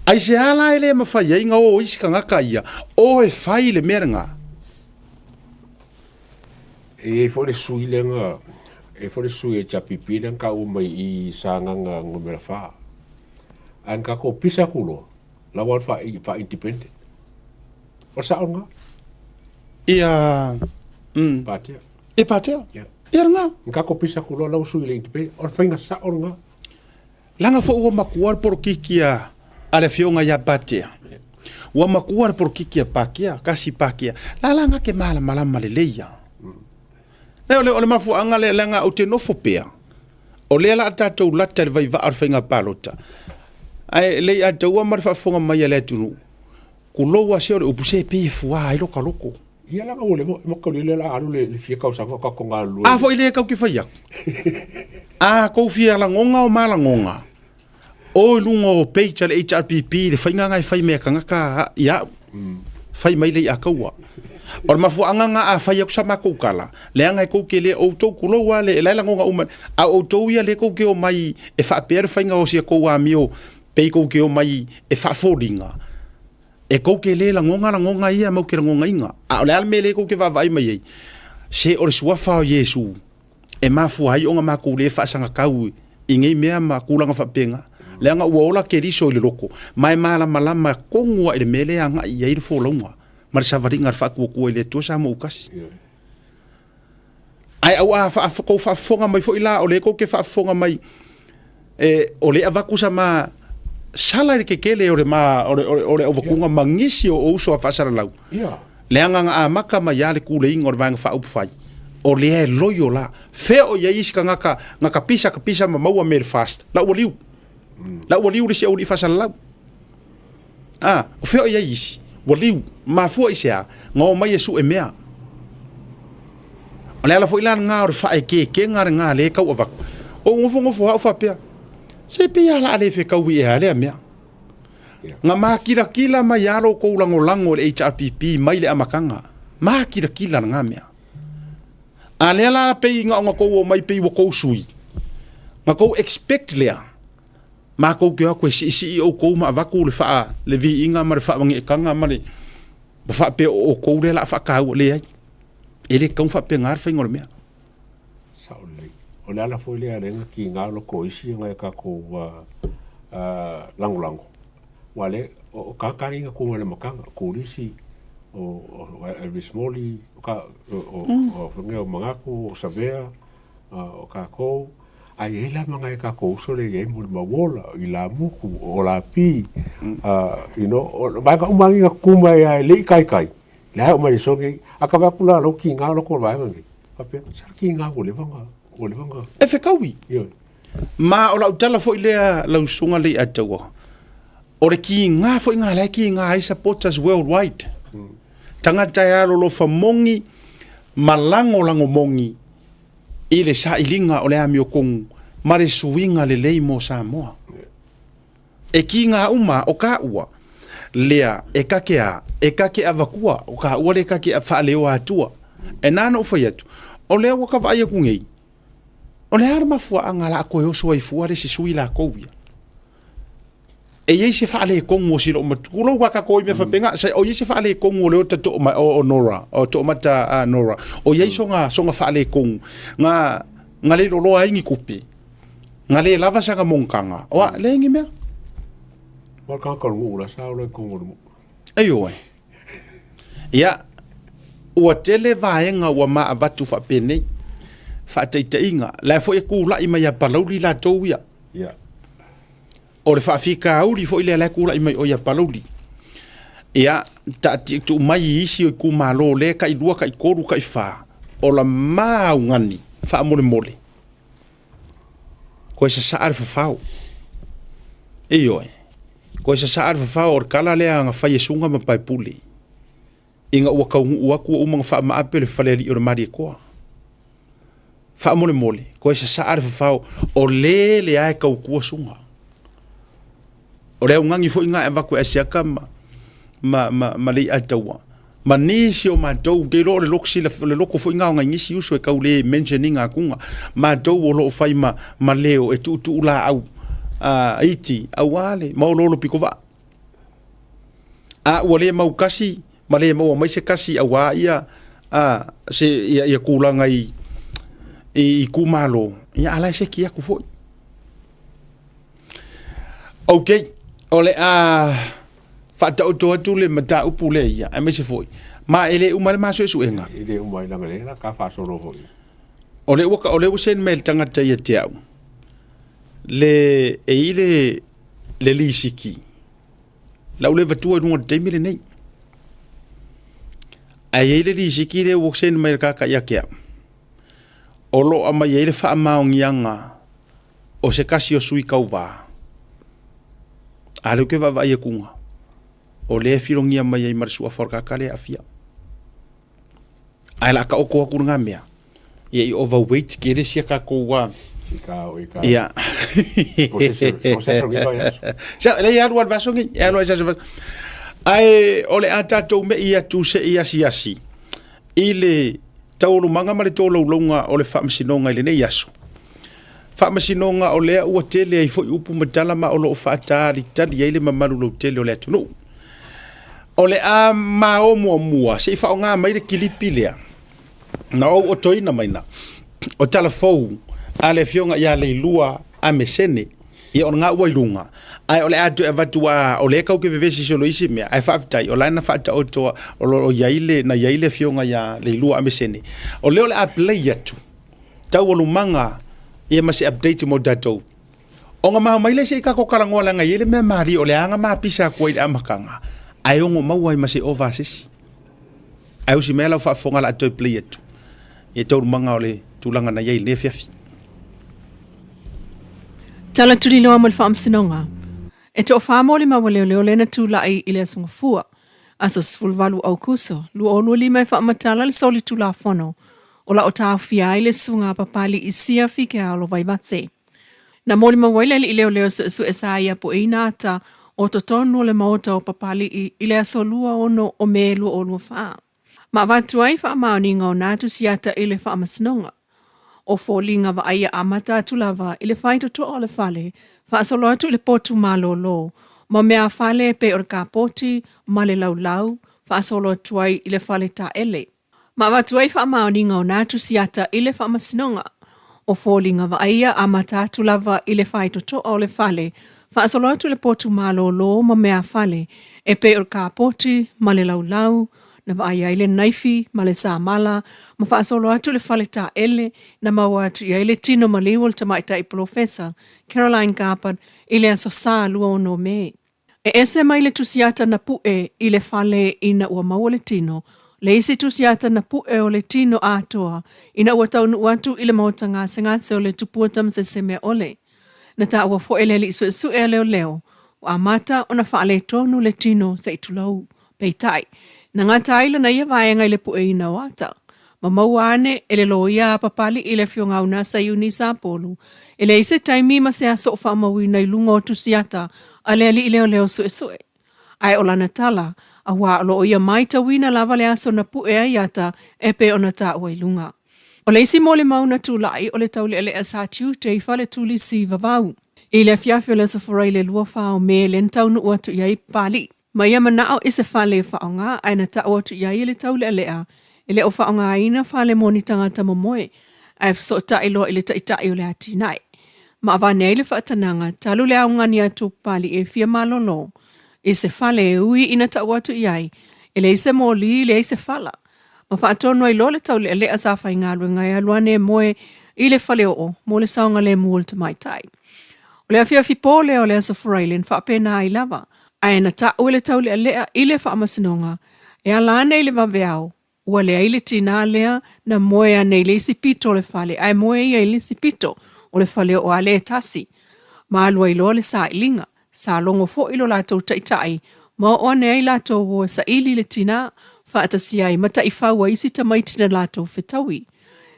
Aisea la e le mafai ai na o isi tagata ia, o e fai le mea lena? E i ai foi le sui lea na, e i ai foi le sui HRPP lea na taua mai i Sagaga numera 4. Ae na tatou pisa atu loa, la ua alu faa-independent. O le sao lena. Ia, Patea. E Patea? Ia. Ia lena. Na tatou pisa atu loa la ua sui i le independent. O le faiga sao lena. Leaga foi ua matua le polokiki a le afioga ia Patea. Ua matua le polokiki a Patea, kasi Patea. La la nga ke malamalama lelei ia. Le o le o le mafuaaga lea leaga ou te nofo pea. O lea la a tatou lata i le vaivaa o le faiga palota. Ae le i ataua ma le faafofoga mai a le atunuu, Kulou a se o le upu se pei e fua ai loka loko. Ia leaga ua leva ma tau lele la alu le fia tausaga o tatou galulue. A foi lea tau te fai atu. A kou fia lagoga o ma lagoga, o i luga o page a le HRPP le faiga na e fai mea tagata ia au. Fai mai le ia kaua. O le mafuaaga na a fai atu sa matou tala, leaga e kou te le outou kulou a le, la e lagoga uma, a outou ia le kou te omai e faapea le faiga o si a kou amio Pei kou ke omai e faafoliga, e kou ke le lagoga lagoga ia mau ke lagogaina. A o le a le mea lea kou ke vaavaai mai ai? Se o le suafa o Iesu e mafua ai ona makou le faasagatau i nei mea ma tulaga faapena, leaga ua ola Keriso i le loko, ma e malamalama tonu lava i le mea lea e agai i ai le folauga ma le savaliga a le faatuatua i le Atua Samoa Autasi. Ae au a kou faafofoga mai foi la, o lea kou te faafofoga mai, e, o lea avatu sa ma sala i le kekele o le ma, o le, o le, o le auvatuga ma nisi o uso a faasalalau. Leaga na amata mai lava le tuleiga o le Vaega Faaupufai, o lea e loio la. Fea o i ai isi tagata na kapisa kapisa ma maua mea i le fast, la ua liu. La ua liu le isi aualii faasalalau. A, o fea o i ai isi? Ua liu. Mafua i se a? Na omai e sue mea. O le ala foi la lena o le faaekeekega lena lea e tau avatu. Ou nofonofo lava ou faapea, se pei lava o le a le fetaui ea lea mea. Na makilatila mai lava lo outou lagolago i le HRPP mai le amataga. Makilatila lena mea. A lea la pei na ona tou omai pei ua tou sui, na tou expect lea, matou te o atu e siisii outou ma avatu le faa le viiga ma le faavaneetaga ma le ma faapea o outou lea la a faataua. Leai, e le tatau ona faapena le faiga o le mea. Sao lelei. O le ala foi lea lea na kiga loko o isi nai a tatou lagolago, aua o lea, o tagata ia na tu mai le amataga, o Kolisi, o Elvis Moli, o Manatu, o Savea, o tatou, ae i ai la ma nai a tatou uso lea e i ai Molimauola, o Ilamutu, o Lapi, you know, o vaega uma lava nei na tutu mai lava e le i taitai, lea e oo mai i le aso lenei. A ta vaai atu la o la ua tiga loko o le vaega lenei, faapea, se tiga ua leva ona, ua leva ona. E fetaui. Ma o lau tala foi lea lau susuga Leiataua, o le kiga foi lena la e kiga ai supporters worldwide. Tagata e alolofa moni ma lagolago moni i le sailiga o le amiotonu ma le suiga lelei mo Samoa. E kiga uma o taua lea e ta te a, e ta te avatua, o taua lea e ta te faaleoa atua. E na ona ou fai atu, o lea ua ta vaai atu nei, O le a le mafuaaga o le a toe oso ai fua le isi sui latou ia? E i ai se faaletonu o si loomatua, tulou a tatou i mea faapena, se o i ai se faaletonu o lea o o Nora, o toomata a Nora, o i ai sona, sona faaletonu, na, na le loloa ai ni tupe, na le lava sana monotaga, o a, leai ni mea. O le tagata o le nuu la sa ola i totonu o le nuu. Ioe. Ia, ua tele vaega ua ma avatu faapenei, faataitaiga, la e foi e tulai mai ia Palauli latou ia. Ia. O le faafitauli foi lea la e tulai mai o ia Palauli. Ia, taati tuu mai i isi o itumalo lea tai lua, tai tolu, tai fa, o la ma augani faamolemole. Koe sasaa le fafao. Ioe. Koe sasaa le fafao o le tala lea na fai e Suga ma Paepule ina ua taunuu atu ua uma ona faamaape le falealii o le Malietoa. Faamolemole, koe sasaa le fafao o le lea e tautua Suga. O le augani foi lena e avatu e Asiata ma, ma, ma, ma Leiataua ma nisi o matou, ou te iloa o le loto sila, o le loto foi lena o nai nisi uso e tau le mention ina atuga, matou o lo o fai ma, ma leo e tuutuu laau iti aua le maoloolo pitovaa. A ua le mau kasi ma le maua mai se kasi aua ia a, se, ia, ia tulaga i, i itumalo, ia a la e seki atu foi. Ok, o le a faataoto atu le mataupu lea ia, aemaise foi, ma e le uma le ma suesuega. E le uma i leaga lea la ka faasolo foi. O le ua, o le ua send mai le tagata ia te au, le, e i le, le lisiki, lau le vatua i luga o le taimi lenei. Ae i ai le lisiki lea ua send mai le kaka ia te au, o lo o aumai ai le faamaoniaga o se tasi o sui tauva, a lea ou te vaavaai atuga, o lea e filogia mai ai ma le suafa o le tagata lea e aafia. Ae o le a taoto atu lena mea, ia i overweight tele sia tatou a. Ia. Sa, lea e alu lava i le vaiaso nei, e alu lava i se aso. Ae o le a tatou mei atu se i asiasi i le taualumaga ma le tolaulauga o le faamasinoga i lenei aso. Faamasinoga o lea ua tele ai foi upu ma tala ma o lo o faatalitali ai le mamalu lautele o le atunuu. O le a mao muamua se i faaaoga mai le kilipi lea na ou otoina mai na o tala fou a le afioga ia Leilua Amesene. Ia o lena ua i luga, ae o le a toe avatu a o lea kau ke vevesi solo isi mea, ae faafetai o la na faataoto o lo o i ai le na i ai le afioga ia Leilua Amesene. O lea o le a play atu taualumaga ia ma se update mo tatou. Ona mao mai lea se i tatou talanoa leaga e i ai le mea malie o le a na mapisa atu ai i le amataga, ae ono maua ai ma se ova a se isi. Ae usi mai lau faafofoga o le a toe play atu ia taualumaga o le tulaga na i ai i lenei afiafi. Tala tuliloa mo le Faamasinoga. E toafa molimau a leoleo lea na tulai i le Aso Gafua, aso 18 Aukuso, 2025 e faamatala le solitulafono. o la o taofia ai le susuga a Papali'i Siafi Keaolo Vaivase. Na molimau ai le alii leoleo suesue sa ia pueina ata o totonu o le maota o Papali'i i le aso 26 o Me 2024. Ma avatu ai faamaoniga o na tusiata i le faamasinoga. O foliga vaaia amata atu lava i le faitotoa o le fale, faasolo atu i le potu malolo, ma meafale e pei o le kapoti ma le laulau, faasolo atu ai i le fale taele. Ma avatu ai faamaoniga o na tusiata i le faamasinoga. O foliga vaaia amata atu lava i le faitotoa o le fale, faasolo atu i le potu malolo ma meafale e pei o le kapoti ma le laulau, na vaaia ai le naifi ma le samala, ma faasolo atu i le fale taele na maua atu i ai le tino maliu o le tamaitai polofesa Caroline Garbutt i le Aso Sa 26 Me. E ese mai le tusiata na pue i le fale ina ua maua le tino, le isi tusiata na pue o le tino atoa ina ua taunuu atu i le maota gasegase o le tupua Tamasese-meaole. Na taua foi e le alii suesue a leoleo, ua amata ona faaletonu le tino se i tulou. Peitai, na gata ai lana ia vaega i le pueina o ata. Ma maua ane e le loia a Papali'i le Afioga Aunasa Iuni Sapolu, e leai se taimi ma se aso o faamauina i luga o tusiata a le alii leoleo suesue. Ae o lana tala, auā o lo o ia maitauina lava le aso na pue ai ata e pei ona taua i luga. O le isi molimau na tulai o le taulealea sa tiute i fale tulisi i Vavau. I le afiafi o le Aso Faraile 24 o Me lea na taunuu atu i ai Papali'i. Ma ia manao i se fale e faaaoga ae na tau atu i ai e le taulealea e le o faaaogaina fale mo ni tagata momoe ae fesootai loa i le taitai o le atinae. Ma avane ai le faatanaga talu le augani atu o Papali'i e fia malolo i se fale e ui ina tau atu i ai e leai se moli leai se fala. Ma faatonu ai loa le taulealea sa faigaluega e alu ane e moe i le faleoo mo le saogalemu o le tamaitai. O le afiafi pō lea o le Aso Faraile na faapena ai lava, ae na tau e le taulealea i le faamasinoga e ala ane i le vaveao, ua leai le tinā lea na moe ane i le isi pito o le fale ae moe ia i le isi pito o le faleoo a le tasi. Ma alu ai loa le sailiga. Sa logo foi lo latou taitai ma oo ane ai latou o e saili i le tinā, faatasi ai ma taifau a isi tamaiti na latou fetaui.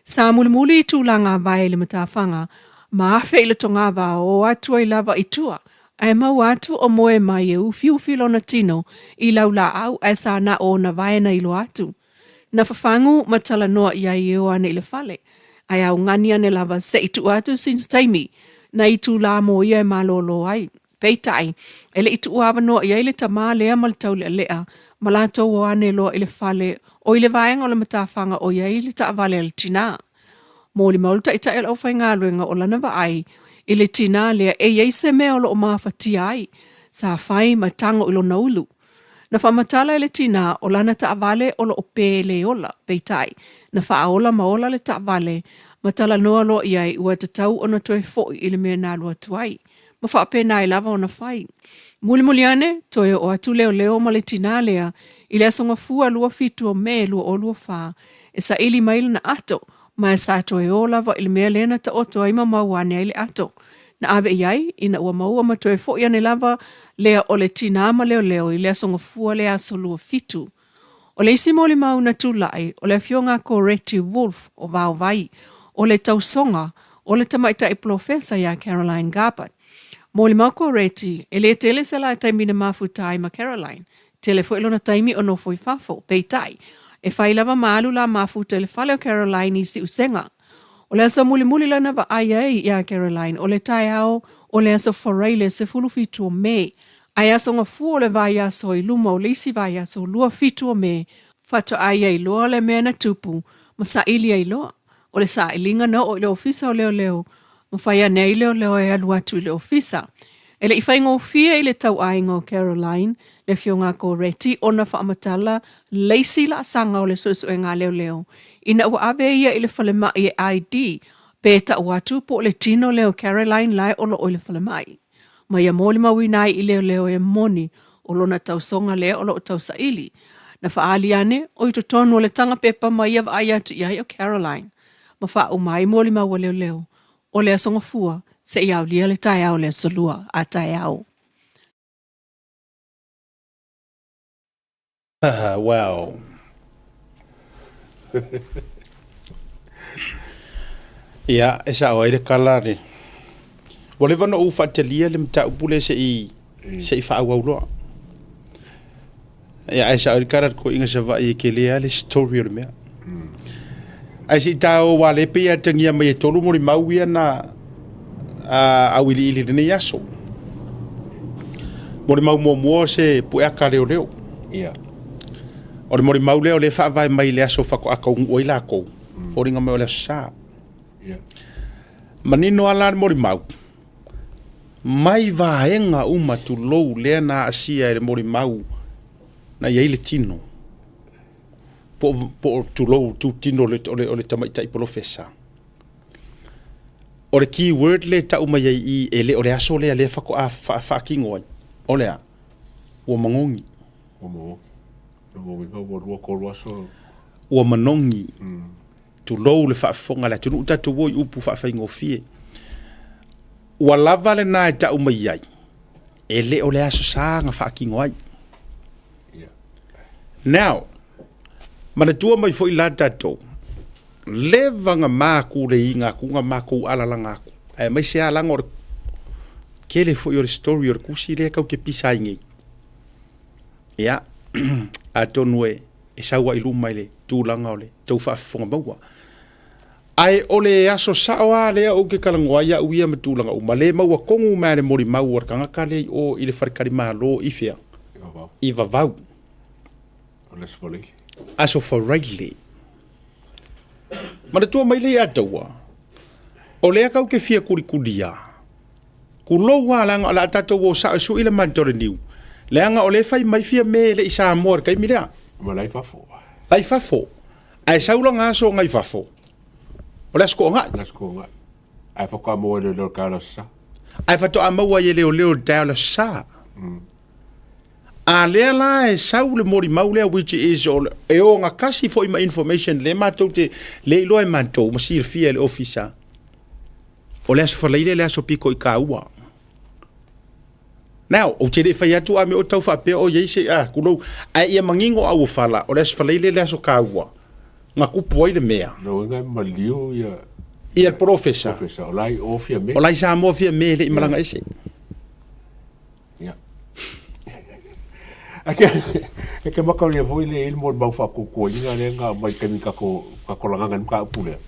Sa mulimuli i tulaga vae i le matafaga ma afe i le togava o atu ai lava i tua, ae maua atu o moe mai e ufiufi lona tino i laulaau ae sa na o ona vae na iloa atu. Na fafagu ma talanoa i ai e o ane i le fale, ae augani ane lava se i tuu atu sina taimi na itulā mo ia e malōlō ai. Peitai, e le i tuu avanoa i ai le tamā lea ma le taulealea ma latou o ane loa i le fale o i le vaega o le matafaga o i ai le taavale a le tinā. Molimau le taitai o le aufaigaluega o lana vaai i le tinā lea e i ai se mea o lo o mafatia ai, sa fai ma tago i lona ulu. Na faamatala e le tinā o lana taavale o lo o pē le ola, peitai, na faaola ma ola le taavale ma talanoa loa i ai ua tatau ona toe foi i le mea na alu atu ai. Ma faapena ai lava ona fai. Mulimuli ane, toe oo atu leoleo ma le tinā lea i le Aso Gafua 27 o Me 2024 e saili mai lana ato, ma e sa toe o lava i le mea lea na taoto ai ma maua ane ai le ato. Na ave i ai, ina ua maua ma toe foi ane lava lea o le tinā ma leoleo i le Aso Gafua le aso 27. O le isi molimau na tulai, o le afioga a Goretti Wolfe o Vaovai, o le tausoga o le tamaitai polofesa iā Caroline Garbutt. Molimau Goretti, e le tele se la taimi na mafuta ai ma Caroline. Tele foi lona taimi o nofo i fafo, peitai, e fai lava ma alu la mafuta i le fale o Caroline i Siusega. O le aso mulimuli lana vaai ai iā Caroline o le taeao o le aso Faraile 17 o Me, Ae aso gafua o le vaiaso i luma o le isi vaiaso 27 o Me, faatoa i ai loa le mea na tupu ma saili ai loa. O le sailiga na oo i le ofisa o leoleo ma fai ane ai leoleo e alu atu i le ofisa. E le i faigofie i le tauaiga o Caroline, le afioga a Goretti, ona faamatala le isi laasaga o le suesuega a leoleo ina ua ave ia i le falemai e ID pe tau atu po o le tino lea o Caroline lae o lo o i le falemai. Ma ia molimauina ai i leoleo e moni o lona tausoga lea o lo o tausaili. Na faaali ane o i totonu o le taga pepa ma ia vaai atu i ai o Caroline. Ma faauma ai molimau a leoleo o le Aso Gafua seia aulia le taeao o le Aso Lua a taeao. Well. Ia, e sao ai le tala le. Ua leva ona ou faatalia le mataupu lea se i se i faaauau loa. Ia, ae sao ai le tala a le toeaina Savaii e tele lava le story o le mea. Ae se i ta o aua o lea e pei e atagia mai e tolu molimau ia na auiliili i lenei aso. Molimau muamua o se pueaka leoleo. Ia. O le molimau lea o lea e faavae mai i le aso faatoa taunuu ai latou, foliga mai o le Aso Sa. Ia. Manino lava la le molimau, mai vaega uma tulou lea na aasia e le molimau na i ai le tino, po o tulou tutino o le tamaitai polofesa. O le key word lea e tau mai ai i i, e le o le aso lea lea faatoa faatino ai, o le a? Ua manogi. Ua manogi. Lona uiga ua lua tolu aso. Ua manogi. Tulou le faafofoga a le atunuu, tatou o i upu faafaigofie. Ua lava lena e tau mai ai, e le o le Aso Sa na faatino ai. Now, manatua mai foi la tatou, leva na makuleiga atu na matou alalaga atu, aemaise lava laga o le tele foi o le story o le tusi lea tatou te pisa ai nei. Ia, atonu e sau ai i luma i le tulaga o le tou faafofoga maua. Ae o le aso sao lava lea ou te talanoa ai au ia ma tulaga uma, le maua tonu mai le molimau a le tagata lea i o i le faletalimalo i fea? I Vavau. O le Aso Faraile. Aso Faraile. Manatua mai lea ia taua, o lea tatou te fia kulikulia, Tulou lava leaga o le a tatou o sao e sui le manta o le niu, leaga o lea e fai mai Fiame e le i Samoa i le taimi lea. Ma la i fafo. La i fafo. Ae sau lana aso ngai fafo, o le Aso Toonai. Le Aso Toonai. Ae faatoa maua e leoleo i le taeao o le Aso Sa. Ae faatoa maua ai e leoleo i le taeao o le Aso Sa. A lea la e sau le molimau lea which is o le, e ogatasi foi ma information lea matou te le iloa e matou ma silafia e le ofisa. O le Aso Faraile le aso pito i kāua. Now, ou te le i fai atu a me o tau faapea o iai se, ah, kulou, ae ia manino auofala, o le Aso Faraile le aso kāua, na tupu ai le mea. Lona uiga e maliu ia Ia le polofesa. Polofesa, o la i o Fiame. O la i Samoa Fiame e le i malaga ese. Ia. Ae ke, e ke makaulia foi le i le molimau faatuatuaina lea na aumai i le taimi tatou, tatou lagaga i le mataupu lea.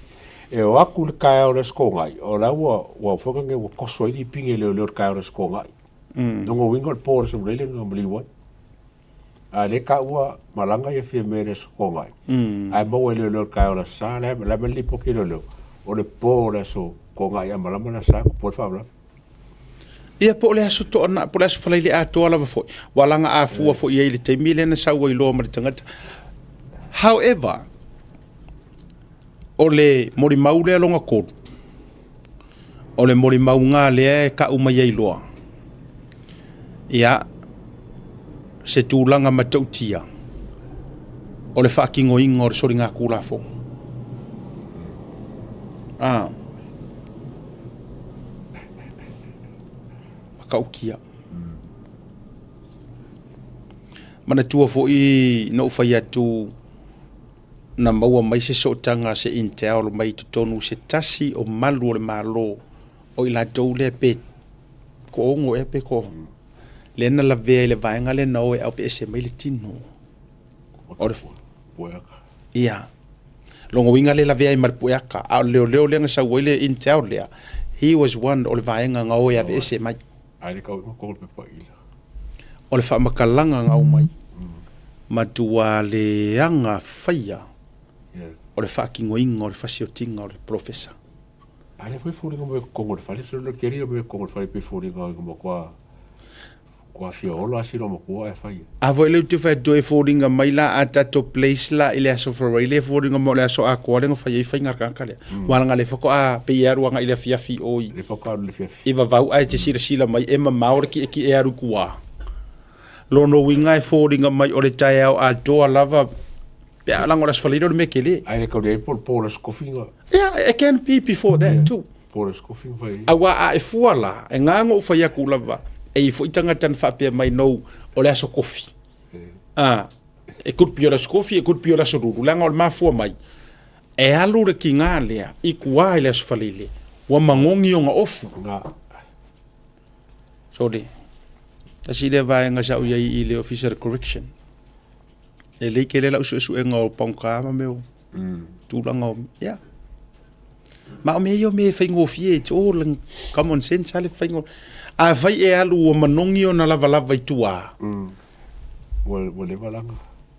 E o atu le taeao o le Aso Toonai, o la ua, ua foi lea ua toso ai lipini e leoleo i le taeao o le Aso Toonai. Lona uiga o le po o le Aso Faraile na maliu ai. A lea taua malaga ia Fiame i le Aso Toonai, ae maua e leoleo i le taeao o le Aso Sa, la e aumai le lipoti a leoleo, o le po o le Aso Toonai a malama le Aso Sa, tupu ai le faalavelave. Ia po o le aso toa, po o le aso Faraile atoa lava foi, ua laga afua foi i ai i le taimi lea na sau ai loa ma le tagata. However, o le molimau lea lona tolu, o le molimauga lea e tau mai ai loa, ia, se tulaga matautia o le faatinoina o le soligatulafono. Ah. Matautia. Manatua foi na ou fai atu na maua mai se sootaga se intel mai totonu se tasi o malu o le Malo o i latou lea pe toaono ea pe toa lea na lavea i le vaega lea na o e aveese mai le tino o le Pueaka. Ia. Lona uiga lea lavea ai ma le pueaka a o le leoleo lea na sau ai le intel lea he was one o le vaega na o e aveese mai. Ai le kau i mako o le pepa ila. O le faamatalaga na aumai, matua leaga faia o le faatinoina o le fasiotiga o le polofesa. A lea foi foliga mai totonu o le fale, solo tele ia mea totonu o le fale pei foliga ina matua matua fia ola lava si loomatua ae fai. A foi lea ou te fai atu ai e foliga mai la a tatou place la i le Aso Faraile e foliga mai o le aso atoa lea na fai ai faiga a le tagata lea. Aua leaga o lea faatoa pei e alu agai i le afiafi o i Lea faatoa alu i le afiafi. I vavau ae te silasila mai e mamao le kiekie e alu i tua. Lona uiga e foliga mai o le taeao atoa lava pe a leaga o le Aso Faraile o le mea tele. Ae le taulia ai po o le po o le Aso Kofi na. Yeah, it can be before that too. Po o le Aso Kofi na fai ai. Aua a e fua la, e ngā ona ou fai atu lava, e i ai foi tagata na faapea mai nou o le Aso Kofi. Ah, it could be o le Aso Kofi, it could be o le Aso Lulu, leaga o le mafua mai. E alu le kiga lea i kuā i le Aso Faraile, ua magogi ona ofu. Sorry. Tasi lea vaega sa ou i ai i le Ofisa o le Correction. E lelei tele lau suesuega o pagota ma mea o tulaga o, ia. Ma o mea ia o mea e faigofie, it's all common sense lava le faiga. Afai e alu ua manogi ona lavalava i tua. Ua leva laga.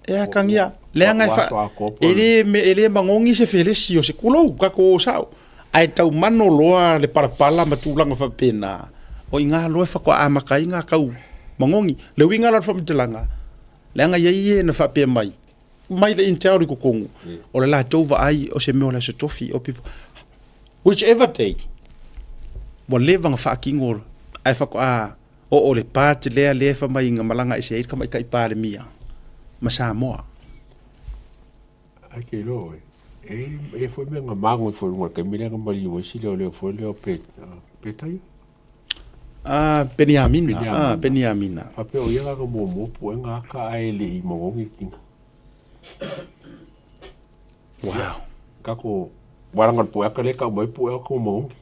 E akagia, leaga e fa, e le, e le magogi se felesi o se kulou, tatou o sao. Ae taumano loa le palapala ma tulaga faapena, o i ina loa e faatoa amata ai ona tau magogi. Le uiga la o le faamatalaga, leaga e i ai e na faapea mai, mai le intel i totonu, o le latou vaai o se mea o le Aso Tofi, whichever day, ua leva ona faatino ae faatoa oo le part lea lea e fai mai na malaga ese ai le tamaitai Palemia ma Samoa. Ai ke iloa oe, e i ai foi mea na mago ifo i luga i le taimi lea na maliu ai si leoleo foi lea o Petaia. Ah, Peniamina. Ah, Peniamina. Faapea o ia la na muamua puega aka ae le i magogi le tino. Wow. Kako, wala nga puea ka le ka mai puea ko magogi.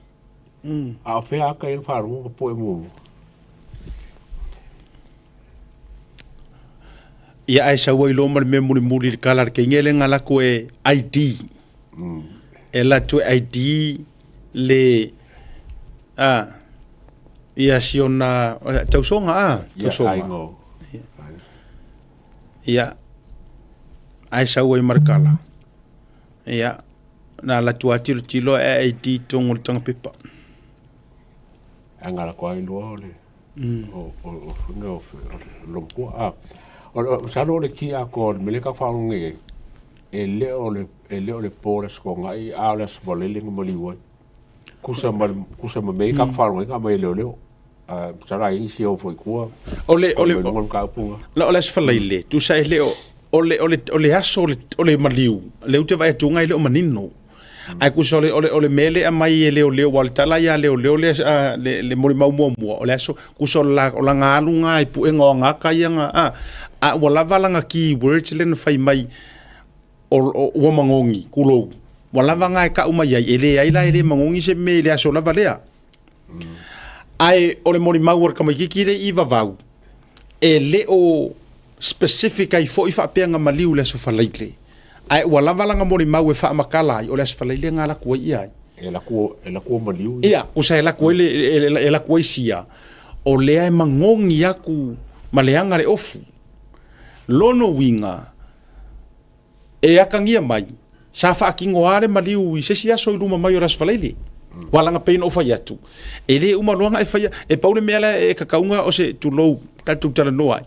A o fea aka ia na faalogo ka pue muamua. Ia ae sau ai loa ma le mea mulimuli i le kala a le keiga lea na lako e ID. E alu atu e ID le a ia si ona tausoga a tausoga. Ia ae sau ai ma le kala. Ia na alu atu lava tilotilo ae ID i totonu o le taga pepa. Ae gala koa ai loa o le o o o lomkua a o masalo o le ki atoa o le mea lea tatou faalogo nei ai e le o le e le o le po o le Aso Toonai a o le Aso Faraile na maliu ai tusa ma tusa ma mea ia tatou faalogo ai na aumai e leoleo a masalo a i ai nisi e o foi i tua O le o le mai luga o le mataupu lena. La o le Aso Faraile tusa e le o o le o le o le aso o le o le maliu lea ou te vaai atu e le o manino. Ae tusa o le o le o le mea lea e aumai e leoleo aua o le tala ia a leoleo lea le le molimau muamua o le aso tusa o le o lana alu lena i puega o agata ia na a a ua lava lana key words lea na fai mai o ua magogi tulou ua lava lena e tau mai ai e leai la e le magogi se mea i le aso lava lea. Ae o le molimau a le tamaitiiti lea i Vavau, e le o specific ai foi faapea na maliu i le Aso Faraile, ae ua lava lana molimau e faamatala ai, o le Aso Faraile na alu atu ai i ai. E alu atu, e alu atu o maliu ia. Ia, tusa e alu atu ai le, e alu atu ai sia, o lea e magogi atu ma leaga le ofu. Lona uiga, E akagia mai, sa faatino lava le maliu i se isi aso i luma mai o le Aso Faraile. Ua laga pei ona ou fai atu, e le uma loa ona e faia, e pau le mea la e kakauga o se tulou tatou talanoa ai.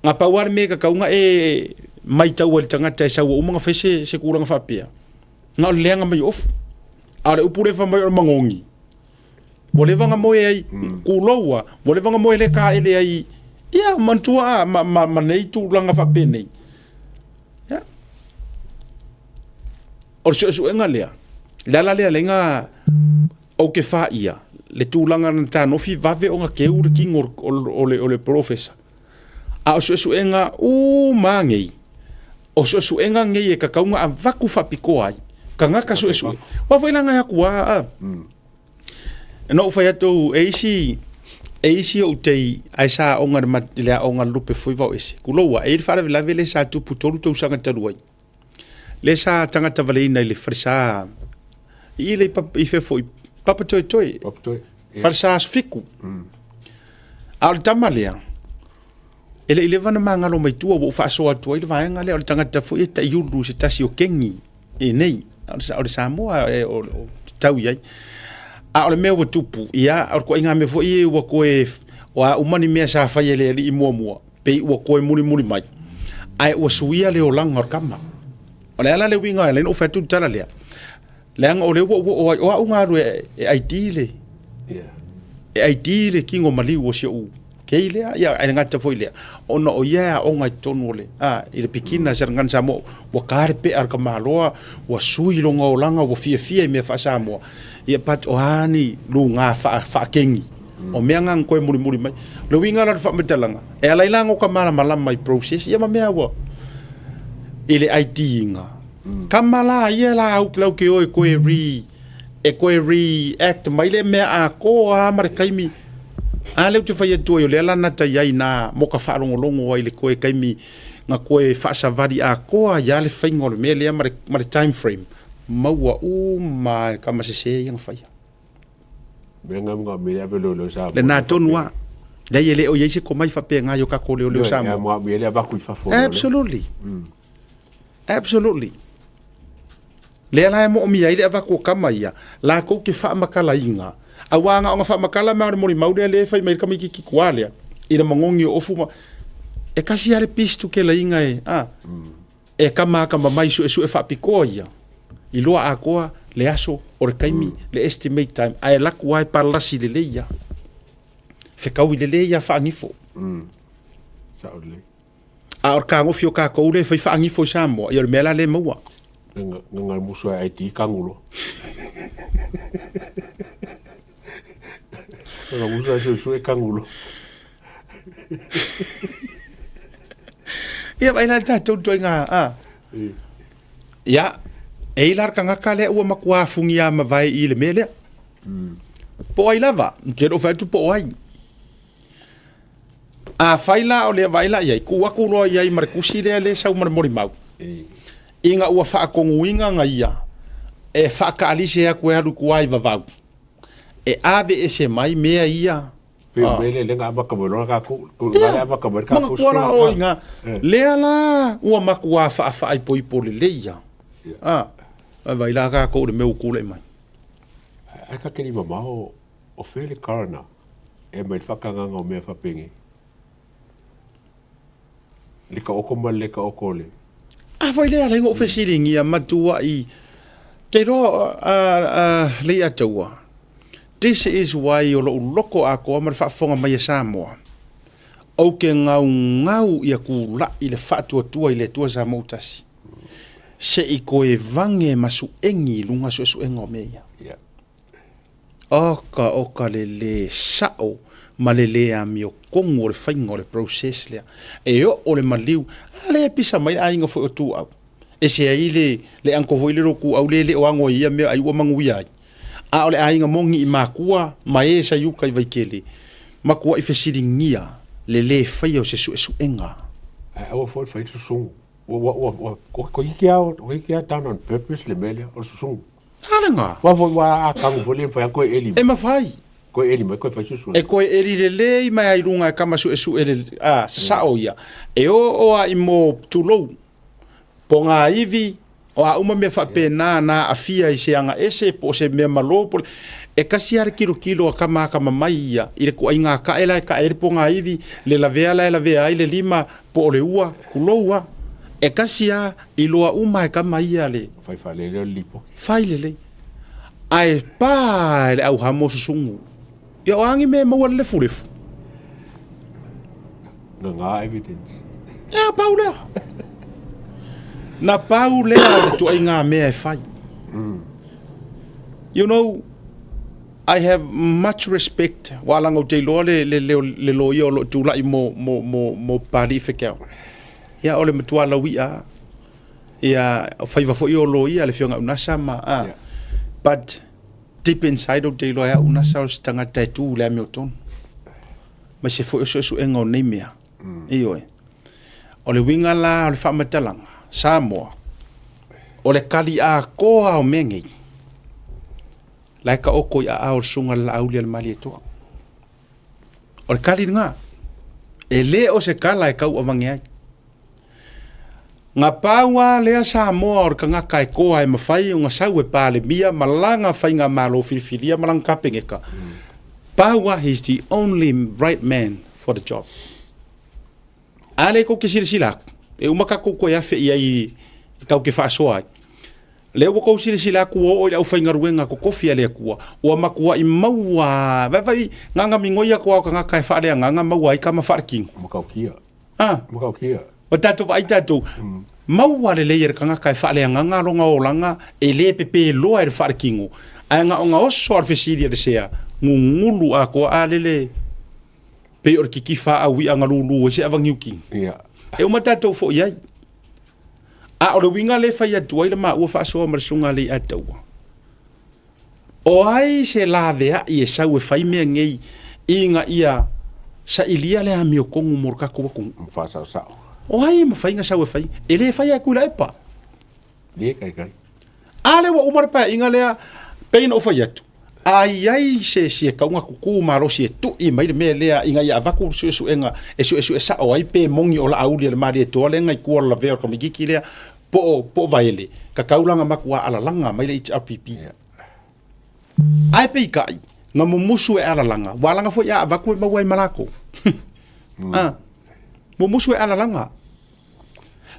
Na pau lava le mea e kakauga e matau ai le tagata e sau ua uma ona fai se, se tulaga faapea, na o le leaga mai o ofu. A o le upu lea fai mai o le magogi, Ua leva ona moe ai, tulou a, ua leva ona moe le taele ai, ia manatua a, ma, ma, ma nei tulaga faapenei. Ia. O le suesuega lea, le ala lea lea ou te faia le tulaga na tanofi vave ona keu le tino o le polofesa. A o suesuega uma nei, o suesuega nei e tatau ona avatu faapitoa ai tagata suesue. Aua foi la nai atu a, a. Na ou fai atu e isi e isi ou tei ae sa aoga i le i le aoga a le lupe foi vao ese. Kulou a, e i ai le faalavelave lea sa tupu 3 tausaga talu ai. Lea sa tagata valeina i le falesa i le i fea foi Papatoetoe. Papatoetoe. Falesa Aso Fitu. A o le tama lea, e le i leva ona magalo mai tua, ua ou faasoa atu ai le vaega lea, o le tagata foi e taiulu i se tasi o kegi i nei, o le Samoa e, o, o tau i ai. A o le mea ua tupu, ia, o le ituaiga mea foi ia ua toe, o a uma ni mea sa fai e le alii muamua, pei ua toe mulimuli mai, ae ua suia le olaga o le tama. O le a la le uiga e ala ai ona ou fai atu le tala lea, Leaga o lea ua ou oo ai, o au na alu e ID le, e ID le tino maliu o si ou kei lea, ia ae le gata foi lea, ona o ia e aoga i totonu o le, a, i le pikina sa le Samoa, ua ta le pea a le tamaloa, ua sui lona olaga, ua fiafia i mea faa-Samoa, ia but o a ni luga faakengi, o mea na na toe mulimuli mai. O le uiga la o le faamatalaga, e ala ai la ona ota malamalama i process ia ma mea ua, i le ID ina. Kama la ia la au lau ke o e koe re e koe react mai le mea atoa lava ma le taimi a lea ou te fai atu ai o lea la na ta i ai na mo ka faalogologo ai i le koe taimi na koe faasavali atoa ai lava le faiga o le mea lea ma le, ma le time frame maua uma e kama sese ia na faia. Lena tonu lava. Leai e le o i ai se komai faapena i o tatou leoleo Samoa. Absolutely. Absolutely. Lea la e moomia ai le avatu o kama ia, latou te faamatalaina, auā na ona faamatala mai o le molimau lea lea e fai mai le tamaititi tuā lea, i le manogi o ofu ma, e tasi lava le piece tukelaina e, a, e kama akamamai suesue faapitoa ia, iloa atoa le aso o le taimi, le estimate time, ae alu atu lava e palasi lelei lava. Fetaui lelei lava faanifo. Sao lelei. A o le kagofi o kakou lea e fai faanifo i Samoa, ia o le mea la lea e maua. Nga musu ai ti kangulo. Nga musu ai susu e kangulo. Ia vai la tatou toenga a. Ia, e i la le tagata lea ua matua afugia mavae i le mea lea. Po o ai lava, ou te le o fai atu po o ai. Afai la o lea vaai la i ai, tuu atu loa i ai ma le tusi lea le sau ma le molimau, ina ua faatonuina na ia e faataalise atu e alu i tua i vavau, e aveese mai mea ia. Pei o mea lea lea na amata mai loa tatou, lea na amata mai le tatou Manatua la oe ina, lea la ua matua faafaaipoipo lelei ia. A, vaai la tatou i le mea ua tulai mai. Ae ta te le i mamao O fea le coroner e aumai le faatagaga o mea faapenei? Le taoto ma le le taoto o le. A foi lea ala ai ona ou fesiligia matuai te iloa Leiataua, this is why o lou loto atoa ma le faafofoga mai a Samoa, ou te gaugau ia tulai le faatuatua i le Atua Samoa ua tasi, se i toe vage ma suegi i luga suesuega o mea ia. Yeah. Oka oka le lē sa'o ma le lē amiotonu o le faiga o le process lea. E oo le maliu, a lea e pisa mai le aiga foi o Tuuau. Ese ai le, le uncle foi lele o Tuuau lea e le o ago i ia mea ai ua manuia ai. A o le aiga moni i makua ma e sa i uka i Vaitele, matuai fesiligia le lē faia o se suesuega. Ae aua foi le fai le susugu. Ua, ua, ua, ua, toeitiiti lava, toeitiiti lava done on purpose le mea lea, o le susugu. A lena. Aua foi ua a tagu foi lea mafai ona toe eli. E mafai. Toe eli mai toe fai suesuega. E toe eli lelei mai ai luga e kama suesue le a sasao ia. E oo a i mo tulou po ngā ivi o a uma mea faapena na aafia i se aga ese po o se mea malo po e kasi lava le kilokilo a kama akamamai ia i le tuaiga kae la e kae ai le pogaivi, le lavea la e lavea ai le lima po o le ua, tulou a. E kasi lava Iloa uma e kama ia le. Fai faalelei o le lipoti. Fai lelei. Ae pa e le auhamo susugu. Ia o a ni mea e maua le lefulefu? Gagā evidence. Ia pau lea. Na pau lea o le tuaiga mea e fai. You know, I have much respect, ua laga ou te iloa le, le, le, le loia o lo o tulai mo, mo, mo, mo Papalii Fekeo. Ia, o le matua lauia a. Ia, o faiva foi o loia le Afioga Unasa ma, a. Yeah. But deep inside ou te iloa e au Unasa o se tagata e tu i le amiotonu. Ma se foi o suesuega o nei mea. Ioe. O le uiga la o le faamatalaga, Samoa, o le kali atoa o mea nei, la e taoto i aao o le Susuga i le Laauli a le Malietoa. O le kali lena, e le o se tala e tauavage ai. Na pau lava lea Samoa o le tagata e toa e mafai ona sau e Palemia ma lana faigamalo filifilia ma lana Kapeneta, pau lava, he's the only right man for the job. A lea tou te silasila atu, e uma tatou toe afe i ai tatou te faasoa ai. Lea ua tou silasila atu ua oo i le aufaigaluega totofi a le Atua, ua matuai maua vaivai gaga migoi atu lava o tagata e faaleagaga maua ai tama faaletino. Matautia. A? Matautia. Ua tatou vaai tatou, maua lelei e le tagata e faaleagaga lona olaga e le pepe loa e le faaletino, ae na ona oso lava o le fesili a le sea, gugulu atoa a lele pei o le kitifa au i'a na lulu ai se avaniuki. Ia. E uma tatou foi ai. A o le uiga lea e fai atu ai le maua faasoa ma le susuga a Leiataua, o ai se laveai e sau e fai mea nei ina ia sailia le amiotonu mo le tatou atunuu? Ma faasaosao. O ai e mafai ona sau e fai? E le faia e Tuilaepa. Le taitai. A lea ua uma le paeaiga lea, pei ona ou fai atu, a i ai se isi e tau ona tutu malosi e tui mai le mea lea ina ia avatu le suesuega e suesue sao ai pe moni o Laauli a le Malietoa lea na i tua o le lavea o le tamaitiiti lea po o, po o Vaele, tatau la ona matua alalaga mai le HRPP. Ae peitai, na mumusu e alalaga, ua alaga foi a avatu e maua ai ma latou. Ah, mumusu e alalaga.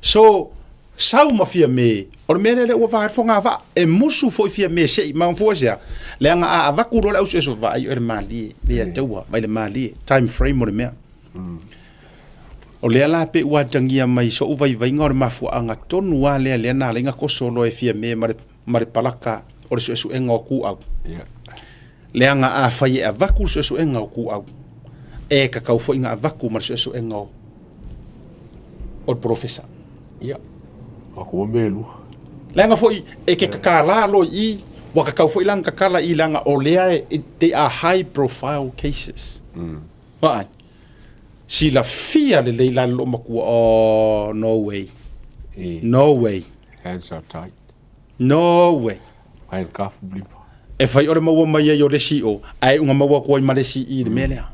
So, sau ma Fiame, o le mea lea lea ua va ai le fogavaa, e musu foi Fiame se i mafua i se a? Leaga a avatu loa le ausuesu, vaai oe le malie, le Ataua, vai le malie, time frame o le mea. O lea la pei ua atagia mai i so'u vaivaiga o le mafuaaga tonu lava lea lea na ala ai ona toso loa e Fiame ma le, ma le palaka o le suesuega o Tuau. Leaga afai e avatu le suesuega o Tuau, e tatau foi ona avatu ma le suesuega o, o le polofesa. Ia, o aku mea e lua. Leaga foi e te tatala loa i i, ua tatau foi la ona tatala i i leaga o lea e, they are high profile cases. Vaai. Silafia lelei la le loomatua, oh, no way. E. No way. Hands are tied. No way. Handcuff lima. E fai o le maua mai ai o le isi o, ae uga maua atu ai ma le isi i le mea lea.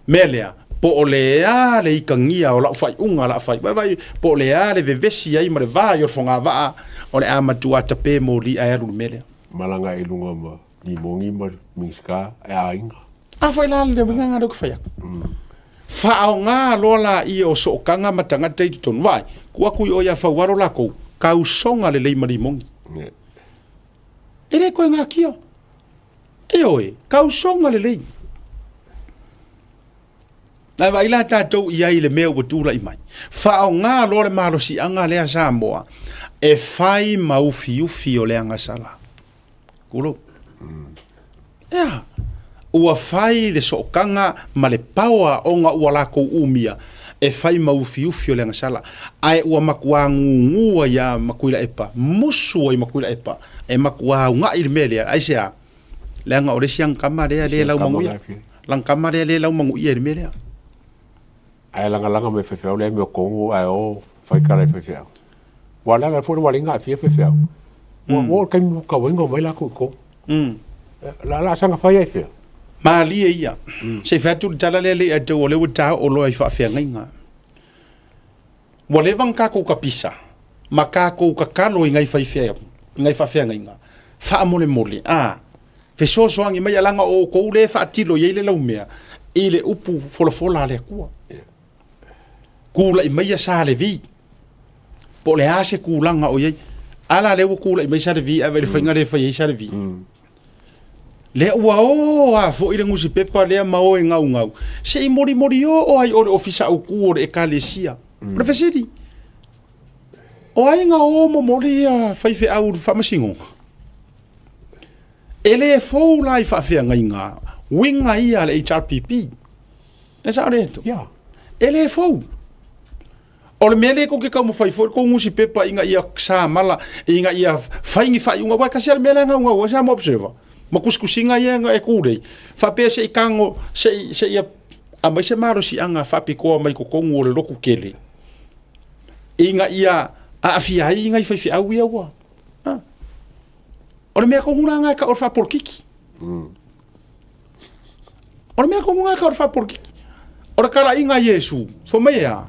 Mea lea, po o le a le ikagia o lau faaiuga la fai. Vai vai, po o le a le vevesi ai ma le va i o le fogavaa, o le a matua tape moli ae alu le mea lea. Malaga i luga ma Limogi ma Minisita e aiga. A foi la le uiga lena lea ou te fai atu. Faaaoga loa laia o sootaga ma tagata i totonu. Vaai, tuu atu i o ia Faualo lakou, tausoga lelei ma Limogi. E le toe natia. Ioe, tausoga lelei. Ae vaai la tatou i ai i le mea ua tulai mai. Faaaoga loa le malosiaga lea Samoa e fai ma ufiufi o le agasala. Tulou. Ea, ua fai le sootaga ma le paoa ona ua latou umia e fai ma ufiufi o le agasala, ae ua matuā gugu ai ia Matuilaepa, musu ai Matuilaepa, e matuā ugaʻi le mea lea. Aisea? Leaga o le isi agakama lea le laumanuia. Lagakama lea le laumanuia i le mea lea. Ae lagalaga mai faifeau le amiotonu ae o fai tala i faifeau. Ua le ala foi le ua leai aafia faifeau. Ua ua o le taimi ua tauaiga omai latou i totonu. La la saga fai ai fea? Malie ia. Se i fai atu le tala lea le ia te o lea ua taoo loa i faafeagaiga. Ua leva ona tatou tapisa ma tatou tatalo i nai faifeau, i nai faafeagaiga, faamolemole, a, fesoasoani mai, leaga o outou lea e faatilo i ai le laumea i le upu folafola a le Atua. Tulai maia Sa Levi, po o le a se tulaga o i ai. A la lea ua tulai mai Sa Levi, ae vaai i le faiga lea e fai ai Sa Levi. Lea ua o lava foi le nusipepa lea ma o e gaugau, se i molimoli oo ai o le Ofisa Autu o le Ekalesia. O le fesili, o ai na o momoli ia faifeau i le faamasinoga? E le fou la i faafeagaiga uiga ia a le HRPP. E sao le atu? Yeah. E le fou. O le mea lea tou te taumafai foi le tou nusipepa ina ia samala, ina ia fai ni faaiuga, aua e tasi lava le mea la e naunau ai Samoa Observer, ma tusitusiga ia e tu nei, faapea se i tago, se i, se i aumai se malosiaga faapitoa mai totonu o le lotu tele, ina ia aafia ai nai faifeau ia ua. Ha. O le mea tonu la lena e tau o le faapolokiki. O le mea tonu lena e tau o le faapolokiki. O le talaiga a Iesu, fai mai e a?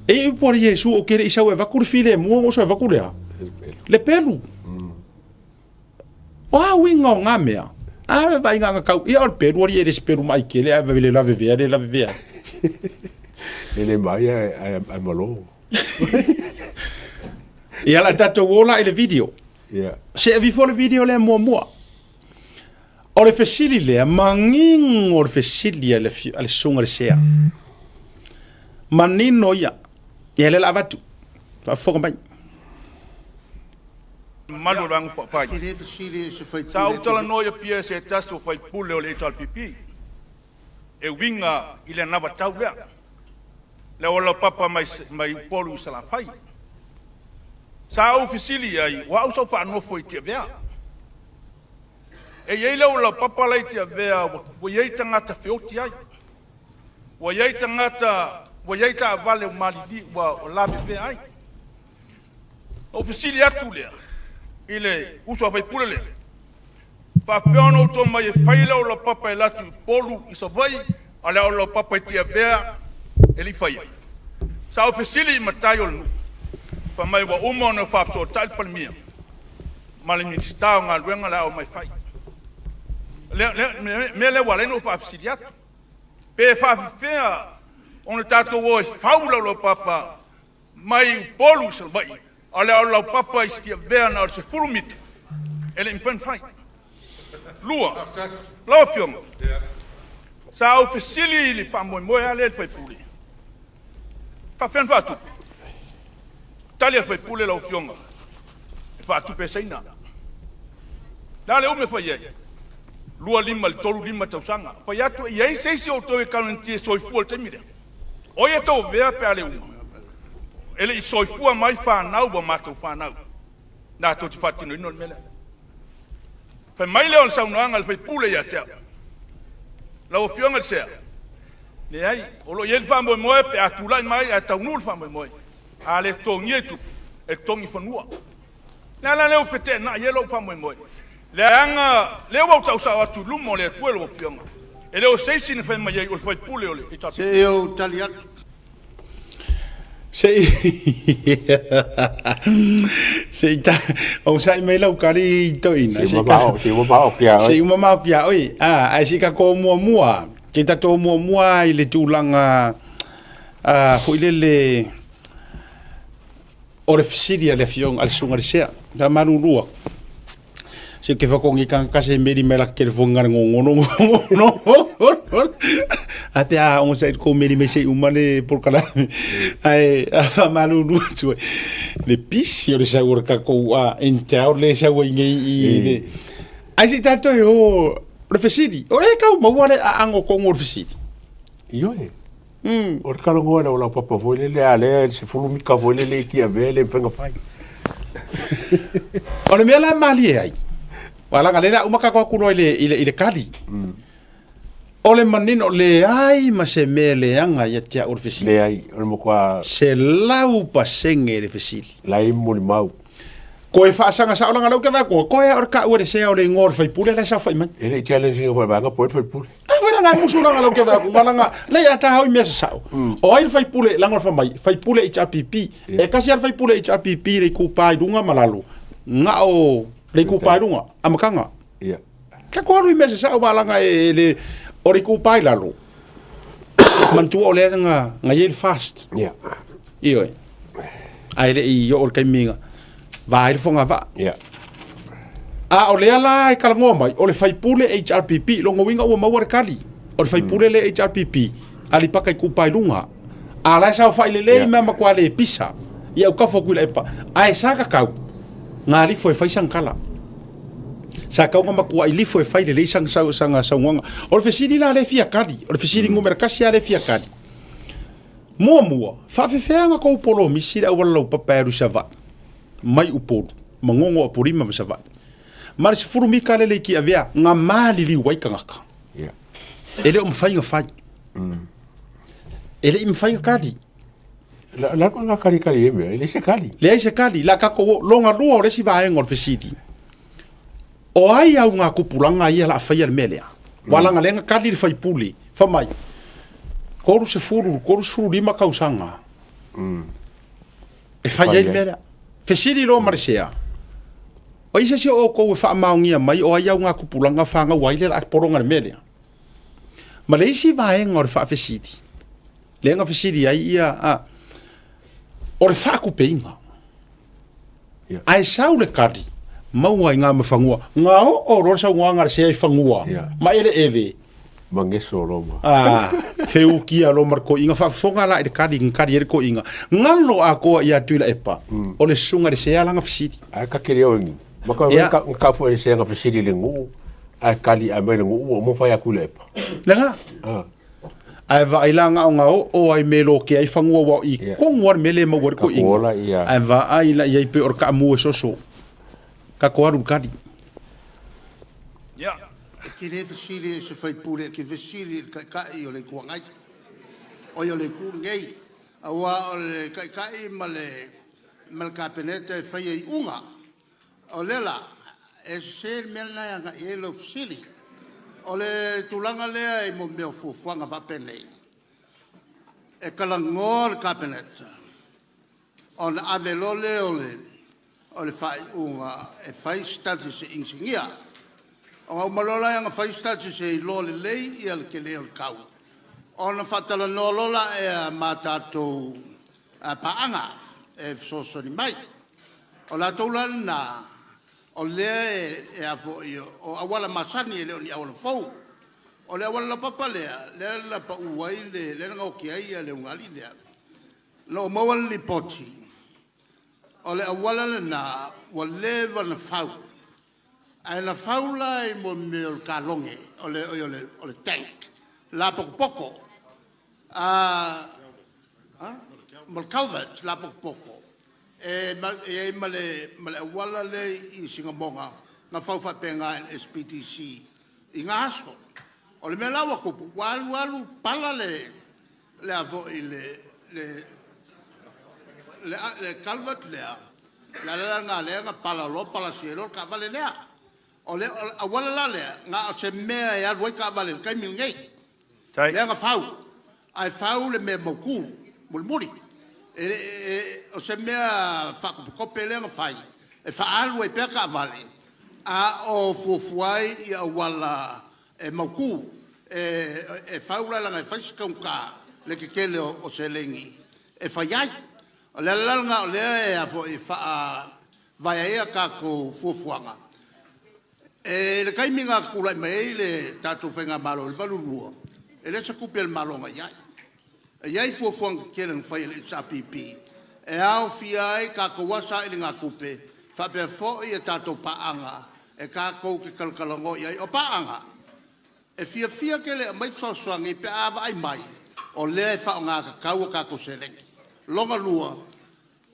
E i upu a Iesu, ou te le i sau e avatu le filemu, ona ou sau e avatu le a? Le pelu. O a uiga o na mea? A le vaaiga na tau, ia o le pelu, alii e le se pelu maai tele, ae le lavevea, le lavevea. E le maai ae malo. Ia la tatou o la i le video. Yeah. Se avi fo le video lea muamua. O le fesili lea, manino le fesili a le, a le susuga le sea. Manino ia. Ia lea la avatu. Faafofoga mai. Mamalu o le Vaega Faaupufai. Sa ou talanoa i Apia i se tasi o faipule o le HRPP e uiga i le anavatau lea, le auala laupapa mai, mai Upolu i Salafai. Sa ou fesili i ai, o au sa ou faanofo i Tiavea. E i ai le laupapa la i Tiavea ua i ai tagata feoti ai. Ua i ai tagata, ua i ai taavale ua malili, ua lavevea ai. Ou fesili atu lea i le uso a faipule lea, faapefea ona outou mai e fai le laupapa e alu atu i Upolu i Savaii, a o le laupapa i Tiavea e le i faia? Sa ou fesili i matai o le nuu, fai mai ua uma ona faafesootai le Palemia ma le Minisita o Galuega le a omai fai. Le mea lea ua ala ai ona ou faafesili atu, pe faafefea ona tatou o e fau le laupapa mai Upolu i Savaii, a o le laupapa i Tiavea na o le 10 mita e le i mafai ona fai. Lua, lau Afioga, sa ou fesili i le faamoemoe lava lea i le faipule, faapefea ona faatupe? Tali a le faipule lau Afioga, e faatupe e Saina. Le a le umi e fai ai? 25 i le 35 tausaga. Fai atu e i ai se isi o outou e guarantee e soifua i le taimi lea? O ai e tauavea pe a le uma? E le i soifua mai fanau ua matou fanau latou te faatinoina le mea lea. Fai mai lea o le saunoaga a le faipule ia te au, lau Afioga i le Sea, leai, o lo o i ai le faamoemoe pe a tulai mai ae taunuu le faamoemoe, a le totogia i tupe, e totogi fanua. Le ala lea ua feteenai ai lou faamoemoe, leaga lea ua ou tau sao atu i luma o le Atua lau Afioga, e le o se isi na fai mai ai o le faipule o le HRPP. Se i ou tali atu. Se i se i ta o sai mai lau kari toina se mamao se mamao kia oi se mamao kia oi a ai se ka ko mua mua ke ta to mua mua i le tulaga a foi le le o le fesili a le afioga a le susuga i le sea ka malulua se ke whakongi ka ka se meri mai la telefoni ngare ngongono ngongono a te a ongo sai ko meri mai se uma le porkala ai a malulu atu le pisi o le sau o le kakou a entao le sau ai nei i le ai se tatou e o le fesili o e kau maua le aango kongo o le fesili. Ioe. O le talanoa lau laupapa foi lele a lea e 10 mita foi lele i Tiavea le mafai ona fai. O le mea la malie ai, wa laga le la uma ka ko loa i le i le i le kali. O le manino leai ma se mea leaga ia te au o le fesili. Leai, o le matua 100% le fesili. Lai molimau. Koe faasaga sao laga lea ou te vaai atu, koe o le taua le sea o le igoa o le faipule la e saofai mai. E le i challenge ina foi vaega po o le faipule. A foi laga e musu laga lea ou te vaai atu, laga lea ia ta hau i mea sasao. O ai le faipule laga o le fai mai, faipule HRPP. E kasi lava le faipule HRPP le itupa i luga ma lalo, na o le itupa i luga, amataga. Ka ko alu i mea sasao ba laga e le o le itupa i lalo. Manatua o lea nga nga i ai le fast. Ioe. Ae le i oo le taimi na va ai le fogavaa. A o lea la e talanoa mai, o le faipule HRPP, lona uiga ua maua le tali. O le faipule le HRPP, Aleipata Itupa i Luga. A la e saofai lelei mea matua le pisa i autafa o Tuilaepa. Ae sa tatau ngā lifo e fai sana tala. Sa tatau ona matuai lifo e fai lelei sana saunoaga. O le fesili la lea e fia tali, o le fesili numera tasi lava lea e fia tali. Muamua, faafefea ona tou polomisi le auala laupapa e alu i Savaii mai Upolu, Manono, Apolima ma Savaii. Ma le 10 mita lele i Tiavea, na maliliu ai tagata. E le o mafai ona fai. E le i mafai ona kali. La la ko kali kali e mea, e le se kali. Leai se kali, la tatou o, lona lua o le isi vaega o le fesili. O ai au ngā kupuranga ia la faia le mea lea? Wa langa lea na kali le faipule, fa mai, 30, 35 tausaga. E fai ai le mea lea. Fesili loa ma le sea. O ai se isi o outou e faamaonia mai o ai au ngā kupuranga whanau ai le la poroga le mea lea? Ma le isi vaega o le faafesili, lea na fesili ai ia, a, o le faatupeina. Yeah. Ae sau le kali, maua i ngā mafanua. Ngā oo loa le saunoaga a le sea i fanua, yeah. ma eleele. Mangeso Roma. Ah, feukia lo mar koiga faafofoga la i le kali, nga kali e le koiga. Ngalo akoa ia Tuilaepa, o le susuga i le sea langa fesili. Ae ka kele o ngi. Ma ka yeah. ka ka fo le sea nga fesili le ngu. Ae kali a mai le ngu o mo fai aku le epa. Le nga. Ah. Ae vaai la ga o ga oo ai me lo ke ai fagua ua o i kogu a le mea le maua ai le koiina. Ae vaai la i ai pei o le kaamu e soso. Kako alu i le kali. E te le fesili i se faipule, e te fesili i le Taitai o le Itu Agai, oi o le Itu lenei, aua o le Taitai ma le Kapeneta e faia iuga. O lea la, e sese le mea lena e agai i ai lau fesili. O le tulaga lea i mea o fuafuaga faapenei, e talanoa le Kapeneta ona ave loa lea o le faaiuga e fai studies e inisinia. Ona uma loa lea ona fai studies e iloa lelei le tele o le tau, ona faatalanoa loa lea ma tatou paaga e fesoasoani mai. O latou la na o lea e o auala masani e le o ni auala fou. O le auala laupapa lea, lea na pau ai le, lea na gaoki ai le ulugalii lea, na ou maua le lipoti, o le auala lena ua leva ona fau, ae na fau la i mea o kalone, oi o le tank lapotopoto ma le culvert lapotopoto e i ai ma le auala lea i Sinamoga na fau faapena e le SPDC i na aso. O le mea la ua tupu, ua alu alu pala le culvert lea, o le ala la lena lea na pala loa palasi ai loa le taavale lea. O le auala la lea, na o se mea e alu ai taavale i le taimi lenei, lea na fau, ae fau le mea mautu mulimuli. O se mea faatopetope lea na fai e faaalu ai pea taavale, a o fuafua ai i auala e mautu. E fau la leaga e fai si taugata le tetele o seleni e fai ai. O le ala la lena o lea e faavae ai a tatou fuafuaga. I le taimi na tulai mai ai le tatou Faigamalo i le 1982, e leai se tupe a le Malo na i ai. E i ai fuafuaga tetele na fai e le HRPP e aofia ai tatou lava sailigatupe faapea foi a tatou paaga e tatou te talatalanoa i ai. O paaga, e fiafia tele e aumai fesoasoani pe a vaai mai o lea e faaaoga tatau a tatou seleni. Lona lua,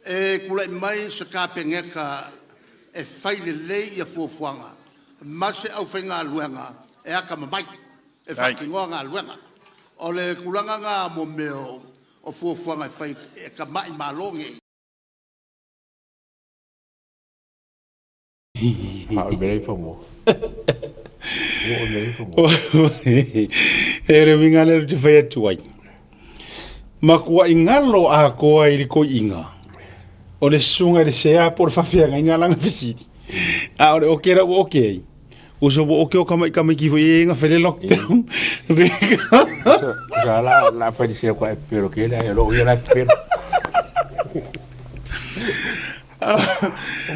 e tulai mai se Kapeneta e fai lelei fuafuaga ma se aufaigaluega e atamamai e faatinoa galuega. O le tulaga lena mo mea o fuafuaga e fai e tamai Malo nei. E le uiga lea ou te fai atu ai. Makuai galo atoa i le toeaina o le susuga i le sea po o le faafeagaiga lana fesili. A o le oke la ua oke ai, uso ua oke o kamaʻi foi e na fai le lockdown. Sa la la fai se kwa pelo ke la lo ia la pelo.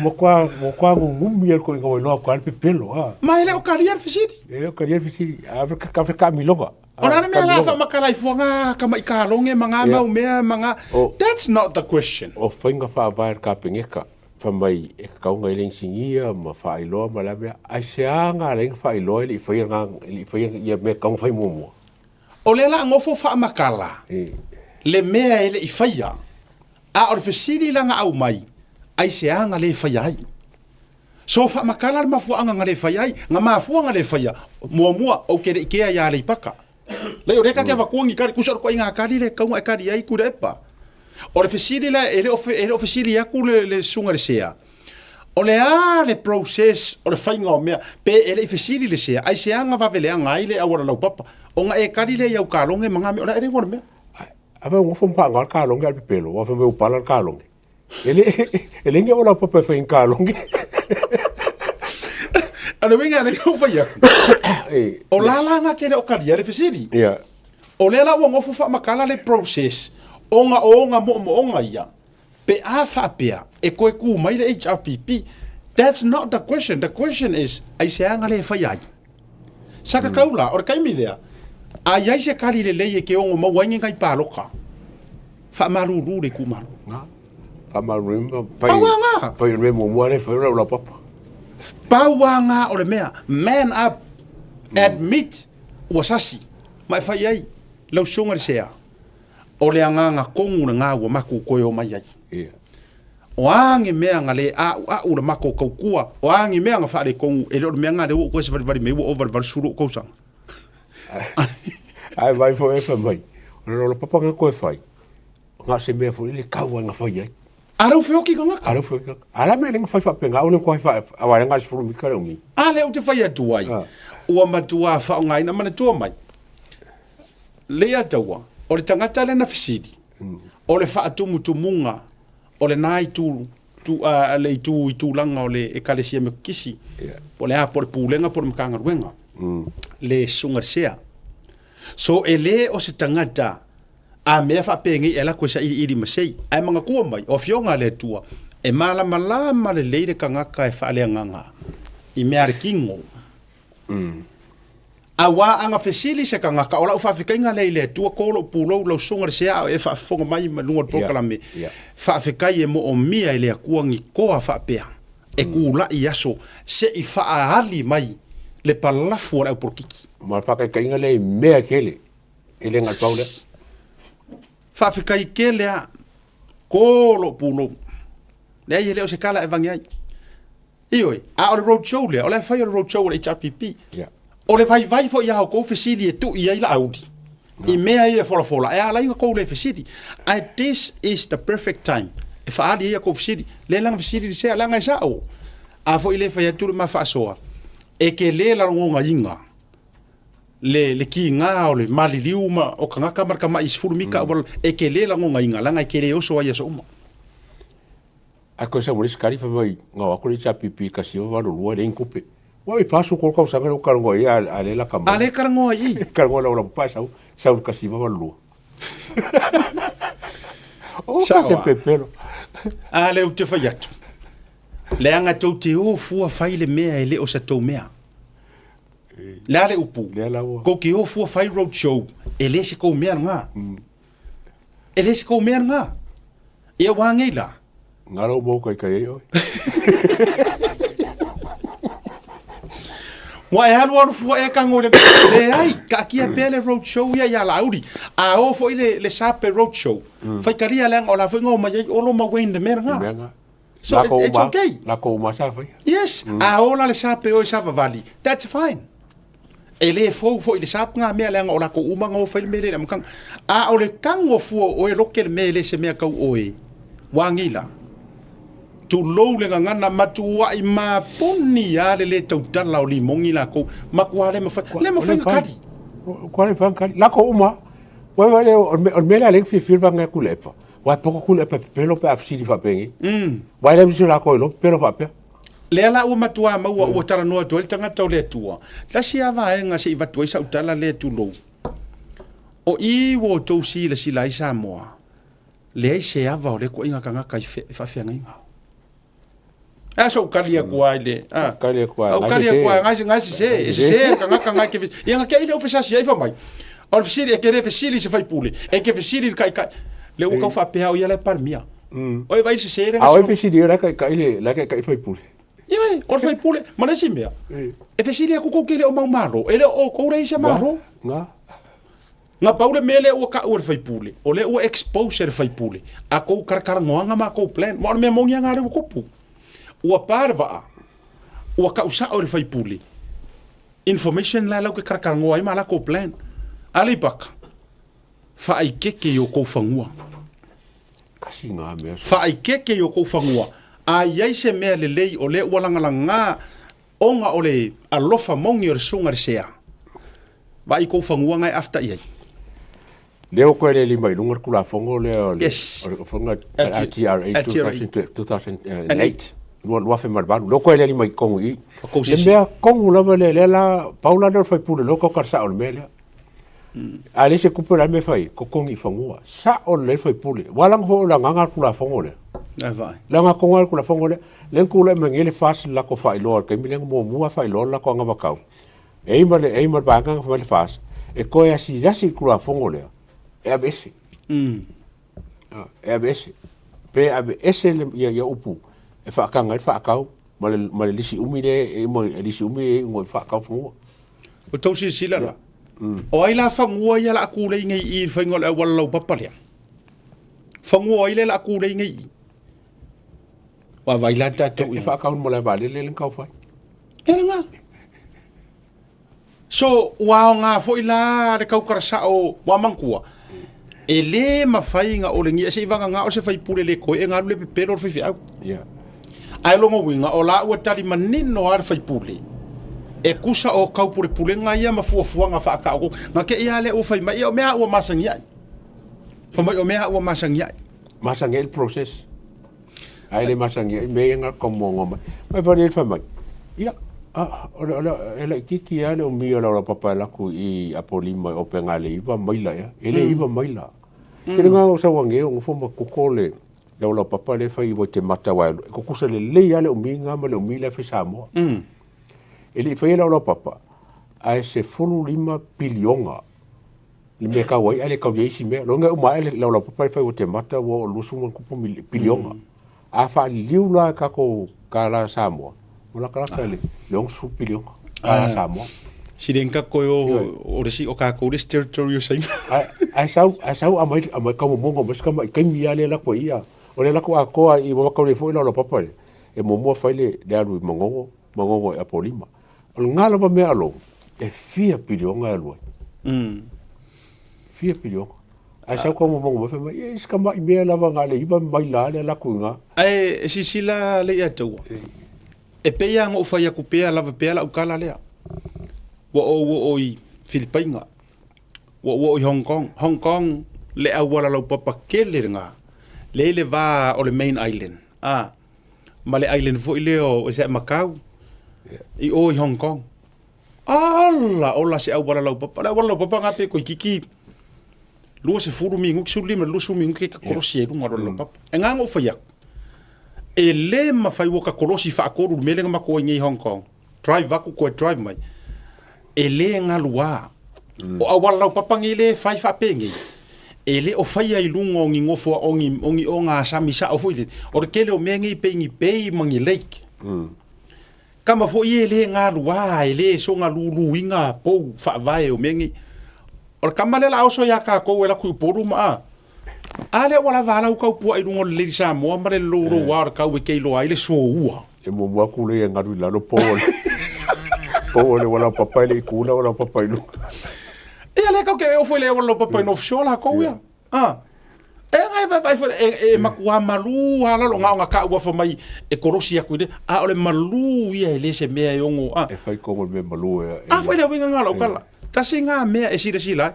Mo kwa mo kwa ngumi ko ko lo kwa pelo ha. Ma ele o kalia le fesili. E o kalia le fesili. A ka ka ka miloga. O le a le mea la faamakala ai fua ngā kamaʻi kaloge ma ngā mau mea ma ngā. That's not the question. O faiga faavae a le Kapeneta fai mai e tatau ona i ai le inisinia ma faailoa ma le a mea, aisea na ala ai ona faailoa e le i faia na, e le i faia ia mea e tatau ona fai muamua? O lea la nofo faamakala le mea e le i faia, a o le fesili la na aumai, aisea na le faia ai? So faamakala le mafuaaga na le faia ai, na mafua na le faia, muamua ou te le i kea ia Aleipata. Lei o lea ka te avatua ni kali, kusa o le koaiga kali le kauga e kali ai Tuilaepa. O le fesili la, e le o, e le o fesili atu le, le susuga i le sea, o le a le process o le faiga o mea, pe e le i fesili le sea, aisea na vave leaga ai le auala laupapa, ona e kali lea i au kaloge ma ngā mea, o le a e le igoa o le mea. A fai ua nofo ma faaaoga le kaloge a le pepelo, aua fai mai ua pala le kaloge. E le, e le ni auala laupapa e fai ai ni kaloge. A le uiga lea ua fai atu, o la la nga ke le o kalia le fesili. Yeah. O lea la ua nofo faamakala le process ona o ona moomooga ia, pe a faapea e toe tu mai le HRPP. That's not the question. The question is, aisea na le faia ai? Sa kakau la, o le taimi lea, a i ai se kali lelei e ke ono maua ai ni nai paloka, faamalulu le itumalo. Na, faamalulu ma fai. Pau lava na. Fai o le mea muamua lea e fai o le laupapa. Pau lava na o le mea, man up, admit ua sasi, ma e fai ai. Lau susuga i le sea, o le agaga kogu lena ua matou toe omai ai. Ia. O a ni mea na le a'ua'u le matou tautua, o a ni mea na faaletonu, e le o le mea lena lea ua ou toe savalivali mai ua ova i le 80 ou tausaga. Ae vaai foi e fai mai, o le lola papa na toe fai, na o se mea foi le tau lava na fai ai. A lea ua feoti tagata. A lea ua feoti tagata. A la mea lea na fai faapena, aua le toe fai, aua lea na o le 10 mita le umi. A lea ou te fai atu ai, ua matua faaaogaina, manatua mai, Leiataua, o le tagata lea na fesili, o le faatumutumuga o lena itu, tu, uh, le itu i tulaga o le Ekalesia Metotisi, yeah. po o le a, po o le pulega po o le Matagaluega, le susuga i le sea. So e le o se tagata a mea faapenei e alu atu e sailiili ma sei, ae manatua mai, o Afioga a le Atua, e malamalama lelei le tagata e faaleagaga i mea a le tino. Auā a na fesili se tagata, o lau faafetaiga lea i le Atua, ko lou pulou, lau susuga i le sea a o e faafofoga mai ma luga o le polokalame, faafetai e moomia e le Atua ni toa faapea e tulai i aso se i faaali mai le palafu o le aupolokiki. Ma le faataitaiga lea i mea e tele, e le na o le pau lea. Faafetai tele a, ko lou pulou. Leai e le o se tala e avane ai. Ioe, a o le road show lea, o la e fai o le road show a le HRPP. Yeah. O le vaivai foi a outou fesili e tuu i ai Laauli, i mea ia e folafola, e ala ai ona tou le fesili. Ae this is the perfect time e faaali ai a outou fesili. Lea la na fesili le sea, leaga e sao. A foi le fai atu le ma faasoa, e tele lalogogaina le, le kiga o le maliliu ma o tagata ma le tamai 10 mita, mm. e tele lagogaina, leaga e tele oso ai aso uma. Ae koe sau ma le isi kali fai mai na o atu le HRPP 1982 e leai ni tupe. Ua i 43 tausaga lea ua talanoa i ai a lea laka mai. A lea talanoa i i. Talanoa lau lapa sau sau le 1982. O ka se pepelo. A lea ou te fai atu. Leaga tou te o fua fai le mea e le o sa tou mea. Le a le upu. Tou te o fua fai road show e le se tou mea lena. E le se kou mea lena. Ia ua ngei la. Ngaro mo kai kai ai oi. Ua e alu alu fua e kango le leai, kaatia pea le road show ia ia Laauli. A o foi le, le sape road show. Mm. Faitalia leaga o la foi ngau mai ai Olo ma Wayne le mea lena. So it, it's okay. La kou ma sa fai. Yes, mm. a ola le sape o sa vavali. That's fine. E le fou foi le sape ngā mea leaga o la kou uma ngau fai le mea le makanga. A o le kango fua o e loke le mea le se mea kau oe. Wangi la. Tulou le gagana matuai mapuni a le le tautala o limongi la kou. Makua le mawhai. Le mawhai ngā kari. Kua le mawhai kari. La kou uma. Wai wai le o le mea le fia fia vanga ku lepa. Wai poko ku lepa pepelo pe a fesili faapenei. Wai le misi lako i lo pepelo faapea. Lea la ua matua maua ua talanoa atu ai le tagata o le Atua. Tasi a vaega se i vatu ai sau tala lea tulou. O i ua outou silasila ai Samoa, leai se ava o lea koaiga tagata i faafeagaiga. A so kali aku ai le. A kali aku ai. Au kali aku ai ngai ngai se se se ka ngaka ngai ke ia ngake ile ofisa ai fa mai. O le fesili e ke le fesili se faipule. E ke fesili le kai kai. Le ua kau faapea o ia le palmia. O e vai se se le. A o e fesili la kai kai le la kai kai faipule. Ia o le faipule ma le isi mea. E fesili aku kou ke le o mau malo. E le o kou le isi malo. Nga. Na pau le mea lea ua ka'u e le faipule, o lea ua expose e le faipule a kou karakaranoaga ma kou plan. Ma o le mea moni lava lea ua tupu. Ua pa le vaa, ua ka'u sa'o e le faipule information la lau ke karakaranoa ai ma lakou plan. Aleipaka, faaikeke i o kou fagua. Kasi ngā mea. Faaikeke i o kou fagua. A i ai se mea lelei o lea ua lagalagā Ona o le alofa moni o le susuga i le sea. Vaai kou fanua nga e afta i ai. Lea ua koe le lima i luga le Tulafono lea o le Yes. o le Fono LTRA 2008. 2008. Lea ua koe le lima i totonu i i. O kou Le sisi. mea tonu lava lea, lea la, pau la lea o le faipule lea ua tau sao i le mea lea. A leai se tupe o le a le mea e fai ai? Totogi i fanua. Sao lelei le faipule. Ua ala ona foi o le agaga o le Tulafono lea. Ai vaai. Le agaga tonu lava o le Tulafono lea. Lea na tulai mai nei le FAST le latou faailoa i le taimi lea na muamua faailoa le latou anavatau. E i ai ma le, e i ai ma le vaega na fai mai le FAST, e toe asiasi i le Tulafono lea, e aveese. E aveese. Pe aveese le, ia, ia upu e faataga ai le faatau ma le, ma le lisi umi lea e, e, lisi umi e iu i faatau fanua. Ua tou silasila la? O ai la fanua ia la kulei nei i le faiga o le auala laupapa lea? Fanua o ai lea la kulei nei i? Vaavaai la tatou E i. faakau mo le vaalele le kau fai. E lena. So, ua aoga foi la le kaukarasao ua manatua, e lē mafai na olegia se i vagana o se faipule le koe e galu le pepelo o le faifeau. Yeah. Ae lona uiga, o la ua tali manino lava le faipule, e tusa o kaupulepulega ia ma fuafuaga faataoto. Na te i lava lea ua fai mai, ia o mea a ua masani ai. Fai mai o mea a ua masani ai. Masani ai le process. Ae le masani ai mea ia na kaumuaga mai. Mai fai le fai mai. Ia, a, o le, o le, e laitiiti lava le umi o le aulapapa e alu atu i Apolima i Opegalei 9 maila ea. E le 9 maila. Tele nga o sau age o nofo ma koko le le aulapapa lea e fai i Waitemata aua e tutusa lelei lava le umi nga ma le umi la e fai Samoa. E le i faia le aulapapa ae 15 piliona le mea e tau ai ae le tau i ai isi mea. Loga e uma ae le laulapapa e fai Waitemata ua oo i le 20 ma ona tupu piliona. A faaliliu la i tatou kālā Samoa, ua latalata i le 60 piliona kālā Samoa. Sili ka koe o o le si o kākou le isi territory o Saina. Ae sau ae sau aumai aumai kaumomoga mai si tamai taimi lava lea lako ai ia. O le lako atoa i ua tau nei foi laulapapa lea, e muamua fai le alu i Manono, Manono i Apolima. O lena lava mea alone, e fia piliona e alu ai. Fia piliona. Ae sau ka momoga mai fai mai, e si tamai mea lava na le iva maila lea alu atu i ina. Ae silasila le ia taua, e pei lava ona ou fai atu pea lava pea lau tala lea. Ua ou oo i Filipaina, ua ou oo i Hong Kong. Hong Kong le auala laupapa tele lena, lea i le va o le main island, a. ma le island foi lea o is that Macau i o i Hong Kong. Ala ola se auala laupapa. Le auala laupapa nga pe koikiki 20 minuti, 15 20 minuti ke kolosi e lunga o le laupapa. E nga ngo fai aku. E le mawhai ua ka kolosi whaakolu le mele nga makoa i nei Hong Kong. Drive aku koe drive mai. E le ngaluā. O auala laupapa nei le whai whaapengei. E le o whaia i lunga o ni ngofo o ni, o ni o ngā sami sao foi le. O le kele o mea nei pe ni bay ma ni lake. Kama foi e le ngaluā, e le soga luluiga pou faavae o mea nei. O le kama lea la oso iā kākou e alu atu i Upolu ma a. A lea ua lava lau kau puaa i luga o le Lady Samoa ma le louloua o le kau e keiloa ai le soua. E muamua atu lea e galu i lalo pou o le pou o le laupapa e le i ku lau laupapa i luga. Ia lea kau ke e ofo i le laupapa i North Shore lakou ia. Ah. E ngai vai vai foi e, e makuā malū ha lalo nga o nga ka ua fa mai e kolosi aku i le a o le malū ia e le se mea e ongo a. E whai kongo le mea malū e. A foi le winga ngā lau kala. Tasi ngā mea e sila sila ai.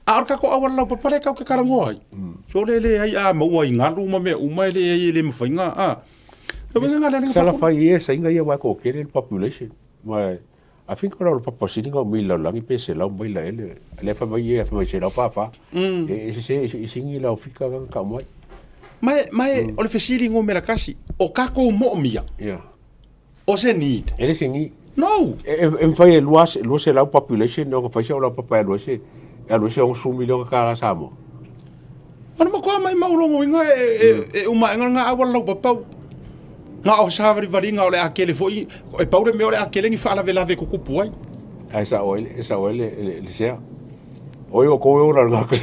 A o le kako auala laupapa lea kau ke karangoa ai. So le le ai a maua i ngalu ma mea uma e le ai e le mawhai ngā a. Le winga ngā le Sala fai e sainga ia wai ko kere le population. Ma I think o laupapa sili nga umi lalolagi pe selau maila ea le lea fai mai ia fai mai selau fa fa. E e sese e singi lau fika nga ka mai. Ma e, ma e, o le fesili numera kasi, o kākou moomia, Yeah. o se need? E le singi. No! E e e mafai e lua lua selau population ona fai se o laupapa e alu ai se e alu ai se 60 miliona kālā Samoa. Ana matua mai mau logo inga e, e, e uma e ngā awala lau papau. Ngā o sāvarivariga o le a kele foi, e pau le mea o le a kele ni faalavelave kukupu ai. Ae sao ai, e sao ai le, le, le sea. Oi o kou e ora ngā kai.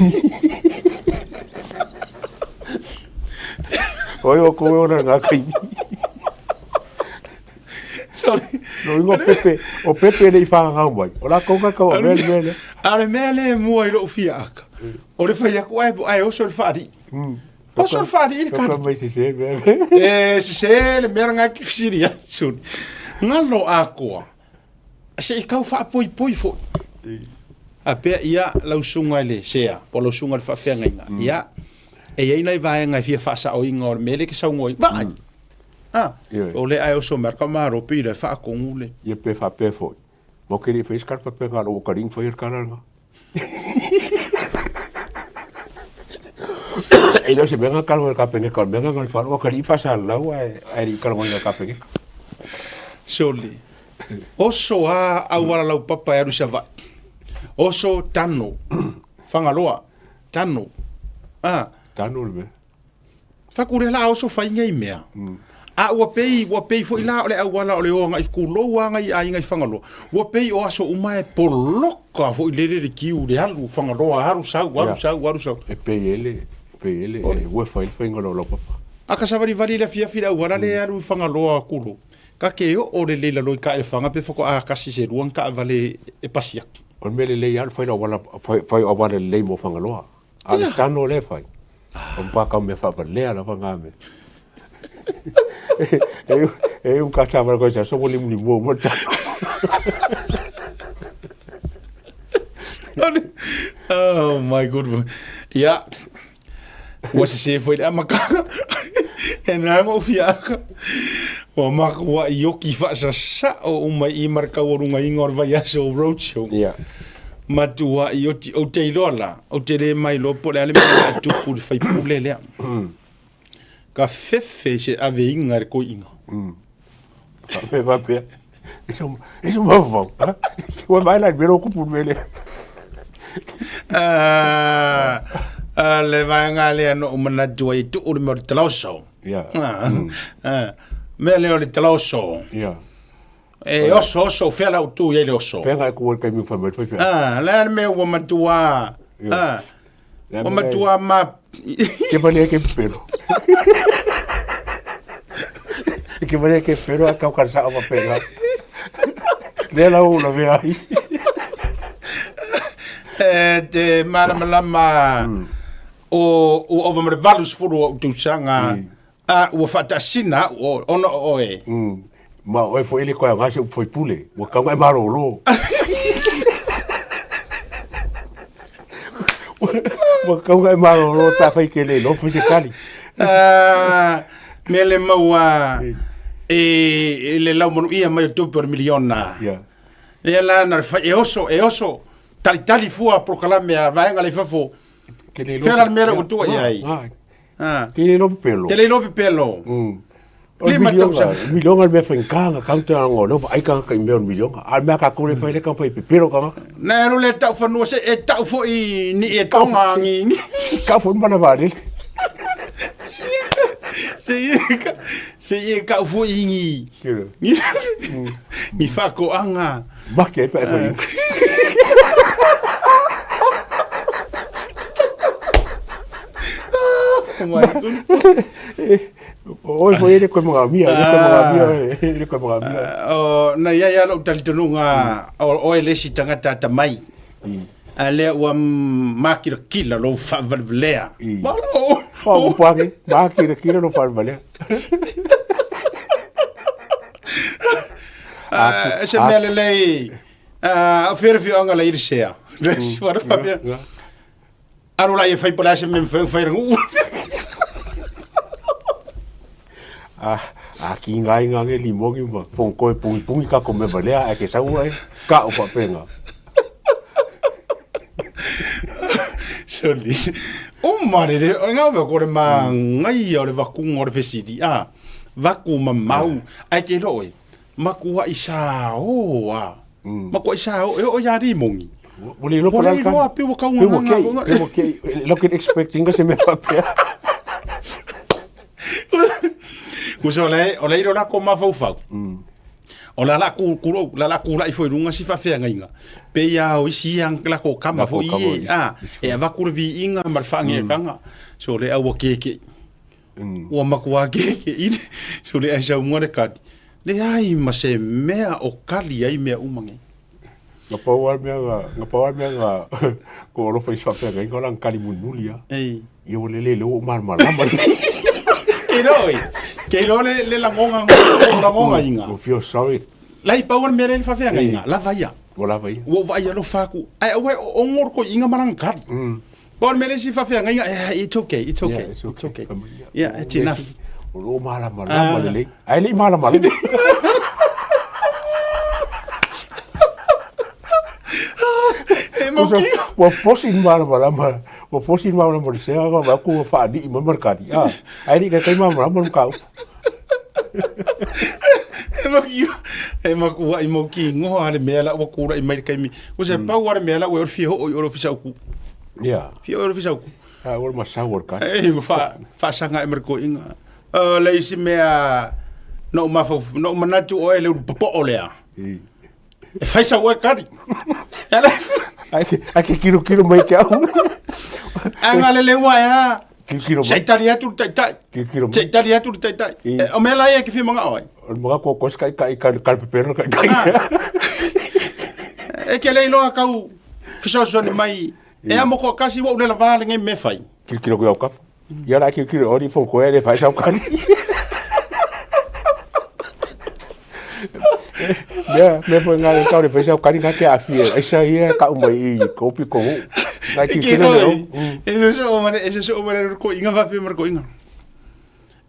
Oi o kou e ora ngā kai. Sorry. No ingo Pepe, o Pepe le i whangangau mai. O la kau ka kau a mea le mea lea. A le mea le mua i lou fia aka. O le fai aku ai, ai oso le whaari. Oso le whaari i le kari. Mai sese mea. E sese le mea ngā ki fisiri ai suri. Ngalo akoa. Se i kau whaapoipoi fo. A pea ia lau sunga i le sea, po lau sunga i le whaafeangainga. Ia, e iai nai vaega e fia whaasaoinga o le mea le ke saunga i. Vaai! Ah, o le ae oso mai ka maro pe ira whaakongu le. Ia pe whapea foi. Mo ke le whai skar whapea ngā ro ka ring whai ar karanga. E leo se mea ngā karanga ka penge ka mea ngā wharo ka ri whasa lau ai ai ri karanga ngā ka penge. Soli. Oso a auala lau papa e aru sa Oso tano. Whangaloa. Tano. Ah. Tano le mea. Whakure la oso whai ngei mea. A ua pei, ua pei foi la o le auala o le o agai kulou agai i aiga i Fagaloa. Ua pei o aso uma e poloka foi lele le kiu le alu Fagaloa, alu sau, alu sau, alu sau. E pei e le, pei e le, ua fai le faiga o lau laupapa. A ka savalivali i le afiafi le auala le alu i Fagaloa kulou. Ka ke oo lelei lalo i Kaelefaga pe faatoa tasi se lua ni taavale e pasi atu. O le mea lelei lava le fai o auala, fai o auala lelei mo Fagaloa. A o le tano lea e fai, o matua mea faavalea lava na mea. E u ka taavale koe se aso ua limulimua uma le tano. Oh my good. Ia, ua sese foi le amataga. E na ngo fiaka. Ua makuaʻi ioki faasasao uma i i ma le taualugaina o le vaiaso o roadshow. Ia. Matuaʻi oti, ou te iloa la, ou te le mailoa po o le a le mea o le a tupu i le faipule lea. Ka fefe i se aveina e le toeaina. Faapea faapea. E so mafaufau. Ua vaai la i le mea lea ua tupu i le mea lea. Ah, ah, le vaega lea na ou manatu ai e tuu le mea o le talaoso. Ia. Ah, ah, mea lea o le talaoso. Ia. E oso oso, fea la utu i ai le oso. Fea ngai ku le taimi fai mai fai fea. Ah, le a le mea ua matua. Ah, ua matua ma Ke male ke pelo. Ke male ke pelo a kau kansa o pelo. Le la u la vea ai. E te malamalama o ua ova ma le 80 o ou tausaga a ua faatasina au oe ona o oe. Ma oe foi le koe aoga se upu faipule, ua tatau ona e malolo. Ua tatau ona e malolo pe afai e te le iloa fai se tali. Ah, mea le maua e le laumanuia mai o tupe o le miliona. Yeah. Lea la na le fai, e oso, e oso, talitali fua polokalame a vaega la i fafo. Fea la le mea lea ua tua i ai. Ah. Te le iloa pepelo. Te le iloa pepelo. O le miliona, miliona le mea faigata na kau te ango, leo vaai tagata i mea o le miliona. A o le mea a tatou le fai le taumafai e pepelo tagata. Na alu le tau fanua se e tau foi ni e tonga ni. Kau foi mana vaalele. Se i se i e kau foi ni ni ni whakoanga. Make ai pe e whai. Oh my goodness. Oi foi ele koe mga mia, ele koe mga mia, ele koe mga mia. O, na ia ia lou talitonuga o oe le isi tagata atamai. A lea ua makirakila lou faavalevalea. Malo! Wha upu ake, makirakila lou faavalevalea. Ah, se mea lelei, ah, o whirawhioanga lei le sea. Le si wara whapea. Aro la e whai pala se mea whai whai rangu. A, a ki ngai ngange limongi ma fongko e pungi pungi ka ko me valea a ke sau ai ka o whapenga. Sorry. O marere, o ngā wha kore mā ngai o le vakunga o le whesiti. Ah, vaku ma mau. Ai ke roe, makua i sa o a. Makua i sa o, e o ia rimongi. Ua le iloa Ua le iloa pe ua kau ngā ngā ngā. Pe ua kei, lo ke expecting se mea whapea. Kusa o le, o le iro la ko mafaufau. O la la ku ku la la ku la i foi runga si whawheangainga. Pe ia o isi ia la ko kama fo i a e ava ku le viinga ma le whaangeakanga. So le aua keke. Ua makua keke i le so le ai sau mua le kali. Le ai ma se mea o kali ai mea uma nei. Nga pau a mea nga, nga pau a mea nga ko alofa i whawheangainga o la kali mulimuli a. Ei. Ia ua lele le o malamalama. Kei roa oi. Kei roa le, le langonga, o langonga inga. Ua feel sorry. Lai pau le mea le whawheangainga, lava ia. Ua lava ia. Ua vai alofa aku. Ai aue o ngoro ko inga maranga kali. Pau le mea le si whawheangainga, eh, it's okay, it's okay. Yeah, it's okay. It's okay. Yeah, it's enough. O lo malamalama lelei. Ai le i malamalama. E mau ki. Ua fosi ni malamalama. Ua fosi ni malamalama le sea wa wa ku whaani i mamar kari. Ah, ai le kai malamalama no kau. E mau ki. E mau ku ai mau ki ngoha le mea la ua kura i mai le kaimi. Ko se pau ale mea la ua fia ho i oro fisa uku. Yeah. Fia oro fisa uku. Ah, ua masau ua kari. E fa fa sanga e marko inga. Le isi mea. Na ou mafaufau, na ou manatu o oe le ulu popo'o lea. E fai sau oe kali. Ai ke, ai ke kilo kilo mai ke au. Ai ngā lele ua e a. Kilo kilo mai. Se tali atu le taitai. Kilo kilo mai. Se tali atu le taitai. E, o mea la ia ke whia manga oe. O le mga ko kos kai kai kai kai pepero kai kai. E ke lei loa kau fesoasoani mai. E a moko kasi wa ulela vā le ngai me fai. Kilo kilo ko au kapu. Ia la ki kilo ori fo koe le fai sau kani. Mea, mea foi ngā le tau le fai sau kani ngā te awhi e. Aisa ia ka umai i kopi ko hu. Ngā ki kilo le au. E se so o mane, e se so o mane ko inga vape mar ko inga.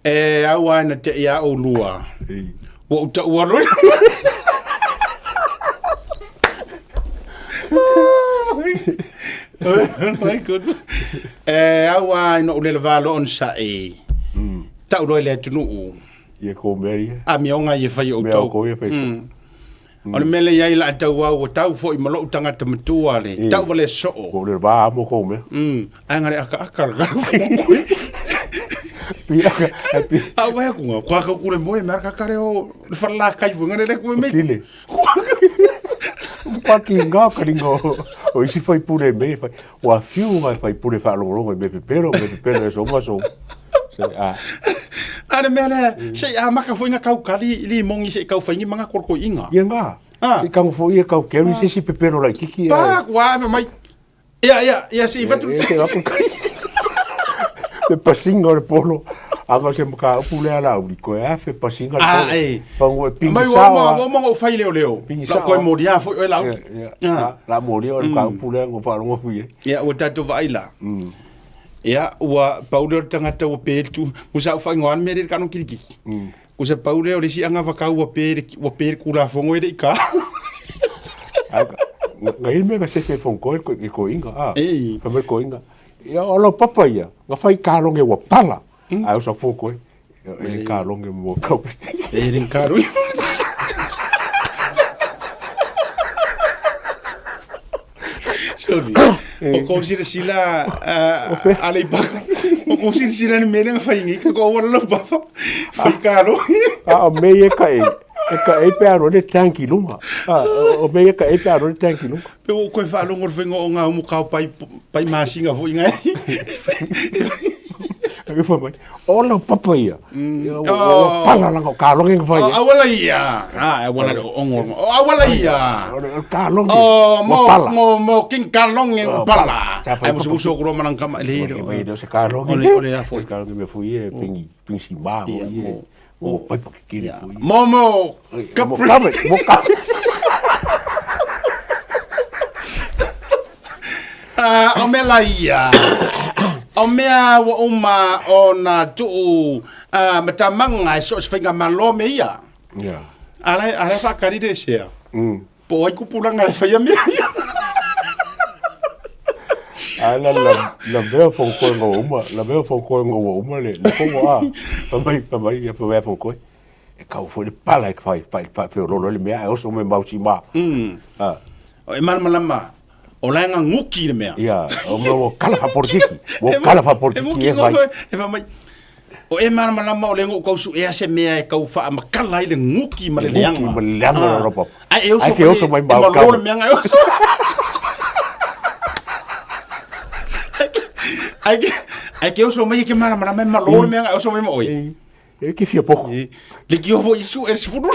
E au ai na te ia o lua. Ua uta ua loi. Oh my goodness. E au ai no ulele valo on sa e. Tau roi le atunuu. Ia ko mea ia. A mea onga ia whai o Mea o ko ia whai. O le mele iai la tau au o tau foi ma lou tagata matua le tau wale soo. Ko le vā mo ko mea. Ai ngare aka aka la ka Pi aka, ai pi. Au vai ku nga kwa ka kure moe mer ka kare o le whare la kai fu ngare le ku me. Kile. Kwa ki ngā karinga o isi whai pure me whai. Wa fiu ngā whai pure whaalongolongo me pepero, me pepero e soma so. Se a. A le mea lea, se i amaka foi nga kau kali i li mongi se i kau whaingi manga koroko inga. Ia ngā. Ah. Se i kango foi e kau keru se si pepero lai kiki. Pa, kua e mai. Ia, ia, ia se i watu. E te wapu kai. Te pasinga o le polo. Anga se maka upu lea la uri koe a fe pasinga le polo. Ah, e. Pango e pingi Mai sao. Mai ua manga o whai leo leo. Pingi sao. La koe mori a foi oe la uri. Ia, ia. La mori o le maka upu lea ngo whaalongo hui e. Ia, ua tātou vaai la. Ia, ua pau lea o le tagata ua pe le tu, ku sa uwhaingoa le mea le kano kirikiki. Ku sa pau lea o le isi anga whakau ua pe le, ua pe le kulafongo e le i ka. Nga hili mea nga sefe fongkoe i ko inga, a. Ei. Fa mai ko inga. Ia, o lau papa ia, nga whai kalonge ua pala. Ai o sa fongkoe, e kalonge mo kau. E ring karui. Sorry. O kou sila sila a le paka. O kou sila sila ni mele nga whaingi ka ko wala lau papa. Whai karo. A o me e ka e. E ka e pe aro le tanki lunga. A o me e ka e pe aro le tanki lunga. Pe o koe whaalongo le whainga o ngā umu kao pai, pai masinga fo inga e. Ai fa mai. O lau papa ia. Ia ua ua pala langa o kalonge nga fai. Awala ia. Ah, awala le ongo. O awala ia. O le kalonge. O mo Ua pala. mo mo king kalonge ua pala. Sa fai Ai musu musu kuro manang kama le Mai mai le se kalonge. O le a foi. Kalonge me fui e pingi pingi si ma mo ie. Mo pai pa kiri fui. Mo mo Mo kame, mo kame. Ah, o mea la ia. O mea ua uma ona tuu ah, matamanga e so o se faigamalo me ia. Ia. A la, a la whaakari re sea. Po ai kupuranga e whaia mea ia. A la la la mea fongkoe nga ua uma, la mea fongkoe nga ua uma le le kongo a. Pa mai pa mai ia pa mea fongkoe. E kau foi le pala e whai whai whai whai le mea e oso me mausi ma. Ah. O e malamalama, o la nga nguki le mea. Ia, o mea ua kala whaporotiki. Ua kala whaporotiki e whai. E whai mai. O e malamalama o le ngo kau su e ase mea e kau wha makala i le nguki ma le leanga. Nguki ma le leanga o ropa. Ai e oso Ai ke oso mai e mau malo kau. le mea nga e oso. Ai ke ai ke oso mai ke malamalama e malo le mea nga e oso mai ma oi. E ke fia poko. Le ki ofo isu e sefulu.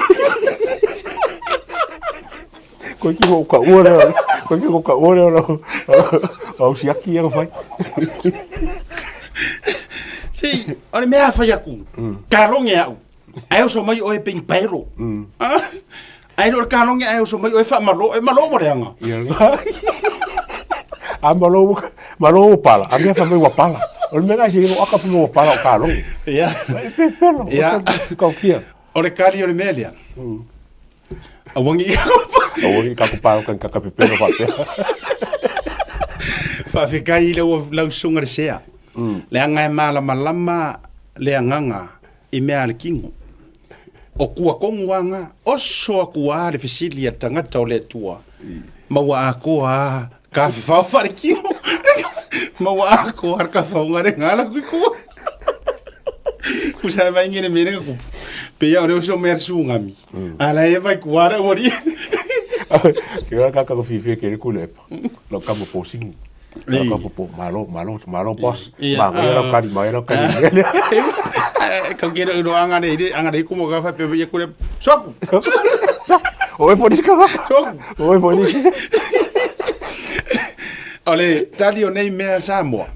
Koe ki ho ka ua lea, koe ki ho ka ua lea o siaki ia whai. Si, o le mea whai aku, ka longe au, ai oso mai oe ping paero. Ai no ka longe ai oso mai oe wha malo, e malo mo leanga. Ia nga. A malo, malo o pala, a mea wha mai ua pala. O le mea ngai se ino aka wha ua pala o ka longe. Ia. E pe pelo, Ia. kau kia. O le kari o le mea lea. A wangi i ka kopa. A wangi i ka kopa o kan kaka pepelo whapea. Whawhekai i lau, lau sunga le sea. Le anga e malamalama le anganga i mea a le kingo. O kua kongu anga, oso a kua le fesili a tangata o le atua. Ma ua akoa a ka whiwhao whare kingo. Ma ua akoa a ka whaonga re ngala kui kua. Ku sa mai ngene mere kupu. Pe ia o le oso mea le sugami. A la e vai kua le aualii. Ke ora kaka ko fifi ke le kule epa. Lo kamo po singi. Lo kamo po malo malo malo boss. Ma ngai lo kari ma lo kari. Kau kira ino anga nei anga nei kumo ka fa pe ia kule. Soku. Oi poni ka. Soku. Oi poni. O le tali o nei mea Samoa.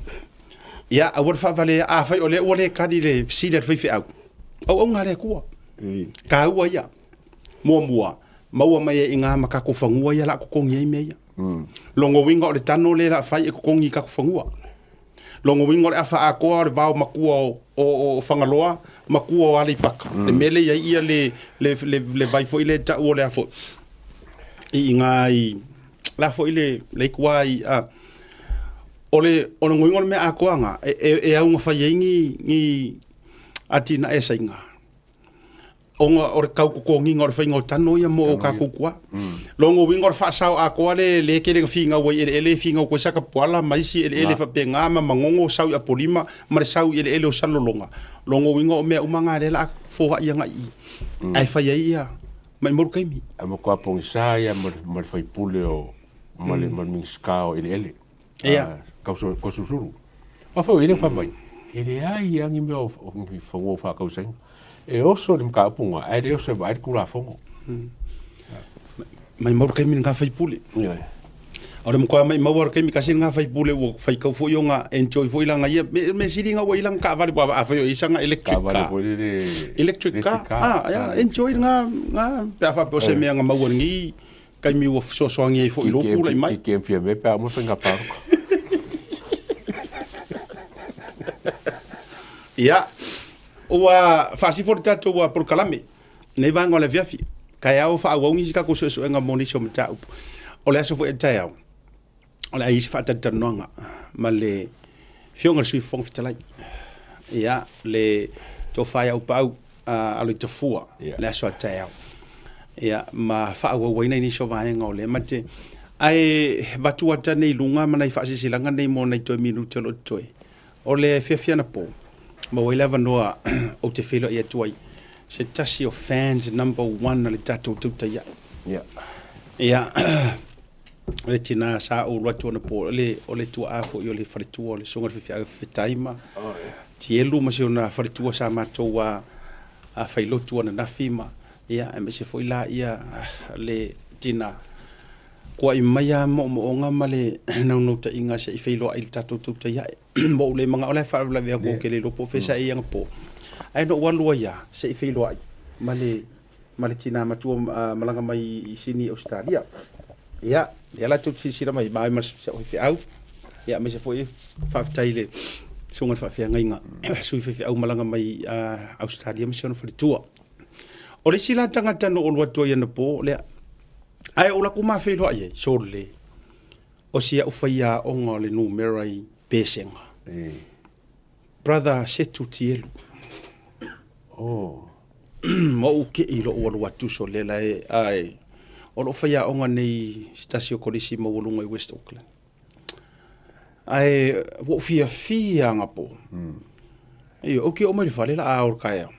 Ia, aua le faavalea, afai o lea ua le kali le fesili a le faifeau, auauna a le Atua. Taua ia. Muamua, maua mai ai i ngā ma kako fanua ia la totogi ai mea ia. Lono uiga o le tano lea la fai e totogi i kako fanua. Lono uiga o le afa atoa o le vao matua o, o, o Fagaloa, matua o Aleipata. Le mea lea i ai ia le, le, le, le vai foi lea e tau o le a foi. I, i ngā i, la foi le, le ikuā i, a, O le, o le ngoiga o le mea atoa nga, e, e, e au nga fai ai ni, ni atinae sainga. Ona o le kau totogiga o le faiga o tano ia mo o kakou kua. Logo uiga o le faasao atoa le, le kele na finau ai eleele e finau koe Sakapuala ma isi eleele faapena ma Manono sau i Apolima ma le sau i eleele o Salelologa. Logo uiga o mea uma nga lea la a foai agai i i. Ae fai ai ia maimau le taimi. Ae matua pogisa ia ma le faipule o ma le Minisita o eleele. Ia. Kausolosolo. A foi ele fa mai. E leai lava ni mea o ni fanua o faatausaina. E oso le mataupu lena, ae le oso e vaai le Tulafono. Maimau le taimi lena faipule. O le matua maimau lava o le taimi tasi lena faipule ua faitau foi ona enjoy foi lana ia mea sili na ua i lana taavale aua afai o i ai sana electric car. Electric car. Ah, ia enjoy lena pe a faapea o se mea na maua i lenei Taimi ua fesoasoani ai foi i lou pulai mai. Kiki e fia me pe a uma faiga palota. Ia, ua faasifo le tatou polokalame nei vaega o le afiafi. Taeao faaauau nisi tatou suesuega mo nisi o mataupu. O le aso foi a taeao, o le a i ai se faatalatalanoaga ma le Afioga i le Sui Fofoga Fetalai. Ia, le Tofa ia Aupaau Aloitafua, le aso a taeao. Ia, ma faaauauina nisi o vaega o lea ma te... Ae vatu ata nei i luga ma nai faasilasilaga nei mo nai toe minute o lo o totoe. O le afiafi anapo, maua ai le avanoa ou te feiloai atu ai se tasi o fans number one a le tatou tautai ae. Ia, le tina sa ou alu atu anapo, o le tuaa foi o le faletua o le Susuga i le Faifeau e Fetai ma Tielu ma si ona faletua sa matou a failotu ananafi ma ia aemaise foi la ia le tina kuai mai lava moomooga ma le naunautaiga se i feiloai i le tatou tautai ae. Ua ou le manao la e faalavelave atu ou te le iloa po o fea sa e i anapo. Ae na ou alu ai lava se i feiloai ma le ma le tina matua malaga mai i Sini Ausetalia. Ia, lea la tou te silasila mai, ma ma si au faifeau. Ia, aemaise foi faafetai i le susuga i le faafeagaiga, sui faifeau malaga mai Ausetalia ma si ona faletua. O le isi la tagata na ou alu atu ai anapo, lea, ae ou alu atu ma feiloai ai, sole, o si au faiaoga o le numera i Pesega. Brother Setu Tielu. Oh. Ma ou kei i lou alu atu so le la e ai. O lou faiaoga nei se tasi o kolisi maualuga i West Auckland. Ae ua ou fiafia anapo. Ioe, ou te oo mai i le fale la a ao i le taeao.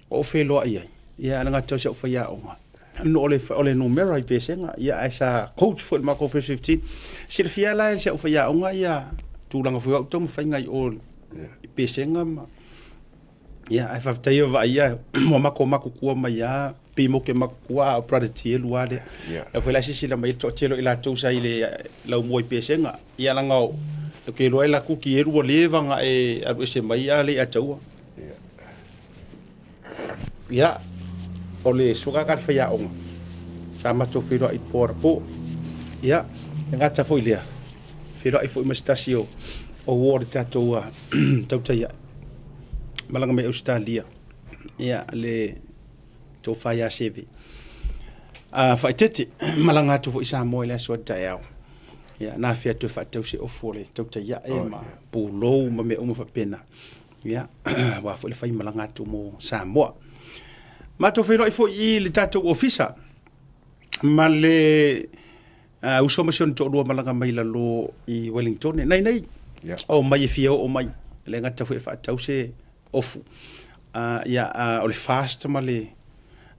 O ou feiloai ai, ia e le gata o si au faiaoga. No o le, o le numera i Pesega, ia ae sa coach foi i le matou first 15. Silafia la e si au faiaoga ia tulaga foi o au taumafaiga i o i Pesega ma ia ae faafetai e vaaia ua matou matutua mai lava pei mo ke matutua a o brother Tielu lava lea. Lea foi la e silasila mai ai le toatele o i latou sa i le laumua i Pesega. Ia leaga ou te iloa e latou Tielu ua leva ona e alu ese mai a le i ataua. Ia, o le suka ka le faiaoga sa matou feiloai i le po anapo. Ia, e gata foi lea, feiloai foi ma se tasi o uo o le tatou tautai ae, malaga mai Ausetalia, ia, le tofa ia Seve. Faaeteete, malaga atu foi i Samoa i le aso a taeao. Ia, na afea atu e faatau se ofu o le tautai ae ma pulou ma mea uma faapena. Ia, aua foi le faimalaga atu mo Samoa. Matou feiloai foi i le tatou ofisa ma le uso ma si ona toalua malaga mai lalo i Wellington. Nei nei, o mai e fia oo mai, le gata foi e faatau se ofu. Ia, o le FAST ma le,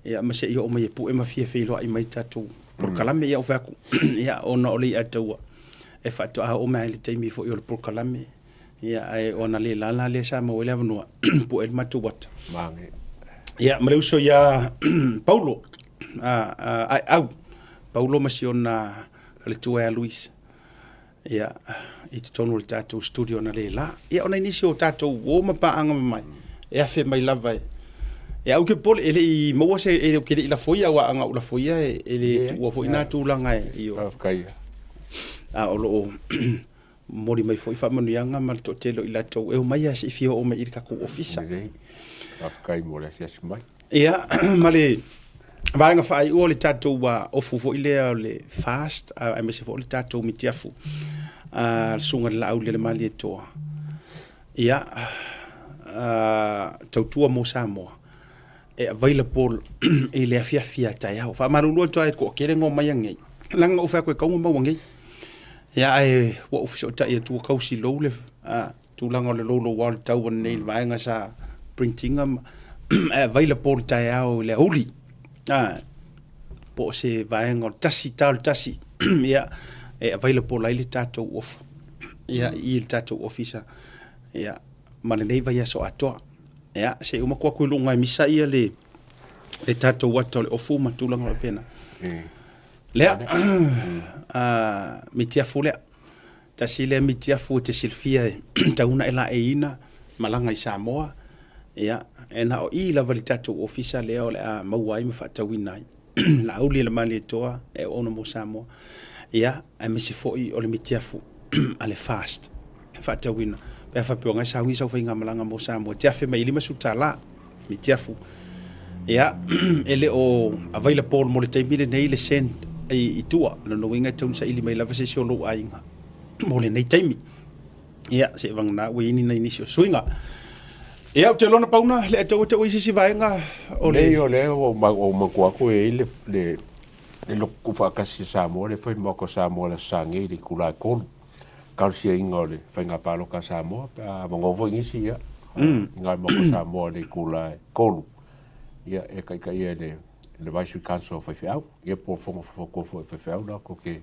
ia, ma se i oo mai e pue ma fia feiloai mai tatou polokalame. Ia, ou fai atu, ia, ona o le iataua e faatoa oo mai i le taimi foi o le polokalame. Ia, ae o ana le lala lea sa maua ai le avanoa, pue le matou ata. Ia, ma le uso ia Paulo, Aeau, Paulo ma si ona faletua ia Louise. Ia, i totonu o le tatou studio na le la. Ia, ona i nisi o tatou uo ma paaga mai, e afe mai lava e. Ia, au ke pole, e le i maua se, e ke le i lafoia, aua a na ou lafoia e, e le tuua foi na tulaga e, i o. A o lo o momoli mai foi faamanuiaga ma le toatele o i latou e omai lava se i fia oo mai i le tatou ofisa. Lelei. Faafetai mo le asiasi mai. Ia, ma le vaega faaiua o le tatou ofu foi lea o le FAST, aemaise foi o le tatou mitiafu, le Susuga i le Laaulialemalietoa. Ia, tautua mo Samoa e available i le afiafi a taeao. Faamalulu atu lava i le toatele na omai ananei, leaga na ou fai atu e tatau ona maua nei. Ia ae ua ou fesootai atu ua tau silou le tulaga o le louloua o le tau ananei i le vaega sa print ina ma ae available le taeao i le aoauli. Po o se vaega o le 1, ta o le 1, ia e available ai le tatou ofu ia i le tatou ofisa ia ma lenei vaiaso atoa. Ia se i uma atu i luga e misa ia le tatou ata o le ofu ma tulaga faapena. Lea, mitiafu lea. Tasi lea mitiafu e te silafia e tatau ona e laeiina malaga i Samoa. Ia, e na o i lava i le tatou ofisa lea o le a maua ai ma faatauina ai. Laaulialemalietoa e auauna mo Samoa. Ia, aemaise foi o le mitiafu a le FAST e faatauina. Pe a faapea o na e sauni sau faigamalaga mo Samoa, e te afe mai i $50 mitiafu. Ia, e le o available mo le taimi lenei le send i tua. O lona uiga e tatau ona saili mai lava se isi o lou aiga mo lenei taimi. Ia, seivagana ua i ai ni nai nisi o suiga. Ia, ou te iloa na pau na, le tau tau i se isi vaega o le... Nei, o lea ua ou manatua atu e i ai le, le, le lotu tuufaatasi a Samoa, lea foi Maota o Samoa i le Aso Sa nei i le itula e 3. Talosia-ina o le faiga palota a Samoa, pe a avanoa foi nisi, ia, i nai Maota o Samoa i le itula e 3, ia, e taitaia e le, le Advisory Council a faifeau, ia po o Fono Faufautua foi a faifeau latou te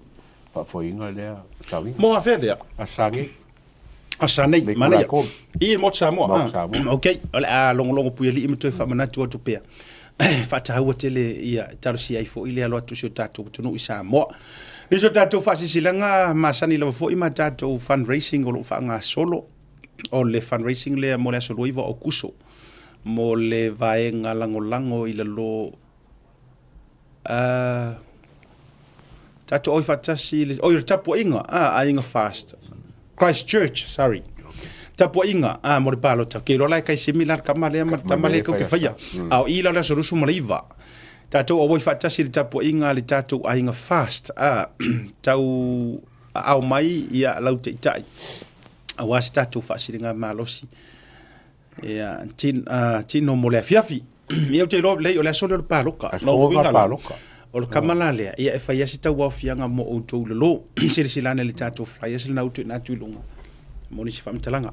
faafoeina lea tauiga. Mo afea lea? Aso Sa nei. Aso Sa nei, manaia. I le Maota Samoa. Maota Samoa. Ok, o le a logologo puialii ma toe faamanatu atu pea. Faataua tele ia talosia ai foi le alo atu o si o tatou atunuu i Samoa. Nisi o tatou faasilasilaga masani lava foi ma tatou fundraising o lo o faagasolo. O le fundraising lea mo le aso 29 o Aokuso mo le vaega lagolago i lalo tatou auai faatasi i le, oi, o le tapuaiga, Aiga Fast, Christ Church, sorry. Tapuaiga, mo le palota. Ke iloa la e kaisemi la le tama lea ma le tama lea tou te faia. A o i la o le aso 29, tatou auai faatasi i le tapuaiga a le tatou Aiga Fast, tau aao mai ia lau taitai, aua se tatou faasiligamalosi. Ia, tino mo le afiafi. Ia, ou te iloa lelei, o le aso lea o le palota. Aso o le palota. O le kama la lea, ia e fai lava se tauaofiaga mo outou i lalo. Silasila ane i le tatou flyers lena ua tuuina atu i luga mo nisi faamatalaga.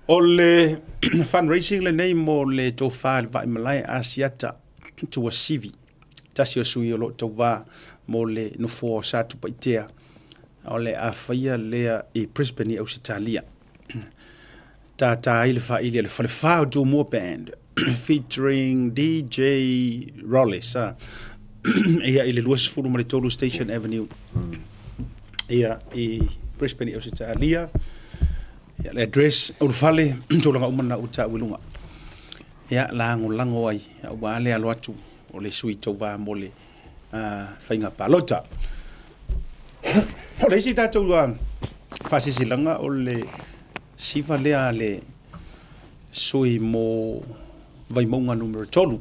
O le fundraising lenei mo le tofa i le Vaimalae Asiata Tuasivi, tasi o sui o lo o tauva mo le nofoa o Satupaitea, o le a faia lea i Brisbane i Ausetalia. Tātā ai le faaili a le Falefa o Tumua Band featuring DJ Rollis ia i le 23 Station Avenue ia i Brisbane i Ausetalia. Ia le address o le fale tulaga uma na ua taua i luga. Ia lagolago ai aua le alo atu o le sui tauva mo le faiga palota. O le isi tatou faasilasilaga o le siva lea a le sui mo Vaimauga numera 3,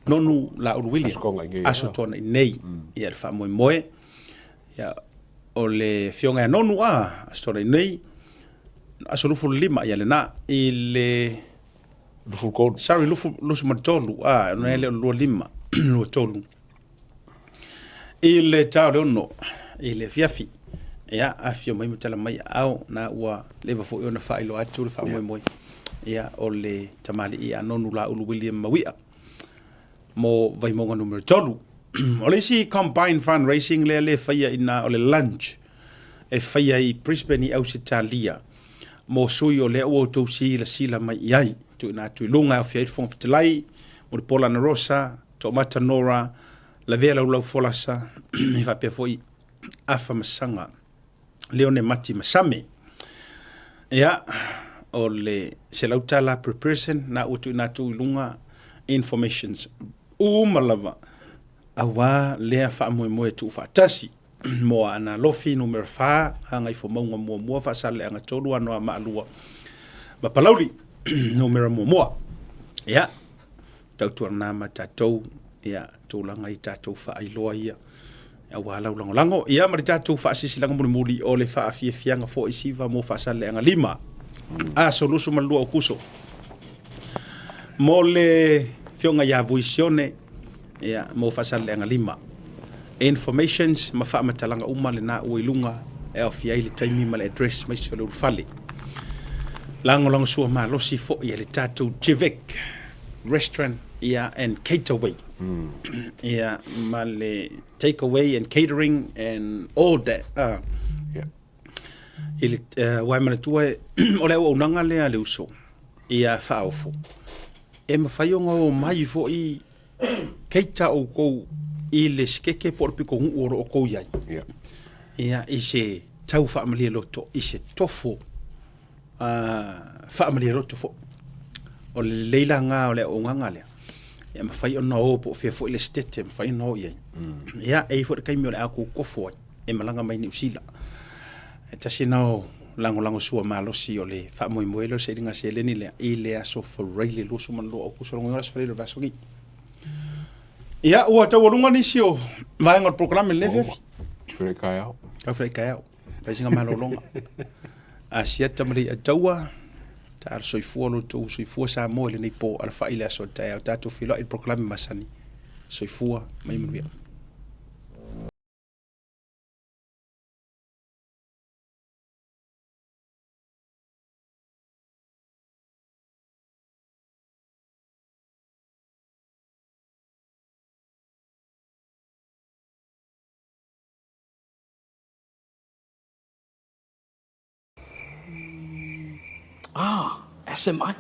Nonu Laulu William, Aso Toonai nei, ia le faamoemoe. Ia, o le afioga ia Nonu a, Aso Toonai nei, aso 25 ia lena, i le 23. Sorry, 23, a, ona e le o le 25, 23. I le ta o le 6, i le afiafi, ia, afifio mai ma tala mai aao, na ua leva foi ona faailoa atu le faamoemoe. Ia, o le tamalii ia Nonu Laulu William Mauia mo Vaimauga numera 3. O le isi combined fundraising lea le faia ina o le lunch e faia i Brisbane i Ausetalia mo sui o lea ua outou silasila mai i ai. Tuuina atu i luga e aofia ai le Fofoga Fetalai, Mulipola Anarosa, Toomata Nora, Lavea Laulau Folasa, e faapea foi Afa Masaga. Leone Mati Masame. Ia, o le $100 per person, na ua tuuina atu i luga informations uma lava auā lea faamoemoe tuufaatasi mo Aana Alofi numera 4, Gagaifomauga muamua, Faasaleleaga 3, Anoamaa 2 ma Palauli numera muamua. Ia, tautuana ma tatou ia tulaga i tatou faailoa ia aua lau lagolago ia ma le tatou faasisilaga mulimuli o le faafiafiaga foi siva mo Faasaleleaga 5 aso 22 Okuso mo le fioga ia Vui Sione ia mo Faasaleleaga 5 informations ma faamatalaga uma lena ua i luga e aofia ai le taimi ma le address maise o le ulufale. Lagolago sua malosi foi e le tatou Civic Restaurant ia and caterway. Ia ma le takeaway and catering and all that. I le aua e manatua o le auaunaga lea a le uso ia faaofo e mafai ona omai foi keita outou i le sikeke po o le pitonuu o lo o outou i ai. Ia, i se tau faamalie loto, i se tofo faamalie loto foi. O le lelei la lena o le auaunaga lea, e mafai ona o po o fea foi le setete e mafai ona o i ai. Ia, e i ai foi le taimi o le a outou tofo ai e malaga mai Niu Sila. E tasi lena o lagolago sua malosi o le faamoemoe lea o le sailiga seleni lea i le aso Faraile 22 Aokuso logo le aso Faraile o le vaiaso nei. Ia, ua taualuga nisi o vaega o le polokalame i lenei afiafi. Tau taeao. Tau taeao. Fai singa malologa. Asiata ma le taua, ta soifua lo tou soifua Samoa i lenei po alafai le aso taeao tatou feiloai i le polokalame masani. Soifua ma ia manuia. Ah, SMI.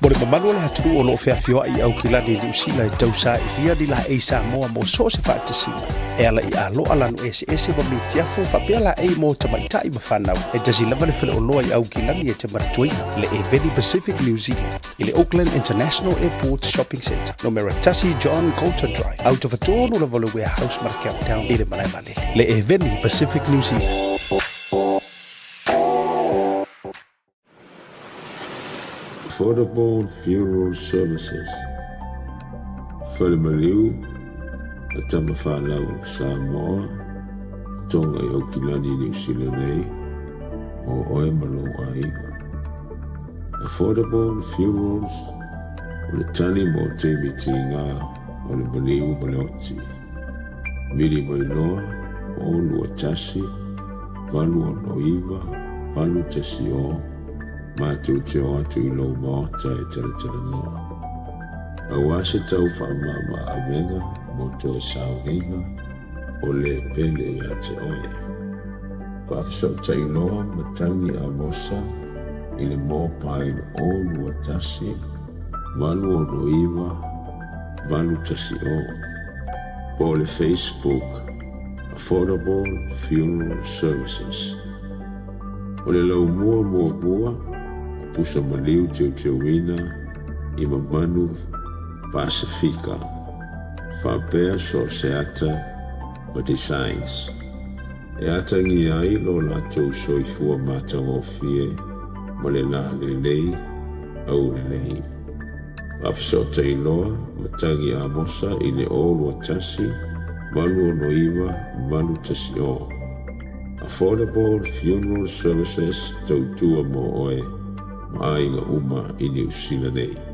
Mo le mamalu o le atunuu o lo o feafioai i Aukilani i Niu Sila e tausailia ni laei Samoa mo so o se faatasiga e ala i aloa lanu eseese ma mitiafu faapea laei mo tamaitai ma fanau. E tasi lava le faleoloa i Aukilani e te manatuaina, le Eveni Pacific New Zealand i le Auckland International Airport Shopping Centre, numera 1 John Coulter Drive, autofatonu lava o le Warehouse ma le Countdown i le malae vaalele. Le Eveni Pacific New Zealand. Affordable Funeral Services, Fale Maliu a Tamafanau Samoa, Tonga i Aukilani Niu Sila nei, mo oe ma lou aiga. Affordable Funerals o le tali mo taimi tiga o le maliu ma le oti. Vili mai loa, 0 2 1 8 6 9 8 1 0, matou te o atu i lou maota e talatalanoa. Aua se tau faamama-avega mo toe sauniga o le pele ia te oe. Faafesootai loa Matagi Amosa i le mobile 0 2 1 8 6 9 8 1 0 po o le Facebook Affordable Funeral Services. O le laumua muamua o pusa maliu teuteuina i mamanu Pasefika faapea so o se ata ma designs e atagia ai lo latou soifua matagofie ma le lalelei aulelei. Faafesootai loa ma Tagi Amosa i le 021 869 810. Affordable Funeral Services tautua mo oe ma aiga uma i Niu Sila nei.